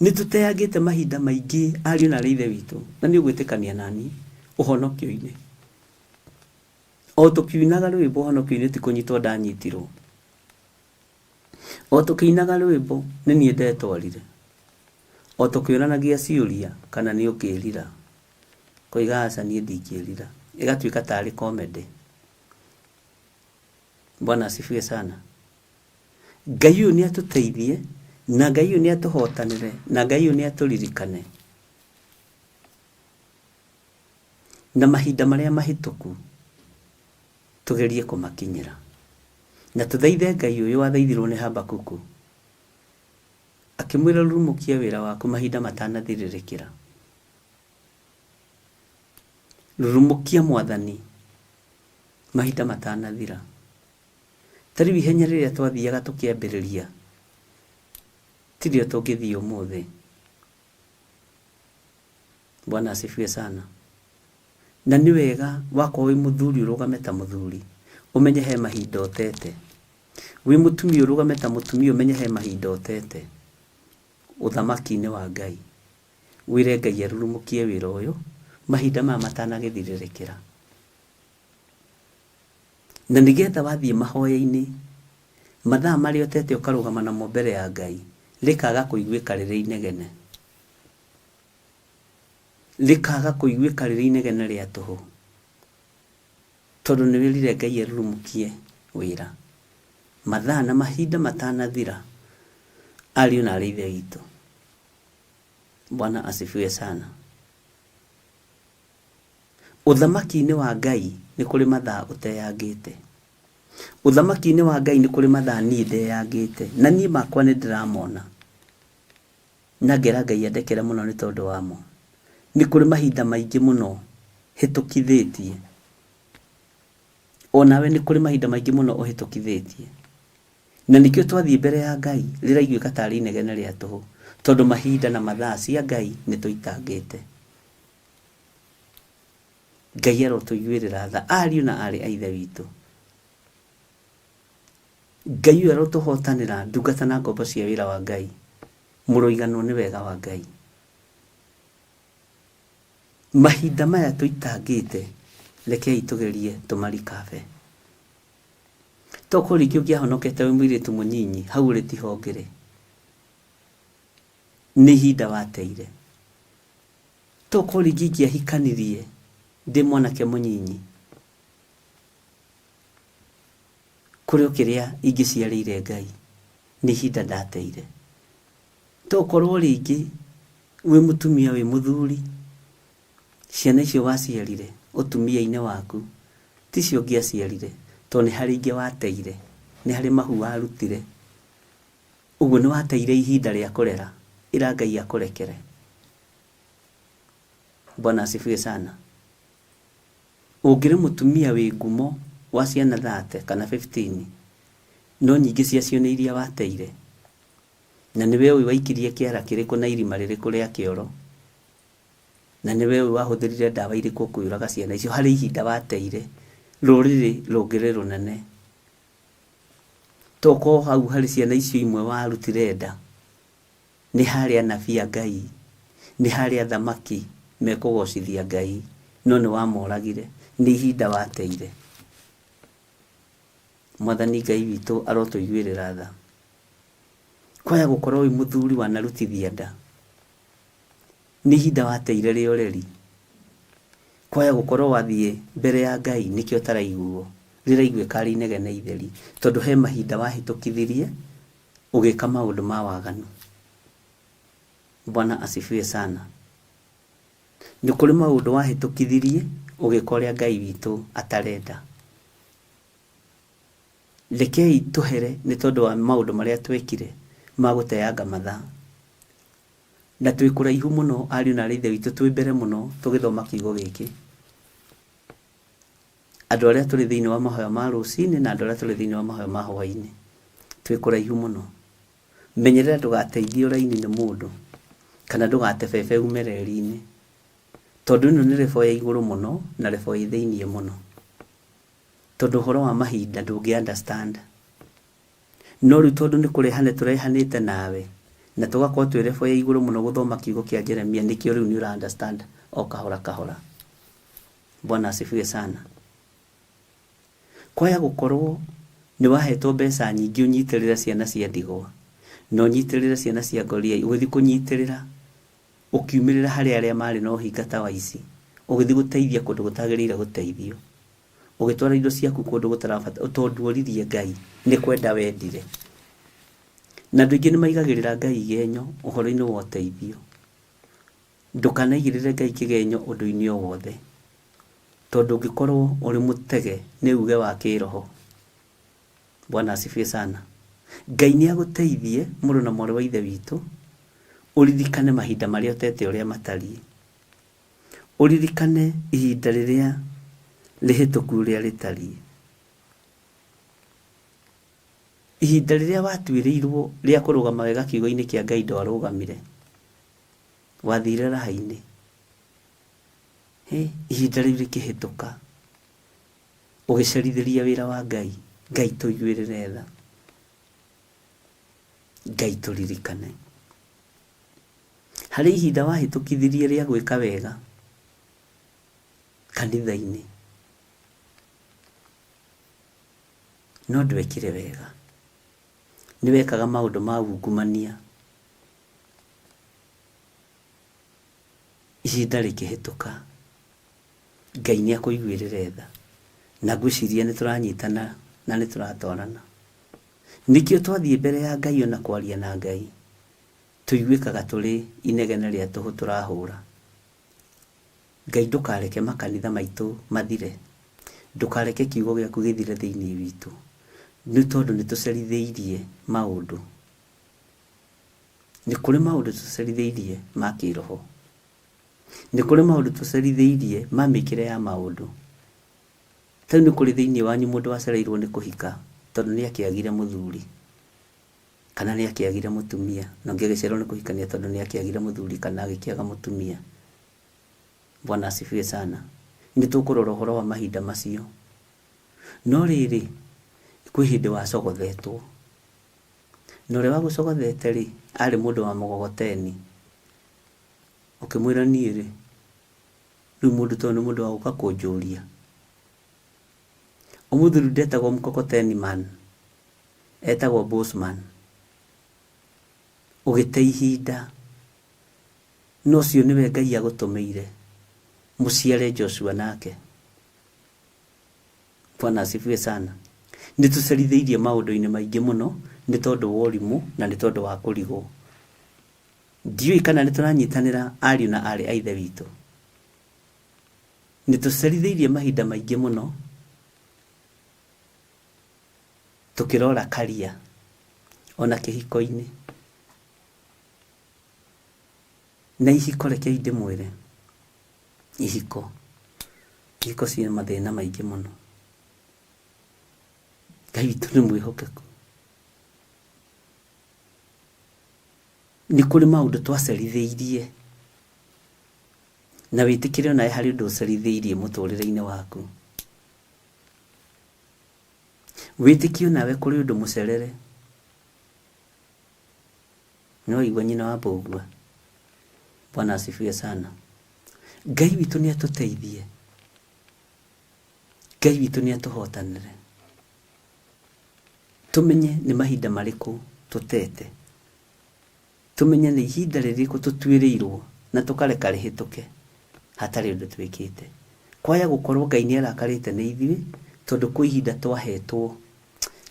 Nĩ tũteangĩte mahinda maingĩ ariũ na aarĩ a Ithe witũ, na nĩ ũgwĩtĩkania naniĩ, ũhonokio-inĩ. O tũkiunaga rwĩmbo ũhonokio-inĩ ti kũnyitwo ndanyitirwo. O tũkĩinaga rwĩmbo nĩ niĩ ndetwarire. O tũkĩũranagia ciũria kana nĩ ũkĩrira. Koiga aca niĩ ndingĩrira. Ĩgatuĩka tarĩ comedy. Bwana asifiwe sana. Ngai ũyũ nĩ atũteithie na Ngai ũyũ nĩ atũhotanĩre na Ngai ũyũ nĩ atũririkane. Na mahinda marĩa mahĩtũku tũgerie kũmakinyĩra. Na tũthaithe Ngai ũyũ wathaithirwo nĩ Habakuku akĩmwĩra rurumũkia wĩra waku mahinda matanathirĩrĩkĩra. Rurumũkia Mwathani mahinda matanathira. Ta rĩu ihenya rĩrĩa twathiaga tũkĩambĩrĩria tirĩo tũngĩthiĩ ũmũthĩ. Bwana asifiwe sana. Na nĩ wega wakorwo wĩ mũthuri ũrũgame ta mũthuri, ũmenye he mahinda ũtete. Wĩ mũtumia ũrũgame ta mũtumia ũmenye he mahinda ũtete ũthamaki-inĩ wa Ngai. Wĩre Ngai arurumũkie wĩra ũyũ mahinda maya matanagĩthirĩrĩkĩra. Na nĩgetha wathiĩ mahoya-inĩ, mathaa marĩa ũtete ũkarũgama namo mbere ya Ngai, rĩkaga kũiguĩka rĩrĩ inegene. Rĩkaga kũiguĩka rĩrĩ inegene rĩa tũhũ. Tondũ nĩ wĩrire Ngai arurumũkie wĩra. Mathaa na mahinda matanathira, ariũ na arĩ ithe witũ. Bwana asifiwe sana. Ũthamaki-inĩ wa Ngai nĩ kũrĩ mathaa ũteyangĩte. Ũthamaki-inĩ wa Ngai nĩ kũrĩ mathaa niĩ ndeyangĩte. Na niĩ makwa nĩ ndĩramona. Na ngera Ngai andekere mũno nĩ tondũ wamo. Nĩ kũrĩ mahinda maingĩ mũno hĩtũkithĩtie. Onawe nĩ kũrĩ mahinda maingĩ mũno ũhĩtũkithĩtie. Na nĩkĩo twathiĩ mbere ya Ngai rĩraiguĩka tarĩ inegene rĩa tũhũ. Tondũ mahinda na mathaa cia Ngai nĩ tũitangĩte. Ngai arotũiguĩrĩra tha ariũ na aarĩ a Ithe witũ. Ngai ũyũ arotũhotanĩra ndungata na ngombo cia wĩra wa Ngai. Mũroiganwo nĩ wega wa Ngai. Mahinda maya tũitangĩte, rekei tũgerie tũmarikabe. Tokorwo rĩngĩ ũngĩahonokete wĩ mũirĩtu mũnyinyi, hau ũrĩ tiho ũngĩrĩ. Nĩ ihinda wateire. Tokorwo rĩngĩ ingĩahikanirie ndĩ mwanake mũnyinyi, kũrĩ o kĩrĩa ingĩciarĩire Ngai, nĩ ihinda ndateire. Tokorwo rĩngĩ wĩ mũtumia wĩ mũthuri, ciana icio waciarire ũtumia-inĩ waku, ticio ũngĩaciarire, tondũ nĩ harĩ ingĩ wateire, nĩ harĩ mahu warutire. Ũguo nĩ wateire ihinda rĩa kũrera, ĩra Ngai akũrekere. Bwana asifiwe sana. Ũngĩrĩ mũtumia wĩ ngumo wa ciana 30 kana 15, no nyingĩ ciacio nĩ iria wateire. Na nĩwe ũĩ waikirie kĩara kĩrĩkũ na irima rĩrĩkũ rĩa kĩoro. Na nĩwe ũĩ wahũthĩrire ndawa irĩkũ kwĩũraga ciana icio harĩ ihinda wateire rũrĩrĩ rũngĩrĩ rũnene. Tokorwo hau harĩ ciana icio imwe warutire nda, nĩ harĩ anabii a Ngai, nĩ harĩ athamaki mekũgocithia Ngai, no nĩ wamoragire, nĩ ihinda wateire. Mwathani Ngai witũ arotũiguĩrĩra tha. Kwaya gũkorwo wĩ mũthuri wanarutithia nda, nĩ ihinda wateire rĩa ũreri. Kwaya gũkorwo wathiĩ mbere ya Ngai nĩkĩo ũtaraiguo, rĩraiguĩka arĩ inegene itheri, tondũ he mahinda wahĩtũkithirie ũgĩka maũndũ ma waganu. Bwana asifiwe sana. Nĩ kũrĩ maũndũ wahĩtũkithirie ũgĩka ũrĩa Ngai witũ atarenda. Rekei tũhere nĩ tondũ wa maũndũ marĩa twekire ma gũteanga mathaa. Na twĩ kũraihu mũno ariũ na aarĩ a Ithe witũ, twĩ mbere mũno tũgĩthoma kiugo gĩkĩ. Andũ arĩa tũrĩ thĩinĩ wa mahoya ma rũcinĩ na andũ arĩa tũrĩ thĩinĩ wa mahoya ma hwaĩ-inĩ, twĩ kũraihu mũno. Menyerera ndũgateithio raini nĩ mũndũ kana ndũgate bebe ume reri-inĩ, tondũ ĩno nĩ level ya igũrũ mũno na level ĩ thĩiniĩ mũno. Tondũ ũhoro wa mahinda ndũngĩ understand. No rĩu tondũ nĩ kũrehane tũrehanĩte nawe na tũgakorwo twĩ level ya igũrũ mũno gũthoma kiugo kĩa Jeremia, nĩkĩo rĩu nĩ ũra understand o kahora kahora. Bwana asifiwe sana. Kwaya gũkorwo Nĩ wahetwo mbeca nyingĩ ũnyitĩrĩre ciana cia ndigwa na ũnyitĩrĩre ciana cia ngoriai, ũgĩthiĩ kũnyitĩrĩra ũkiumĩrĩra harĩ arĩa marĩ na ũhinga ta wa ici, ũgĩthiĩ gũteithia kũndũ gũtagĩrĩire gũteithio, ũgĩtwara indo ciaku kũndũ gũtarabata, tondũ ndworirie Ngai, nĩ kwenda wendire. Na andũ aingĩ nĩ maigagĩrĩra Ngai igenyo ũhoro-inĩ wa ũteithio. Ndũkanaigĩrĩre Ngai kĩgenyo ũndũ-inĩ o wothe, tondũ ũngĩkorwo ũrĩ mũtege nĩ uge wa kĩroho. Bwana asifiwe sana. Ngai nĩ agũteithie mũrũ na mwarĩ wa ithe witũ, ũririkane mahinda marĩa ũtete ũrĩa matariĩ. Ũririkane ihinda rĩrĩa rĩhĩtũku ũrĩa rĩtariĩ. Ihinda rĩrĩa watuĩrĩirwo rĩa kũrũgama wega kiugo-inĩ kĩa Ngai ndwarũgamire. Wathire raha-inĩ. Hĩ, ihinda rĩu rĩkĩhĩtũka. Ũgĩcerithĩria wĩra wa Ngai. Ngai tũiguĩrĩre tha. Ngai tũririkane. Harĩ ihinda wahĩtũkithirie rĩa gwĩka wega kanitha-inĩ. No ndwekire wega. Nĩ wekaga maũndũ ma ungumania. Ihinda rĩkĩhĩtũka, Ngai nĩ akũiguĩrĩre tha. Na ngwĩciria nĩ tũranyitana na nĩ tũratwarana. Nĩkĩo twathiĩ mbere ya Ngai ona kwaria na Ngai, tũiguĩkaga tũrĩ inegene rĩa tũhũ tũrahũra. Ngai ndũkareke makanitha maitũ mathire. Ndũkareke kiugo gĩaku gĩthire thĩinĩ witũ. Nĩ tondũ nĩ tũcerithĩirie maũndũ. Nĩ kũrĩ maũndũ tũcerithĩirie ma kĩroho. Nĩ kũrĩ maũndũ tũcerithĩirie ma mĩkĩre ya maũndũ. Ta rĩu nĩ kũrĩ thĩinĩ wanyu mũndũ wacereirwo nĩ kũhika tondũ nĩ akĩagire mũthuri kana nĩ akĩagire mũtumia, na ũngĩ agĩcererwo nĩ kũhikania tondũ nĩ akĩagire mũthuri kana agĩkĩaga mũtumia. Bwana asifiwe sana. Nĩ tũkũrora ũhoro wa mahinda macio. No rĩrĩ, kwĩ hĩndĩ wacogothetwo. Na ũrĩa wagũcogothete-rĩ, arĩ mũndũ wa mũgogoteni. Ũkĩmwĩra niĩ-rĩ, rĩu mũndũ ta ũyũ nĩ mũndũ wa gũka kũnjũria. Ũmũthĩ rĩu ndetagwo mkokoteni man, etagwo boss man. Ũgĩte ihinda, na ũcio nĩwe Ngai agũtũmĩire mũciare Joshua nake. Bwana asifiwe sana. Nĩ tũcerithĩirie maũndũ-inĩ maingĩ mũno nĩ tondũ wa ũrimũ na nĩ tondũ wa kũrigwo. Ndiũĩ kana nĩ tũranyitanĩra ariũ na aarĩ a Ithe witũ. Nĩ tũcerithĩirie mahinda maingĩ mũno tũkĩrora karia ona kĩhiko-inĩ. Na ihiko rekei ndĩmwĩre, ihiko, ihiko ciĩ mathĩna maingĩ mũno. Ngai witũ nĩ mwĩhokeku. Nĩ kũrĩ maũndũ twacerithĩirie, na wĩtĩkĩre onawe harĩ ũndũ ũcerithĩirie mũtũrĩre-inĩ waku. Wĩtĩkie onawe kũrĩ ũndũ mũcerere. Nĩ waigua nyina wa mbũgua? Bwana asifiwe sana. Ngai witũ nĩ atũteithie. Ngai witũ nĩ atũhotanĩre. Tũmenye nĩ mahinda marĩkũ tũtete. Tũmenye nĩ ihinda rĩrĩkũ tũtuĩrĩirwo na tũkareka rĩhĩtũke hatarĩ ũndũ twĩkĩte. Kwaya gũkorwo Ngai nĩ arakarĩte nĩ ithuĩ tondũ kwĩ ihinda twahetwo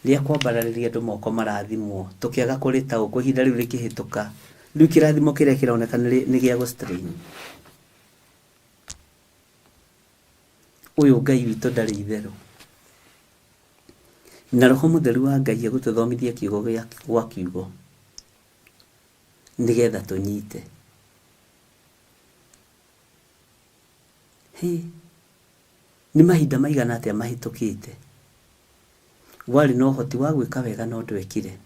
rĩa kwambararĩria andũ moko marathimwo tũkĩaga kũrĩtaũkwo ihinda rĩu rĩkĩhĩtũka. Rĩu kĩrathimo kĩrĩa kĩroneka nĩ gĩa gũ strain. Ũyũ Ngai witũ ndarĩ itherũ. Na Roho Mũtheru wa Ngai egũtũthomithia kiugo gwa kiugo nĩgetha tũnyite. Hĩ, nĩ mahinda maigana atĩa mahĩtũkĩte warĩ na ũhoti wa gwĩka wega no ndwekire?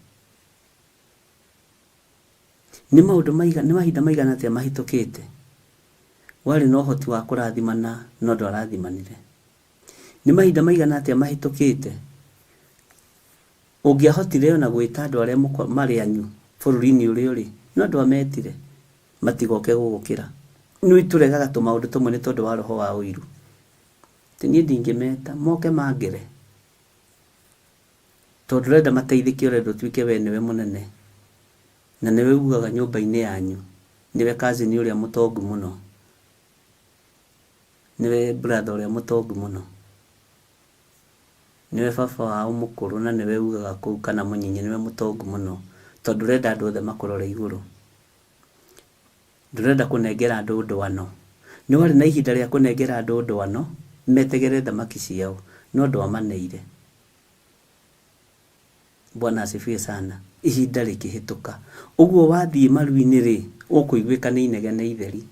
Nĩ maũndũ maigana, nĩ mahinda maigana atĩa mahĩtũkĩte warĩ na ũhoti wa kũrathimana no ndwarathimanire? Nĩ mahinda maigana atĩa mahĩtũkĩte ũngĩahotire o na gwĩta andũ arĩa marĩ anyu bũrũri-inĩ ũrĩa ũrĩ, no ndwametire matigoke gũgũkĩra? Nĩ tũregaga tũmaũndũ tũmwe nĩ tondũ wa roho wa ũiru. Atĩ niĩ ndingĩmeta, moke mangere. Tondũ ndũrenda mateithĩke ũrenda ũtuĩke we nĩwe mũnene. Na nĩwe ugaga nyũmba-inĩ yanyu, nĩwe cousin ũrĩa mũtongu mũno. Nĩwe brother ũrĩa mũtongu mũno. Nĩwe baba wao mũkũrũ na nĩwe ugaga kũu kana mũnyinyi nĩwe mũtongu mũno. Tondũ ũrenda andũ othe makũrore igũrũ. Ndũrenda kũnengera andũ ndwano. Nĩ warĩ na ihinda rĩa kũnengera andũ ndwano metegere thamaki ciao, no ndwamaneire. Bwana asifiwe sana. Ihinda rĩkĩhĩtũka. Ũguo wathiĩ maru-inĩ rĩ, ũkũiguĩka nĩ inegene itheri.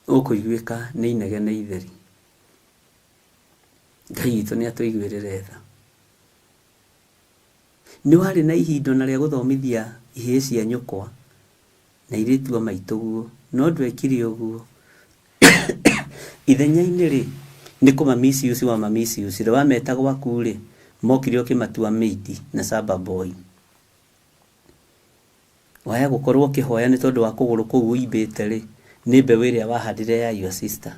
Ũkũiguĩka nĩ inegene itheri. Ngai witũ nĩ atũiguĩrĩre tha. Nĩ warĩ na ihinda ona rĩa gũthomithia ihĩĩ cia nyũkwa na airĩtu a maitũguo, no ndwekire ũguo. Ithenya-inĩ rĩ, nĩ kũma misuse wama misuse re, wameta gwaku rĩ, mokire ũkĩmatua maid na shamba boy. Waya gũkorwo ũkĩhoya nĩ tondũ wa kũgũrũ kũu ũimbĩte rĩ, nĩ mbeũ ĩrĩa wahandire ya your sister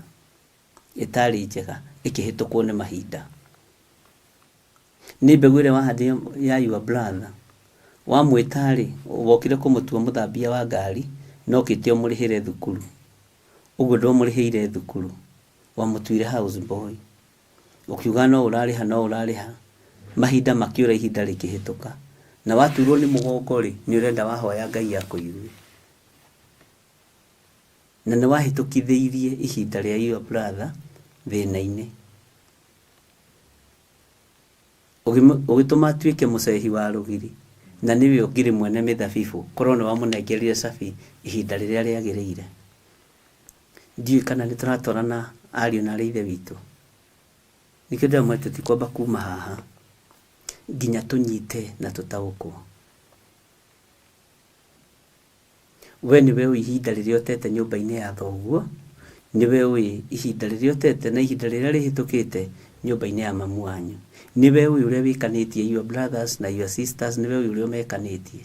ĩtarĩ njega ĩkĩhĩtũkwo nĩ mahinda. Nĩ mbegũ ĩrĩa wahandire ya your brother. Wamwĩta-rĩ, wokire kũmũtua mũthambia wa ngari, na okĩte ũmũrĩhĩre thukuru. Ũguo ndwamũrĩhĩire thukuru, wamũtuire house boy. Ũkiuga no ũrarĩha no ũrarĩha, mahinda makĩũra ihinda rĩkĩhĩtũka. Na waturwo nĩ mũgongo-rĩ, nĩ ũrenda wahoya Ngai akũigue. Na nĩ wahĩtũkithĩirie ihinda rĩa your brother thĩna-inĩ. Ũgĩtũma atuĩke mũcehi wa rũgiri, na nĩwe ũngĩrĩ mwene mĩthabibũ, korwo nĩwamũnengerire cabi ihinda rĩrĩa rĩagĩrĩire. Ndiũĩ kana nĩtũratwarana ariũ na aarĩ a Ithe witũ. Nĩkĩo ndĩramwĩra tũtikwamba kuma haha nginya tũnyite na tũtaũkwo. We nĩwe ũĩ ihinda rĩrĩa ũtete nyũmba-inĩ ya thoguo, nĩwe ũĩ ihinda rĩrĩa ũtete na ihinda rĩrĩa rĩhĩtũkĩte nyũmba-inĩ ya mamu wanyu. Nĩwe ũĩ ũrĩa wĩkanĩtie your brothers na your sisters, nĩwe ũĩ ũrĩa ũmekanĩtie.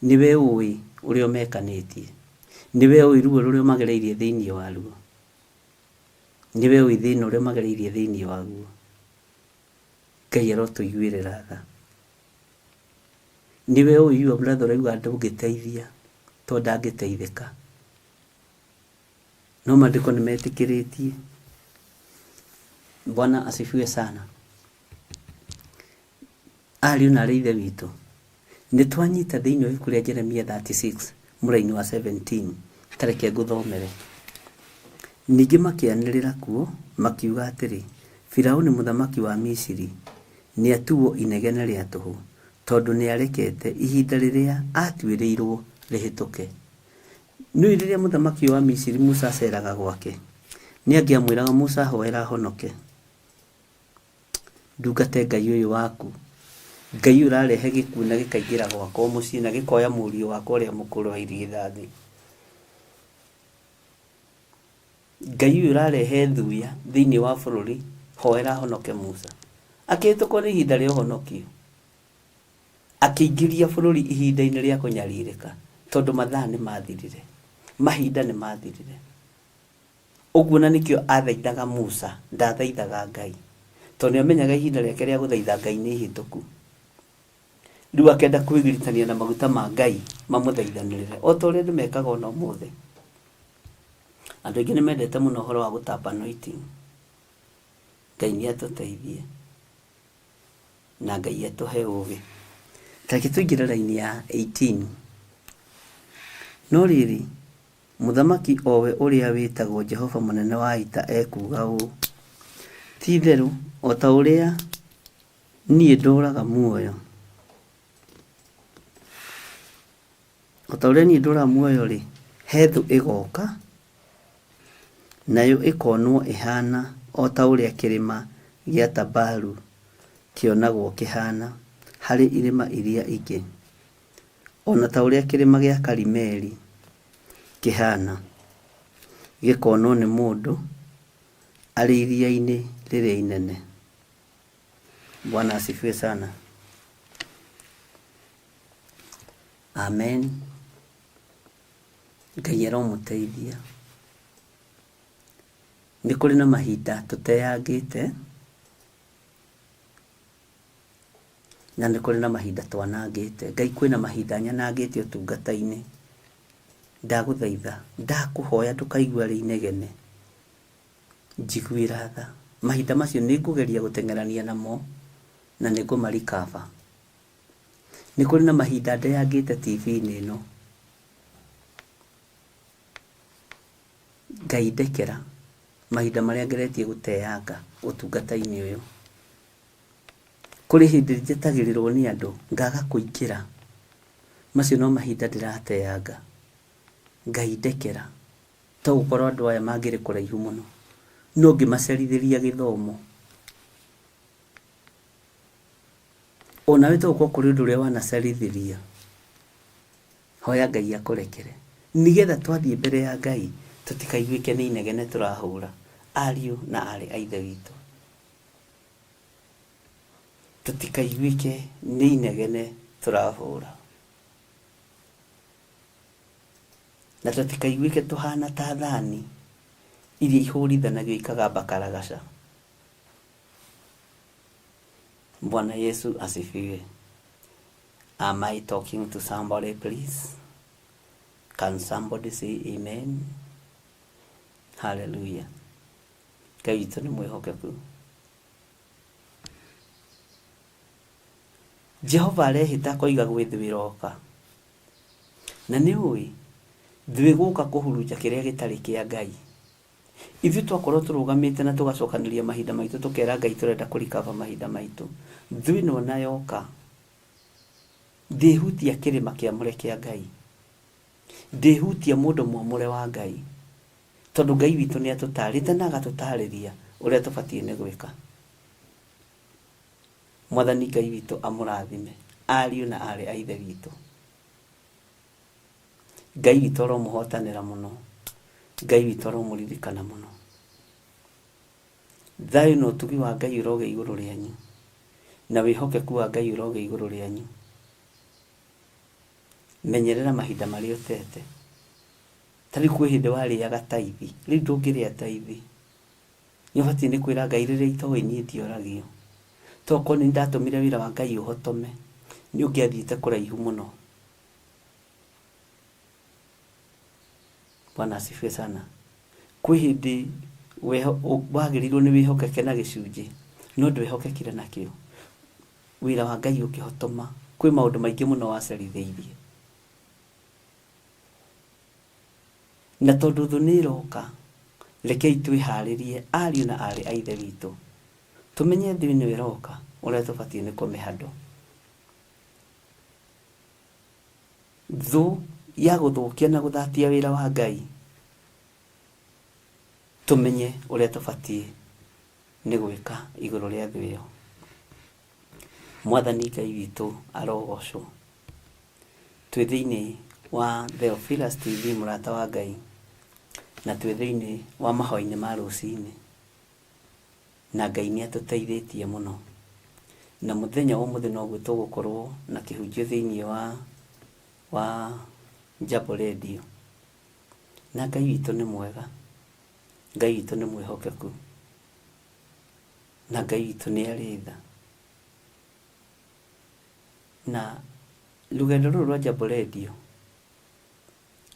Nĩwe ũĩ ũrĩa ũmekanĩtie. Nĩwe ũĩ ruo rũrĩa ũmagereirie thĩinĩ waruo. Nĩwe ũĩ thĩna ũrĩa ũmagereirie thĩinĩ waguo. Ngai arotũiguĩrĩra tha. Nĩwe ũĩ your brother ũrauga ndũngĩteithia tondũ ndangĩteithĩka. No maandĩko nĩ metĩkĩrĩtie. Bwana asifiwe sana. Ariũ na aarĩ a Ithe witũ, nĩ twanyita thĩinĩ wa ibuku rĩa Jeremia 36 mũraini wa 17. Ta reke ngũthomere. Ningĩ makĩanĩrĩra kuo makiuga atĩrĩ, Firauni mũthamaki wa Misiri nĩatuo inegene rĩa tũhũ, tondũ nĩarekete ihinda rĩrĩa aatuĩrĩirũo rĩhĩtũke. Nĩũĩ rĩrĩa mũthamaki ũyũ wa Misiri Musa aceraga gwake, nĩangĩamwĩraga Musa hoera honoke, ndungate Ngai ũyũ waku, Ngai ũyũ ũrarehe gĩkuũ na gĩkaingĩra gwakwa mũciĩ na gĩkoya mũriũ wakwa ũrĩa mũkũrũ wa irigithathi. Ngai ũyũ ũrarehe thuya thĩinĩ wa bũrũri, hoera honoke Musa. Akĩhĩtũkwo nĩ ihinda rĩa ũhonokio. Akĩingĩria bũrũri ihinda-inĩ rĩa kũnyarirĩka, tondũ mathaa nĩ mathirire. Mahinda nĩ mathirire. Ũguo na nĩkĩo athaithaga Musa, ndathaithaga Ngai. Tondũ nĩ amenyaga ihinda rĩake rĩa gũthaitha Ngai nĩ ihĩtũku. Rĩu akenda kwĩgiritania na maguta ma Ngai mamũthaithanĩrĩre, o ta ũrĩa andũ mekaga ona ũmũthĩ. Andũ aingĩ nĩ mendete mũno ũhoro wa gũtap anointing. Ngai nĩ atũteithie na Ngai atũhe ũgĩ. Ta reke tũingĩre raini ya 18. No rĩrĩ, Mũthamaki o we ũrĩa wĩtagwo Jehova Mũnene wa Ita ekuuga ũũ, Ti-itherũ o ta ũrĩa niĩ ndũũraga muoyo, o ta ũrĩa niĩ ndũũraga muoyo-rĩ, he thũ ĩgoka, nayo ĩkonwo ĩhaana o ta ũrĩa kĩrĩma gĩa Tabaru kĩonagwo kĩhaana harĩ irĩma iria ingĩ, o na ta ũrĩa kĩrĩma gĩa Karimeli kĩhaana, gĩkonwo nĩ mũndũ arĩ iria-inĩ rĩrĩa inene. Bwana asifiwe sana. Amen. Ngai aromũteithia. Nĩ kũrĩ na mahinda tũteyangĩte na nĩ kũrĩ na mahinda twanangĩte. Ngai kwĩna mahinda nyanangĩte ũtungata-inĩ. Ndagũthaitha, ndakũhoya ndũkaigue arĩ inegene. Njiguĩra tha. Mahinda macio nĩ ngũgeria gũteng'erania namo na nĩ ngũmarikaba. Nĩ kũrĩ na mahinda ndeyangĩte TV-inĩ ĩno. Ngai ndekera mahinda marĩa ngeretie gũteyanga ũtungata-inĩ ũyũ. Kũrĩ hĩndĩ njetagĩrĩrwo nĩ andũ ngaga kũingĩra. Macio no mahinda ndĩrateyanga. Ngai ndekera. To gũkorwo andũ aya mangĩrĩ kũraihu mũno, no ngĩmacerithĩria gĩthomo. Onawe to gũkorwo kũrĩ ũndũ ũrĩa wanacerithĩria. Hoya Ngai akũrekere. Nĩgetha twathiĩ mbere ya Ngai tũtikaiguĩke nĩ inegene tũrahũra ariũ na aarĩ a Ithe witũ. Tũtikaiguĩke nĩ inegene tũrahũra. Na tũtikaiguĩke tũhana ta thani iria ihũrithanagio ikagamba karagaca. Bwana Yesu asifiwe. Am I talking to somebody please? Can somebody say amen? Hallelujah. Ngai witũ nĩ mwĩhokeku. Jehova arehĩta akoiga gwĩ thũ ĩroka. Na nĩ ũĩ, thũ ĩgũka kũhurunja kĩrĩa gĩtarĩ kĩa Ngai. Ithuĩ twakorwo tũrũgamĩte na tũgacokanĩria mahinda maitũ tũkera Ngai tũrenda kũ recover mahinda maitũ, thũ ĩno ona yoka ndĩhutia kĩrĩma kĩamũre kĩa Ngai, ndĩhutia mũndũ mwamũre wa Ngai, tondũ Ngai witũ nĩ atũtarĩte na agatũtarĩria ũrĩa tũbatiĩ nĩ gwĩka. Mwathani Ngai witũ amũrathime ariũ na aarĩ a Ithe witũ. Ngai witũ aromũhotanĩra mũno. Ngai witũ aromũririkana mũno. Thayũ na ũtugi wa Ngai ũrogĩa igũrũ rĩanyu, na wĩhokeku wa Ngai ũrogĩa igũrũ rĩanyu. Menyerera mahinda marĩa ũtete. Ta rĩu kwĩ hĩndĩ warĩaga taithi, rĩu ndũngĩrĩa taithi. Nĩ ũbatiĩ nĩ kwĩra Ngai rĩrĩa itoĩ niĩ ndioragio. Tokorwo nĩ ndatũmire wĩra wa Ngai ũhotome, nĩ ũngĩathiĩte kũraihu mũno. Bwana asifiwe sana. Kwĩ hĩndĩ wagĩrĩirwo nĩ wĩhokeke na gĩcunjĩ, no ndwehokekire nakĩo. Wĩra wa Ngai ũkĩhotoma, kwĩ maũndũ maingĩ mũno wacerithĩirie. Na tondũ thũ nĩ ĩroka, rekei twĩharĩrie ariũ na aarĩ a Ithe witũ, tũmenye thũ ĩno ĩroka ũrĩa tũbatiĩ nĩ kũmĩhandle. Thũ ya gũthũkia na gũthatia wĩra wa Ngai, tũmenye ũrĩa tũbatiĩ nĩ gwĩka igũrũ rĩa thũ ĩyo. Mwathani Ngai witũ arogocwo. Twĩ thĩinĩ wa Theophilus TV mũrata wa Ngai, na twĩ thĩinĩ wa mahoya-inĩ ma rũcinĩ, na Ngai nĩ atũteithĩtie mũno. Na mũthenya wa ũmũthĩ noguo tũgũkorwo na kĩhunjio thĩinĩ wa wa Jambo Radio. Na Ngai witũ nĩ mwega, Ngai witũ nĩ mwĩhokeku, na Ngai witũ nĩ arĩ tha. Na rũgendo rũrũ rwa Jambo Radio,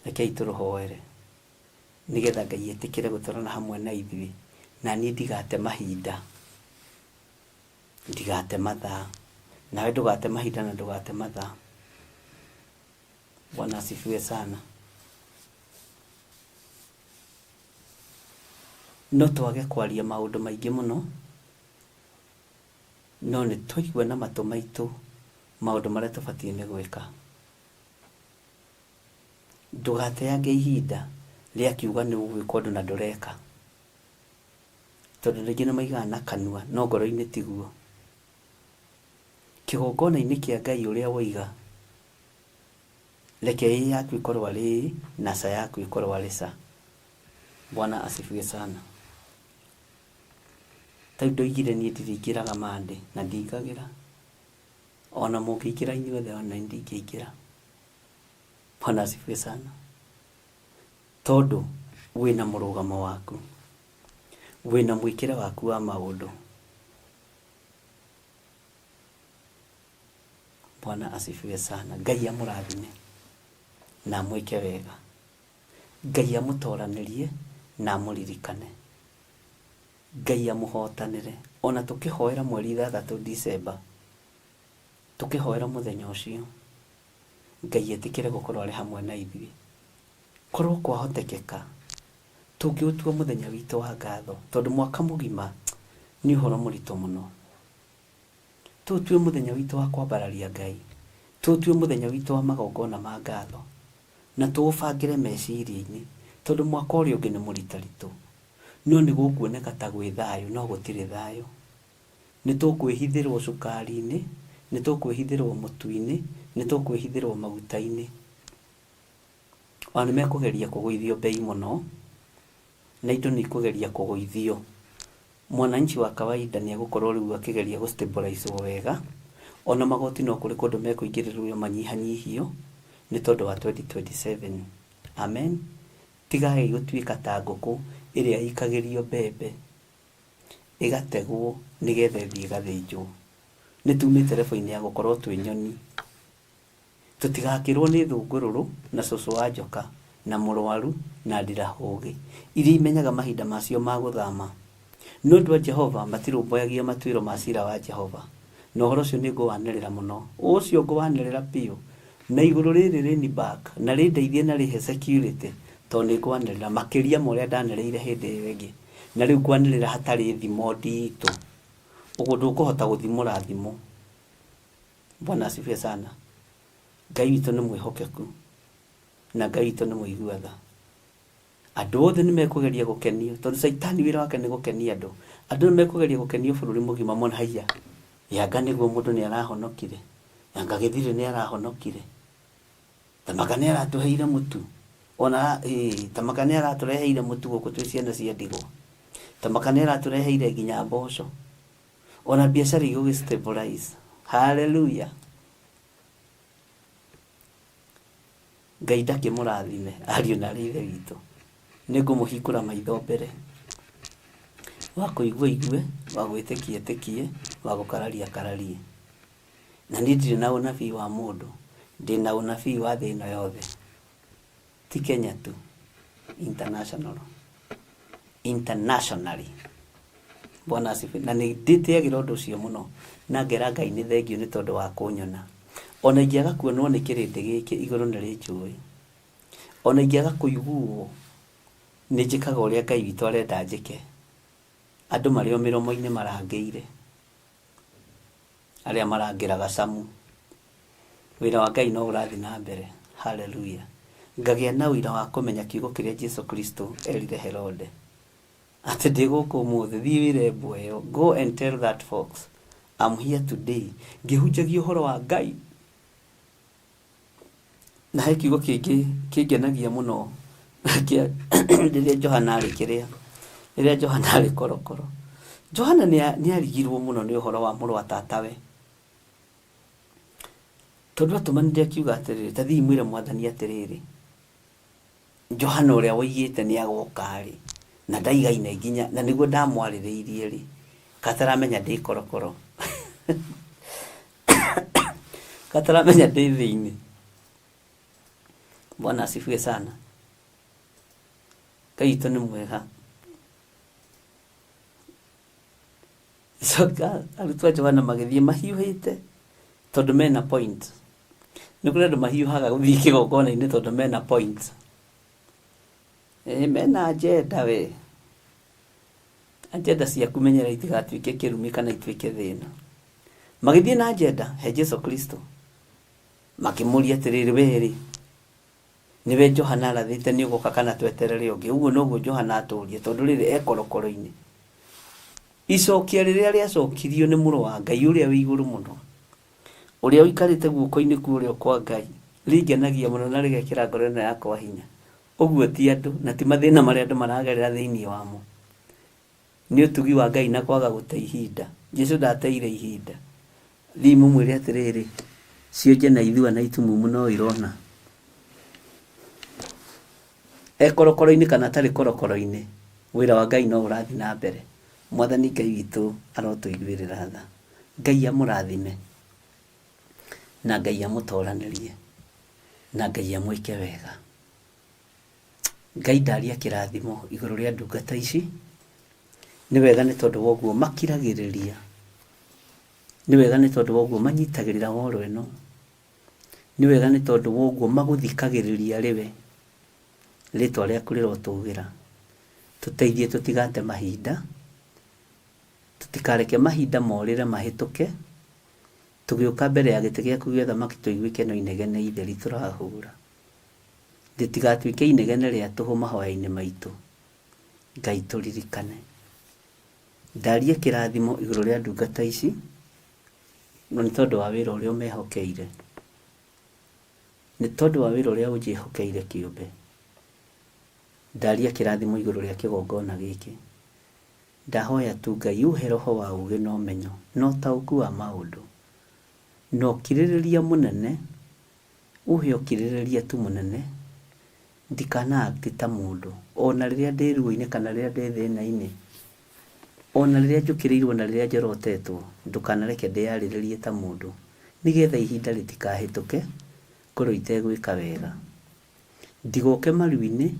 rekei tũrũhoere nĩgetha Ngai etĩkĩre gũtwarana hamwe na ithuĩ, na niĩ ndigate mahinda, ndigate mathaa, nawe ndũgate mahinda na ndũgate mathaa. Bwana asifiwe sana. No twage kwaria maũndũ maingĩ mũno, No nĩ twaigua na matũ maitũ maũndũ marĩa tũbatiĩ nĩ gwĩka. Ndũgateange ihinda rĩa kiuga nĩ ũgwĩka ũndũ na ndũreka. Tondũ andũ aingĩ nĩ moigaga na kanua no ngoro-inĩ tiguo. Kĩgongona-inĩ kĩa Ngai ũrĩa woiga, reke ĩĩ yaku ĩkorwo arĩ ĩĩ na ca yaku ĩkorwo arĩ ca. Bwana asifiwe sana. Ta rĩu ndoigire niĩ ndirĩingĩraga Monday na ndingagĩra. Ona mũngĩingĩra inyuothe ona niĩ ndingĩingĩra. Bwana asifiwe sana. Tondũ wĩna mũrũgamo waku. Wĩna mwĩkĩre waku wa maũndũ. Bwana asifiwe sana. Ngai amũrathime na amwĩke wega. Ngai amũtoranĩrie na amũririkane. Ngai amũhotanĩre. Ona tũkĩhoera mweri 6 December, tũkĩhoera mũthenya ũcio, Ngai etĩkĩre gũkorwo arĩ hamwe na ithuĩ. Korwo kwahotekeka, tũngĩũtua mũthenya witũ wa ngatho, tondũ mwaka mũgima nĩ ũhoro mũritũ mũno. Tũũtue mũthenya witũ wa kwambararia Ngai, tũũtue mũthenya witũ wa magongona ma ngatho, na tũũbangĩre meciria-inĩ, tondũ mwaka ũrĩa ũngĩ nĩ mũritaritũ. No nĩ gũkuoneka ta gwĩ thayũ, no gũtirĩ thayũ. Nĩ tũkwĩhithĩrwo cukari-inĩ, nĩ tũkwĩhithĩrwo mũtu-inĩ, nĩ tũkwĩhithĩrwo maguta-inĩ. Ona nĩ mekũgeria kũgũithio mbei mũno, na indo nĩ ikũgeria kũgũithio. Mwananchi wa kawaida nĩ egũkorwo rĩu akĩgeria gũ stabilize wo wega, ona magoti no kũrĩ kũndũ mekũingĩrĩrwo manyihanyihio nĩ tondũ wa 2027. Amen. Tigai gũtuĩka ta ngũkũ ĩrĩa ĩikagĩrio mbembe ĩgategwo nĩgetha ĩthiĩ ĩgathĩnjwo. Nĩ tumĩte level -inĩ ya gũkorwo twĩ nyoni. Tũtigakĩrwo nĩ thũngũrũrũ na cũcũ wa njoka na mũrwaru na ndirahũgĩ, iria imenyaga mahinda macio ma gũthama. No andũ a Jehova matirũmbũyagia matuĩro ma cira wa Jehova, na ũhoro ũcio nĩngũwanĩrĩra mũno, ũcio ngũwanĩrĩra biũ, na igũrũ rĩrĩ rĩni back, na rĩndeithie na rĩhe security, tondũ nĩngwanĩrĩra makĩria ma ũrĩa ndanĩrĩire hĩndĩ ĩyo ĩngĩ, na rĩu ngwanĩrĩra hatarĩ thimo nditũ, ũguo ndũkũhota gũthimũra thimũ. Bwana asifiwe sana. Ngai witũ nĩ mwĩhokeku na Ngai witũ nĩ mũigua tha. Andũ othe nĩ mekũgeria gũkenio tondũ Caitani wĩra wake nĩ gũkenia andũ. Andũ nĩ mekũgeria gũkenio bũrũri mũgima mona haiya yanga nĩguo mũndũ nĩ arahonokire, yanga gĩthirĩ nĩ arahonokire, tamaka nĩ aratũheire mũtu ona ĩĩ tamaka nĩ aratũreheire mũtu gũkũ twĩ ciana cia ndigwa, tamaka nĩ aratũreheire nginya mboco. Ona biacara igũgĩ stabilize. Hallelujah. Ngai ndakĩmũrathime ariũ na arĩ ithe witũ. Nĩ ngũmũhingũra maitho mbere. Wa kũigua aigue, wa gwĩtĩkia etĩkie, wa gũkararia akararie. Na niĩ ndirĩ na ũnabii wa mũndũ, ndĩ na ũnabii wa thĩ ĩno yothe. Ti Kenya tu, international. Internationally. Bwana asifiwe. Na nĩ ndĩtĩagĩra ũndũ ũcio mũno na ngera Ngai nĩ thengiũ nĩ tondũ wa kũnyona. Ona ingĩaga kuonwo nĩ kĩrĩndĩ gĩkĩ igũrũ nĩ rĩnjũĩ. Ona ingĩaga kũiguo nĩ njĩkaga ũrĩa Ngai witũ arenda njĩke. Andũ marĩ o mĩromo-inĩ marangĩire. Arĩa marangĩraga camu. Wĩra wa Ngai no ũrathiĩ na mbere. Hallelujah. Ngagĩa na ũira wa kũmenya kiugo kĩrĩa Jesu Kristo erire Herode. Atĩ ndĩ gũkũ ũmũthĩ, thiĩ wĩre mbwa ĩyo, go and tell that fox, I'm here today, ngĩhunjagia ũhoro wa Ngai. Na he kiugo kĩngĩ kĩngenagia mũno kĩa rĩrĩa Johana arĩ kĩrĩa, rĩrĩa Johana arĩ korokoro. Johana nĩ arigirwo mũno nĩ ũhoro wa mũrũ wa tatawe. Tondũ atũmanire akiuga atĩrĩrĩ, ta thiĩi mwĩre mwathani atĩrĩrĩ, Johana ũrĩa woigĩte nĩ agoka-rĩ, na ndaigaine nginya, na nĩguo ndamwarĩrĩirie-rĩ, kataramenya ndĩ korokoro. Kataramenya ndĩ thĩinĩ. Bwana asifiwe sana. Ngai witũ nĩ mwega. Coka arutwo a Johana magĩthiĩ mahiũhĩte tondũ mena point. Nĩ kũrĩ andũ mahiũhaga gũthiĩ kĩgongona-inĩ tondũ mena point. Ĩĩ mena agenda we. Agenda ciaku menyera itigatuĩke kĩrumi kana ituĩke thĩna. Magĩthiĩ na agenda he Jesu Kristo. Makĩmũria atĩrĩrĩ, we rĩ, nĩwe Johana arathĩte nĩ ũgoka kana tweterere ũngĩ? Ũguo noguo Johana atũria tondũ rĩrĩ e korokoro-inĩ. Icokia rĩrĩa rĩacokirio nĩ mũrũ wa Ngai ũrĩa wĩ igũrũ mũno, ũrĩa ũikarĩte guoko-inĩ kwa ũrĩo kwa Ngai, rĩngenagia mũno na rĩgekĩra ngoro ĩno yakwa hinya. Ũguo ti andũ, na ti mathĩna marĩa andũ maragerera thĩinĩ wamo. Nĩ ũtugi wa Ngai na kwaga gũte ihinda. Jesu ndateire ihinda. Thiĩi mũmwĩre atĩrĩrĩ, cionje na ithua na itumumu no irona. E korokoro-inĩ kana atarĩ korokoro-inĩ, Wĩra wa Ngai no ũrathiĩ na mbere. Mwathani Ngai witũ arotũiguĩrĩra tha. Ngai amũrathime na Ngai amũtoranĩrie na Ngai amwĩke wega. Ngai ndaria kĩrathimo igũrũ rĩa ndungata ici. Nĩ wega nĩ tondũ wa ũguo makiragĩrĩria. Nĩ wega nĩ tondũ wa ũguo manyitagĩrĩra woro ĩno. Nĩ wega nĩ tondũ wa ũguo magũthikagĩrĩria arĩ we. Rĩtwa rĩaku rĩrotũgĩra. Tũteithie tũtigate mahinda. Tũtikareke mahinda morĩre mahĩtũke. Tũgĩũka mbere ya gĩtĩ gĩaku gĩa ũthamaki tũiguĩke no inegene itheri tũrahũra. Rĩtigatuĩke inegene rĩa tũhũ mahoya-inĩ maitũ. Ngai tũririkane. Ndaria kĩrathimo igũrũ rĩa ndungata ici, na nĩ tondũ wa wĩra ũrĩa ũmehokeire. Nĩ tondũ wa wĩra ũrĩa ũnjĩhokeire kĩũmbe. Ndaria kĩrathimo igũrũ rĩa kĩgongona gĩkĩ. Ndahoya tu Ngai ũhe roho wa ũgĩ na ũmenyo na ũtaũku wa maũndũ. Na ũkirĩrĩria mũnene, ũhe ũkirĩrĩria tu mũnene, ndikana act ta mũndũ ona rĩrĩa ndĩ ruo-inĩ kana rĩrĩa ndĩ thĩna-inĩ, ona rĩrĩa njũkĩrĩirwo na rĩrĩa njorotetwo, ndũkanareke ndĩyarĩrĩrie ta mũndũ, nĩgetha ihinda rĩtikahĩtũke ngorwo itegwĩka wega. Ndigoke maru-inĩ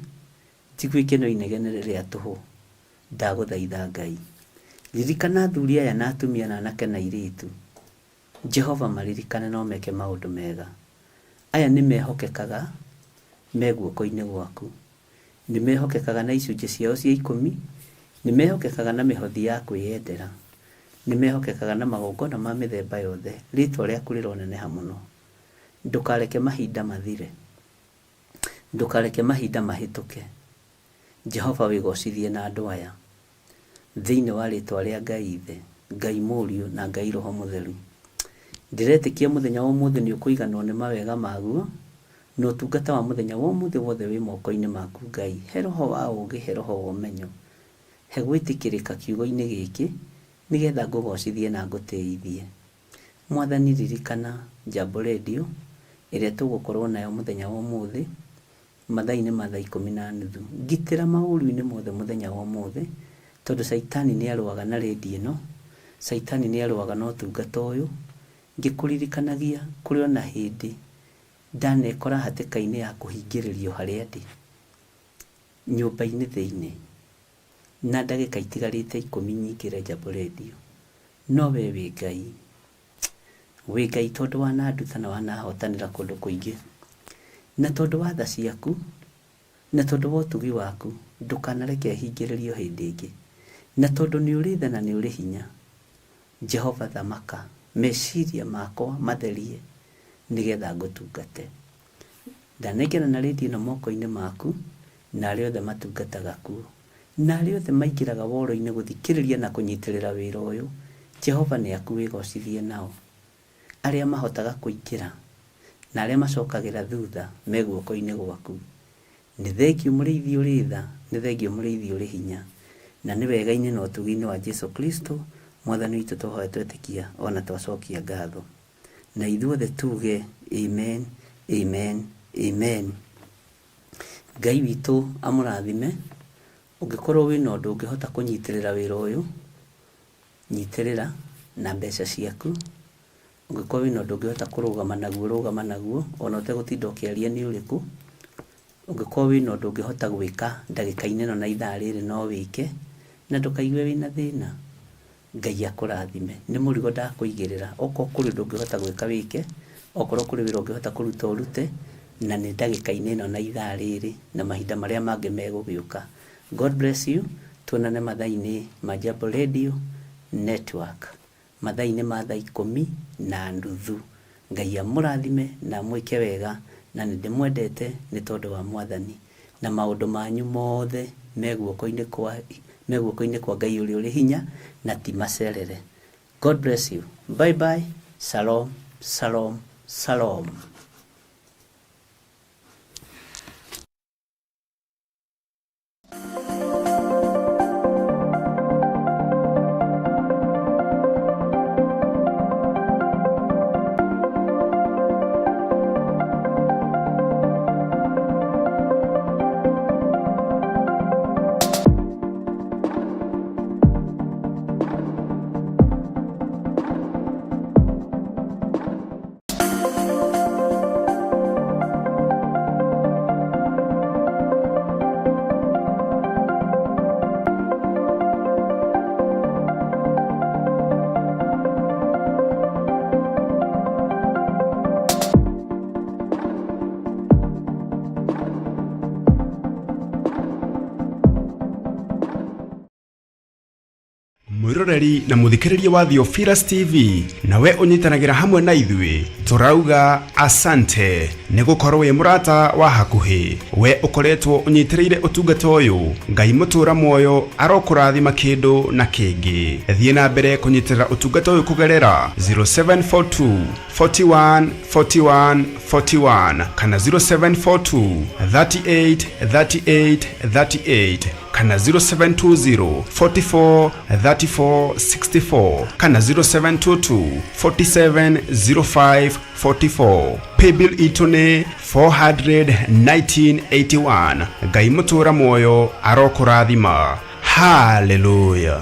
njiguĩke no inegene rĩa tũhũ. Ndagũthaitha Ngai, ririkana athuri aya na atumia na anake na airĩtu. Jehova maririkane na ũmeke maũndũ mega. Aya nĩ mehokekaga me guoko-inĩ gwaku. Nĩ mehokekaga na icunjĩ ciao cia ikũmi, nĩ mehokekaga na mĩhothi ya kwĩyendera, nĩ mehokekaga na magongona ma mĩthemba yothe. Rĩĩtwa rĩaku rĩroneneha mũno. Ndũkareke mahinda mathire. Ndũkareke mahinda mahĩtũke. Jehova wĩgocithie na andũ aya. Thĩinĩ wa rĩtwa rĩa Ngai Ithe, Ngai Mũriũ na Ngai Roho Mũtheru. Ndĩretĩkia mũthenya wa ũmũthĩ nĩ ũkũiganwo nĩ mawega maguo, na ũtungata wa mũthenya wa ũmũthĩ wothe wĩ moko-inĩ maku Ngai. He roho wa ũgĩ, he roho wa ũmenyo, he gwĩtĩkĩrĩka kiugo-inĩ gĩkĩ, nĩgetha ngũgocithie na ngũtĩithie. Mwathani ririkana Jambo Radio ĩrĩa tũgũkorwo nayo mũthenya wa ũmũthĩ, mathaa-inĩ ma thaa ikũmi na nuthu. Ngitĩra maũru-inĩ mothe mũthenya wa ũmũthĩ, tondũ caitani nĩ arũaga na redio ĩno, caitani nĩ arũaga na ũtungata ũyũ. Ngĩkũririkanagia kũrĩ ona hĩndĩ ndanekora hatĩka-inĩ ya kũhingĩrĩrio harĩa ndĩ, nyũmba-inĩ thĩinĩ, na ndagĩka itigarĩte ikũmi nyingĩre Jambo Radio. No we wĩ Ngai. Wĩ Ngai tondũ wananduta na wanahotanĩra kũndũ kũingĩ. Na tondũ wa tha ciaku, na tondũ wa ũtugi waku, ndũkanareke hingĩrĩrio hĩndĩ ĩngĩ. Na tondũ nĩ ũrĩ tha na nĩ ũrĩ hinya, Jehova thamaka, meciria makwa matherie nĩgetha ngũtungate. Ndanengerana rĩndiũ ĩno moko-inĩ maku na arĩa othe matungataga kuo, na arĩa othe maingĩraga woro-inĩ gũthikĩrĩria na kũnyitĩrĩra wĩra ũyũ. Jehova nĩ aku wĩgocithie nao. Arĩa mahotaga kũingĩra na arĩa macokagĩra thutha me guoko-inĩ gwaku. Nĩ thengiũ mũrĩithi ũrĩ tha, nĩ thengiũ mũrĩithi ũrĩ hinya. Na nĩ wega-inĩ na ũtugi-inĩ wa Jesu Kristo, Mwathani witũ twahoya twetĩkia ona twacokia ngatho. Na ithuothe tuge amen, amen, amen. Ngai witũ amũrathime. Ũngĩkorwo wĩna ũndũ ũngĩhota kũnyitĩrĩra wĩra ũyũ, nyitĩrĩra na mbeca ciaku. Ũngĩkorwo wĩna ũndũ ũngĩhota kũrũgama naguo, rũgama naguo, ona ũtegũtinda ũkĩaria nĩ ũrĩkũ. Ũngĩkorwo wĩna ũndũ ũngĩhota gwĩka ndagĩka-inĩ ĩno na ithaa rĩrĩ no wĩke, na ndũkaigue wĩna thĩna. Ngai akũrathime. Nĩ mũrigo ndakũigĩrĩra. Okorwo kũrĩ ũndũ ũngĩhota gwĩka wĩke, okorwo kũrĩ wĩra ũngĩhota kũruta ũrute, na nĩ ndagĩka-inĩ ĩno na ithaa rĩrĩ na mahinda marĩa mangĩ megũgĩũka. God bless you. Tuonane mathaa-inĩ ma Jambo Radio Network, mathaa-inĩ ma thaa ikũmi na nuthu. Ngai amũrathime na amwĩke wega, na nĩ ndĩmwendete nĩ tondũ wa Mwathani. Na maũndũ manyu mothe me guoko-inĩ kwa me guoko-inĩ kwa Ngai ũrĩa ũrĩ hinya na ti macerere. God bless you. Bye bye. Shalom, shalom, shalom. Mwĩroreri na mũthikĩrĩria wa Theophilus TV, nawe ũnyitanagĩra hamwe na ithuĩ, tũrauga asante nĩ gũkorwo wĩ mũrata wa hakuhĩ. We ũkoretwo ũnyitĩrĩire ũtungata ũyũ, Ngai mũtũra muoyo arokũrathima kĩndũ na kĩngĩ. Thiĩ na mbere kũnyitĩrĩra ũtungata ũyũ kũgerera 0742 41 41 41 kana 0742 38 38 38 kana 0720 44 34 64 kana 0722 47 05 44. Paybill itũ nĩ 41981. Ngai mũtũra muoyo arokũrathima. Haleluya.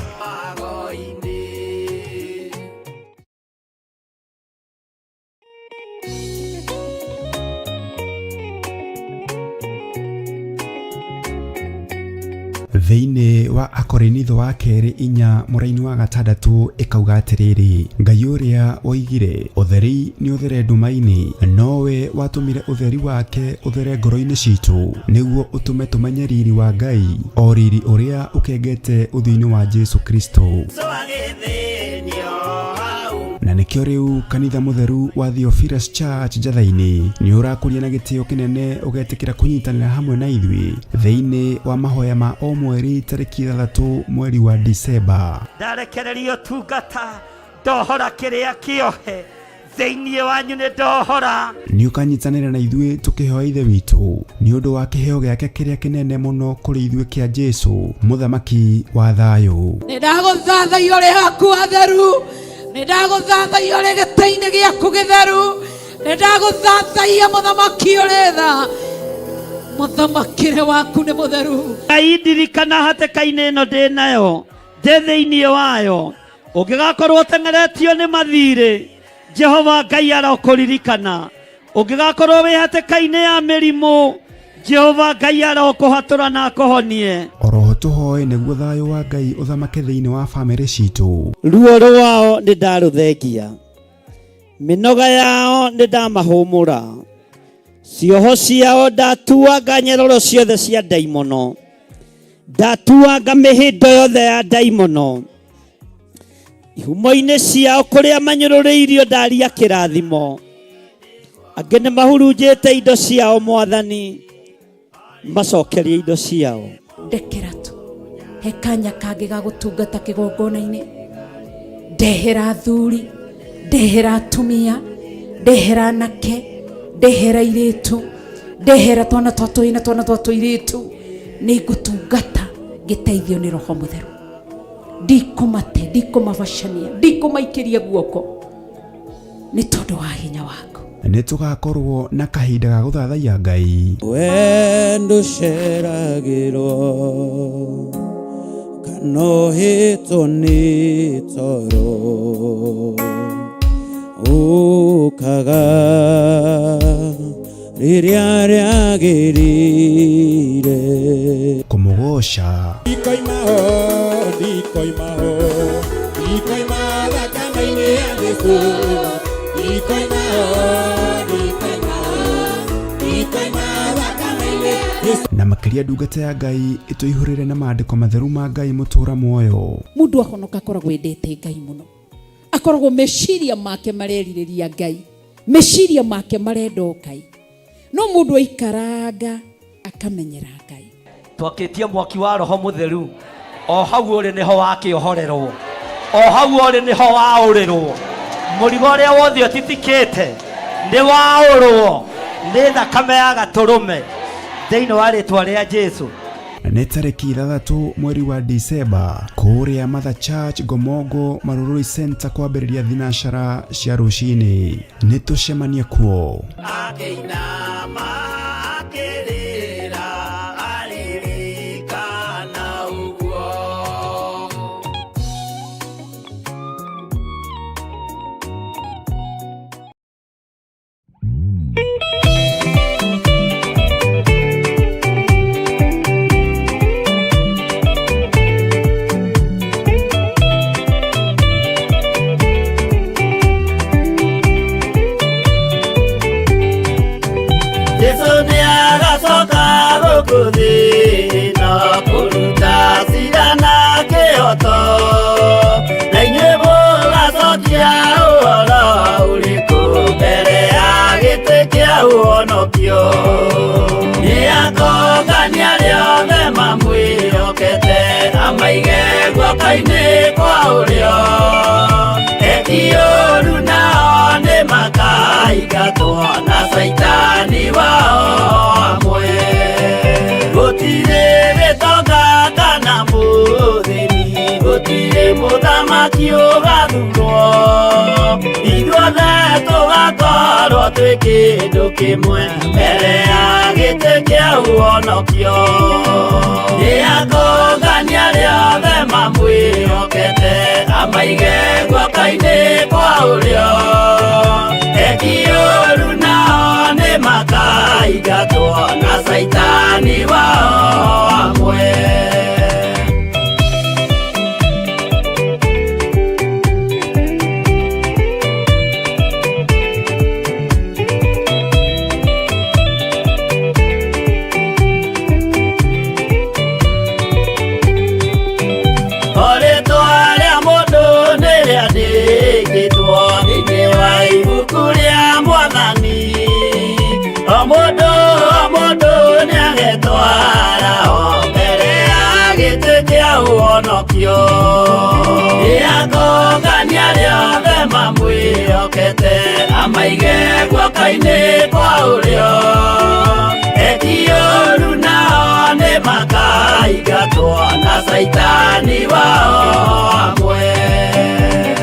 Thĩinĩ wa Akorinitho wa kerĩ 4 mũraini wa 6 ĩkauga atĩrĩrĩ, Ngai ũrĩa woigire ũtheri nĩ ũthere nduma-inĩ, nowe watũmire ũtheri wake ũthere ngoro-inĩ citũ, nĩguo ũtũme tũmenye riri wa Ngai, o riri ũrĩa ũkengete ũthiũ-inĩ wa Jesu Kristo. Na nĩkĩo rĩu kanitha mũtheru wa Theophilus Church Njatha-inĩ nĩ ũrakũria na gĩtĩo kĩnene ũgetĩkĩra kũnyitanĩra hamwe na ithuĩ thĩinĩ wa mahoya ma o mweri tarĩki 6 mweri wa Disemba. Ndarekererio tungata ndohora kĩrĩa kĩohe thĩinĩ wanyu nĩ ndohora. Nĩ ũkanyitanĩra na ithuĩ tũkĩhoya Ithe witũ nĩ ũndũ wa kĩheo gĩake kĩrĩa kĩnene mũno kũrĩ ithuĩ kĩa Jesu mũthamaki wa thayũ. Nĩ ndagũthathaiya ũrĩ haku hatheru, nĩ ndagũthathaiya ũrĩ gĩtĩ-inĩ gĩaku gĩtheru, nĩ ndagũthathaiya mũthamaki ũrĩ tha, mũthamakĩre waku nĩ mũtheru. Ngai ndirikana hatĩka-inĩ ĩno ndĩ nayo, ndĩ thĩinĩ wayo, ũngĩgakorwo ũteng'eretio nĩ mathirĩ, Jehova Ngai arokũririkana. Ũngĩgakorwo wĩ hatĩka-inĩ ya mĩrimũ, Jehova Ngai arokũhatũra na akũhonie. Oroho tũhoe nĩguo thayũ wa Ngai ũthamake thĩinĩ wa bamĩrĩ citũ. Ruo rwao nĩ ndarũthengia, mĩnoga yao nĩ ndamahũmũra, cioho ciao ndatuanga nyeroro ciothe cia ndaimono, ndatuanga mĩhĩndo yothe ya ndaimono, ihumo-inĩ ciao kũrĩa manyũrũrĩirio ndaria kĩrathimo, angĩ nĩ mahurunjĩte indo ciao mwathani, macokerie indo ciao. Ndekera tu he kanya kangĩ ga gũtungata kĩgongona-inĩ, ndehera athuri, ndehera atumia, ndehera anake, ndehera airĩtu, ndehera twana twa tũhĩĩ na twana twa tũirĩtu, nĩ ngũtungata ngĩteithio nĩ Roho Mũtheru. Ndikũmate, ndikũmabacania, ndikũmaikĩria guoko nĩ tondũ wa hinya waku. Nĩ tũgakorwo na kahinda ga gũthathaiya Ngai. We ndũceragĩrwo kana ũhĩtwo nĩ toro, ũkaga rĩrĩa rĩagĩrĩire. Kũmũgoca. Ndikoima ho, ndikoima ho, ndikoima thakame-inĩ ya Jesũ. Ndikoima ho, ndikoima ho, ndikoima thakame-inĩ ya Jesũ. Na makĩria ndungata ya Ngai ĩtũihũrĩre na maandĩko matheru ma Ngai mũtũra muoyo. Mũndũ ahonoka akoragwo endete Ngai mũno, akoragwo meciria make marerirĩria Ngai, meciria make marenda o Ngai. No mũndũ aikaranga akamenyera Ngai. Twakĩtie mwaki wa Roho Mũtheru, o hau ũrĩ nĩho wakĩohorerwo, o hau ũrĩ nĩho waũrĩrwo, mũrigo ũrĩa wothe ũtitikĩte nĩ waũrwo nĩ thakame ya gatũrũme thĩinĩ wa rĩtwa rĩa Jesu. Nĩ tarĩki 6 mweri wa Disemba kũrĩa Mother Church Ngomongo Marurui Center kwambĩrĩria thinacara cia rũcinĩ. Nĩ tũcemanie kuo. Akĩinama akĩrĩra aririkana ũguo. Jesu nĩ agacoka gũkũ thĩ na kũruta cira na kĩhooto. gĩtĩ kĩa ũhonokio. Nĩakongania arĩa othe mamwĩhokete, amaige guoko-inĩ kwa ũrĩo. Eki ũũru nao nĩmakaingatwo na caitani wao hamwe. Gũtirĩ gĩtonga kana mũthĩni, gũtirĩ mũthamaki ũgathurwo. Ithuothe tũgakorwo twĩ kĩndũ kĩmwe mbere ya gĩtĩ kĩa ũhonokio. Nĩakongania arĩa othe mamwĩhokete, amaige guoko-inĩ kwa ũrĩo. Eki ũũru nao nĩmakaingatwo na caitani wao hamwe. O rĩtwa rĩa mũndũ nĩrĩandĩkĩtwo thĩinĩ wa ibuku rĩa Mwathani. O mũndũ o mũndũ nĩagetwara o mbere ya gĩtĩ kĩa ũhonokio. Nĩakongania arĩa othe mamwĩhokete, amaige guoko-inĩ kwa ũrĩo. Eki ũũru nao nĩmakaingatwo na caitani wao hamwe.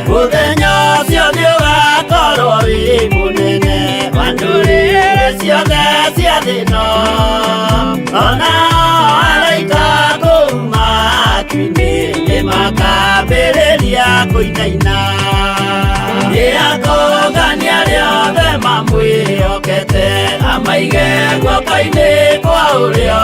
Mũthenya ũcio nĩũgakorwo wĩ mũnene wa ndũrĩrĩ ciothe cia thĩ ĩno. Ona araika kũu matu-inĩ nĩmakambĩrĩria kũinaina. Nĩakongania arĩa othe mamwĩhokete, amaige guoko-inĩ kwa ũrĩo.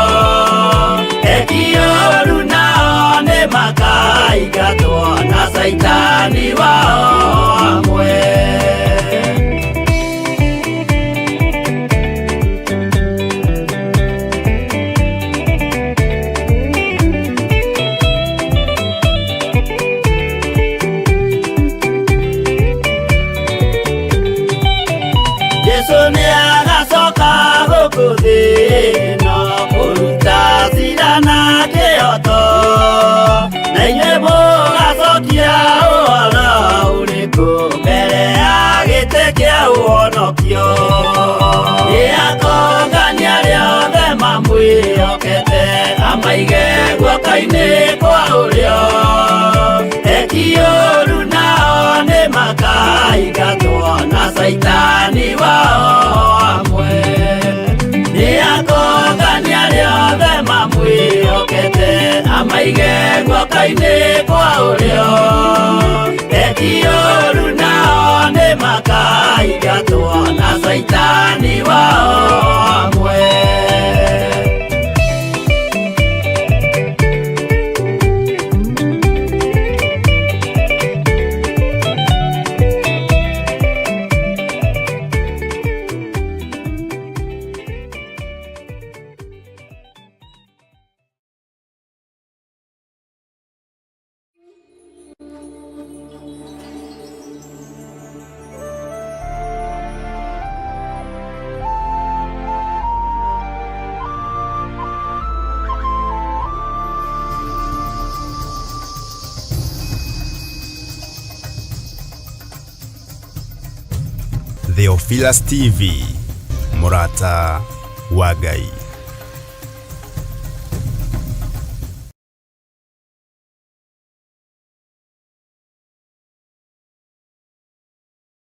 Eki ũũru nao nĩmakaingatwo na caitani wao hamwe. Jesu nĩagacoka gũkũ thĩ ĩno kũruta cira na kĩhooto, na inyuĩ mũgacokia ũhoro ũrĩkũ mbere ya gĩtĩ kĩa ũhonokio. Nĩakongania arĩa othe mamwĩhokete, amaige guoko-inĩ kwa ũrĩo. Eki ũũru nao nĩmakaingatwo na caitani wao hamwe. Nĩakongania arĩa othe mamwĩhokete, amaige guoko-inĩ kwa ũrĩo. Eki ũũru nao nĩmakaingatwo na caitani wao hamwe. Theophilus TV, mũrata wa Ngai.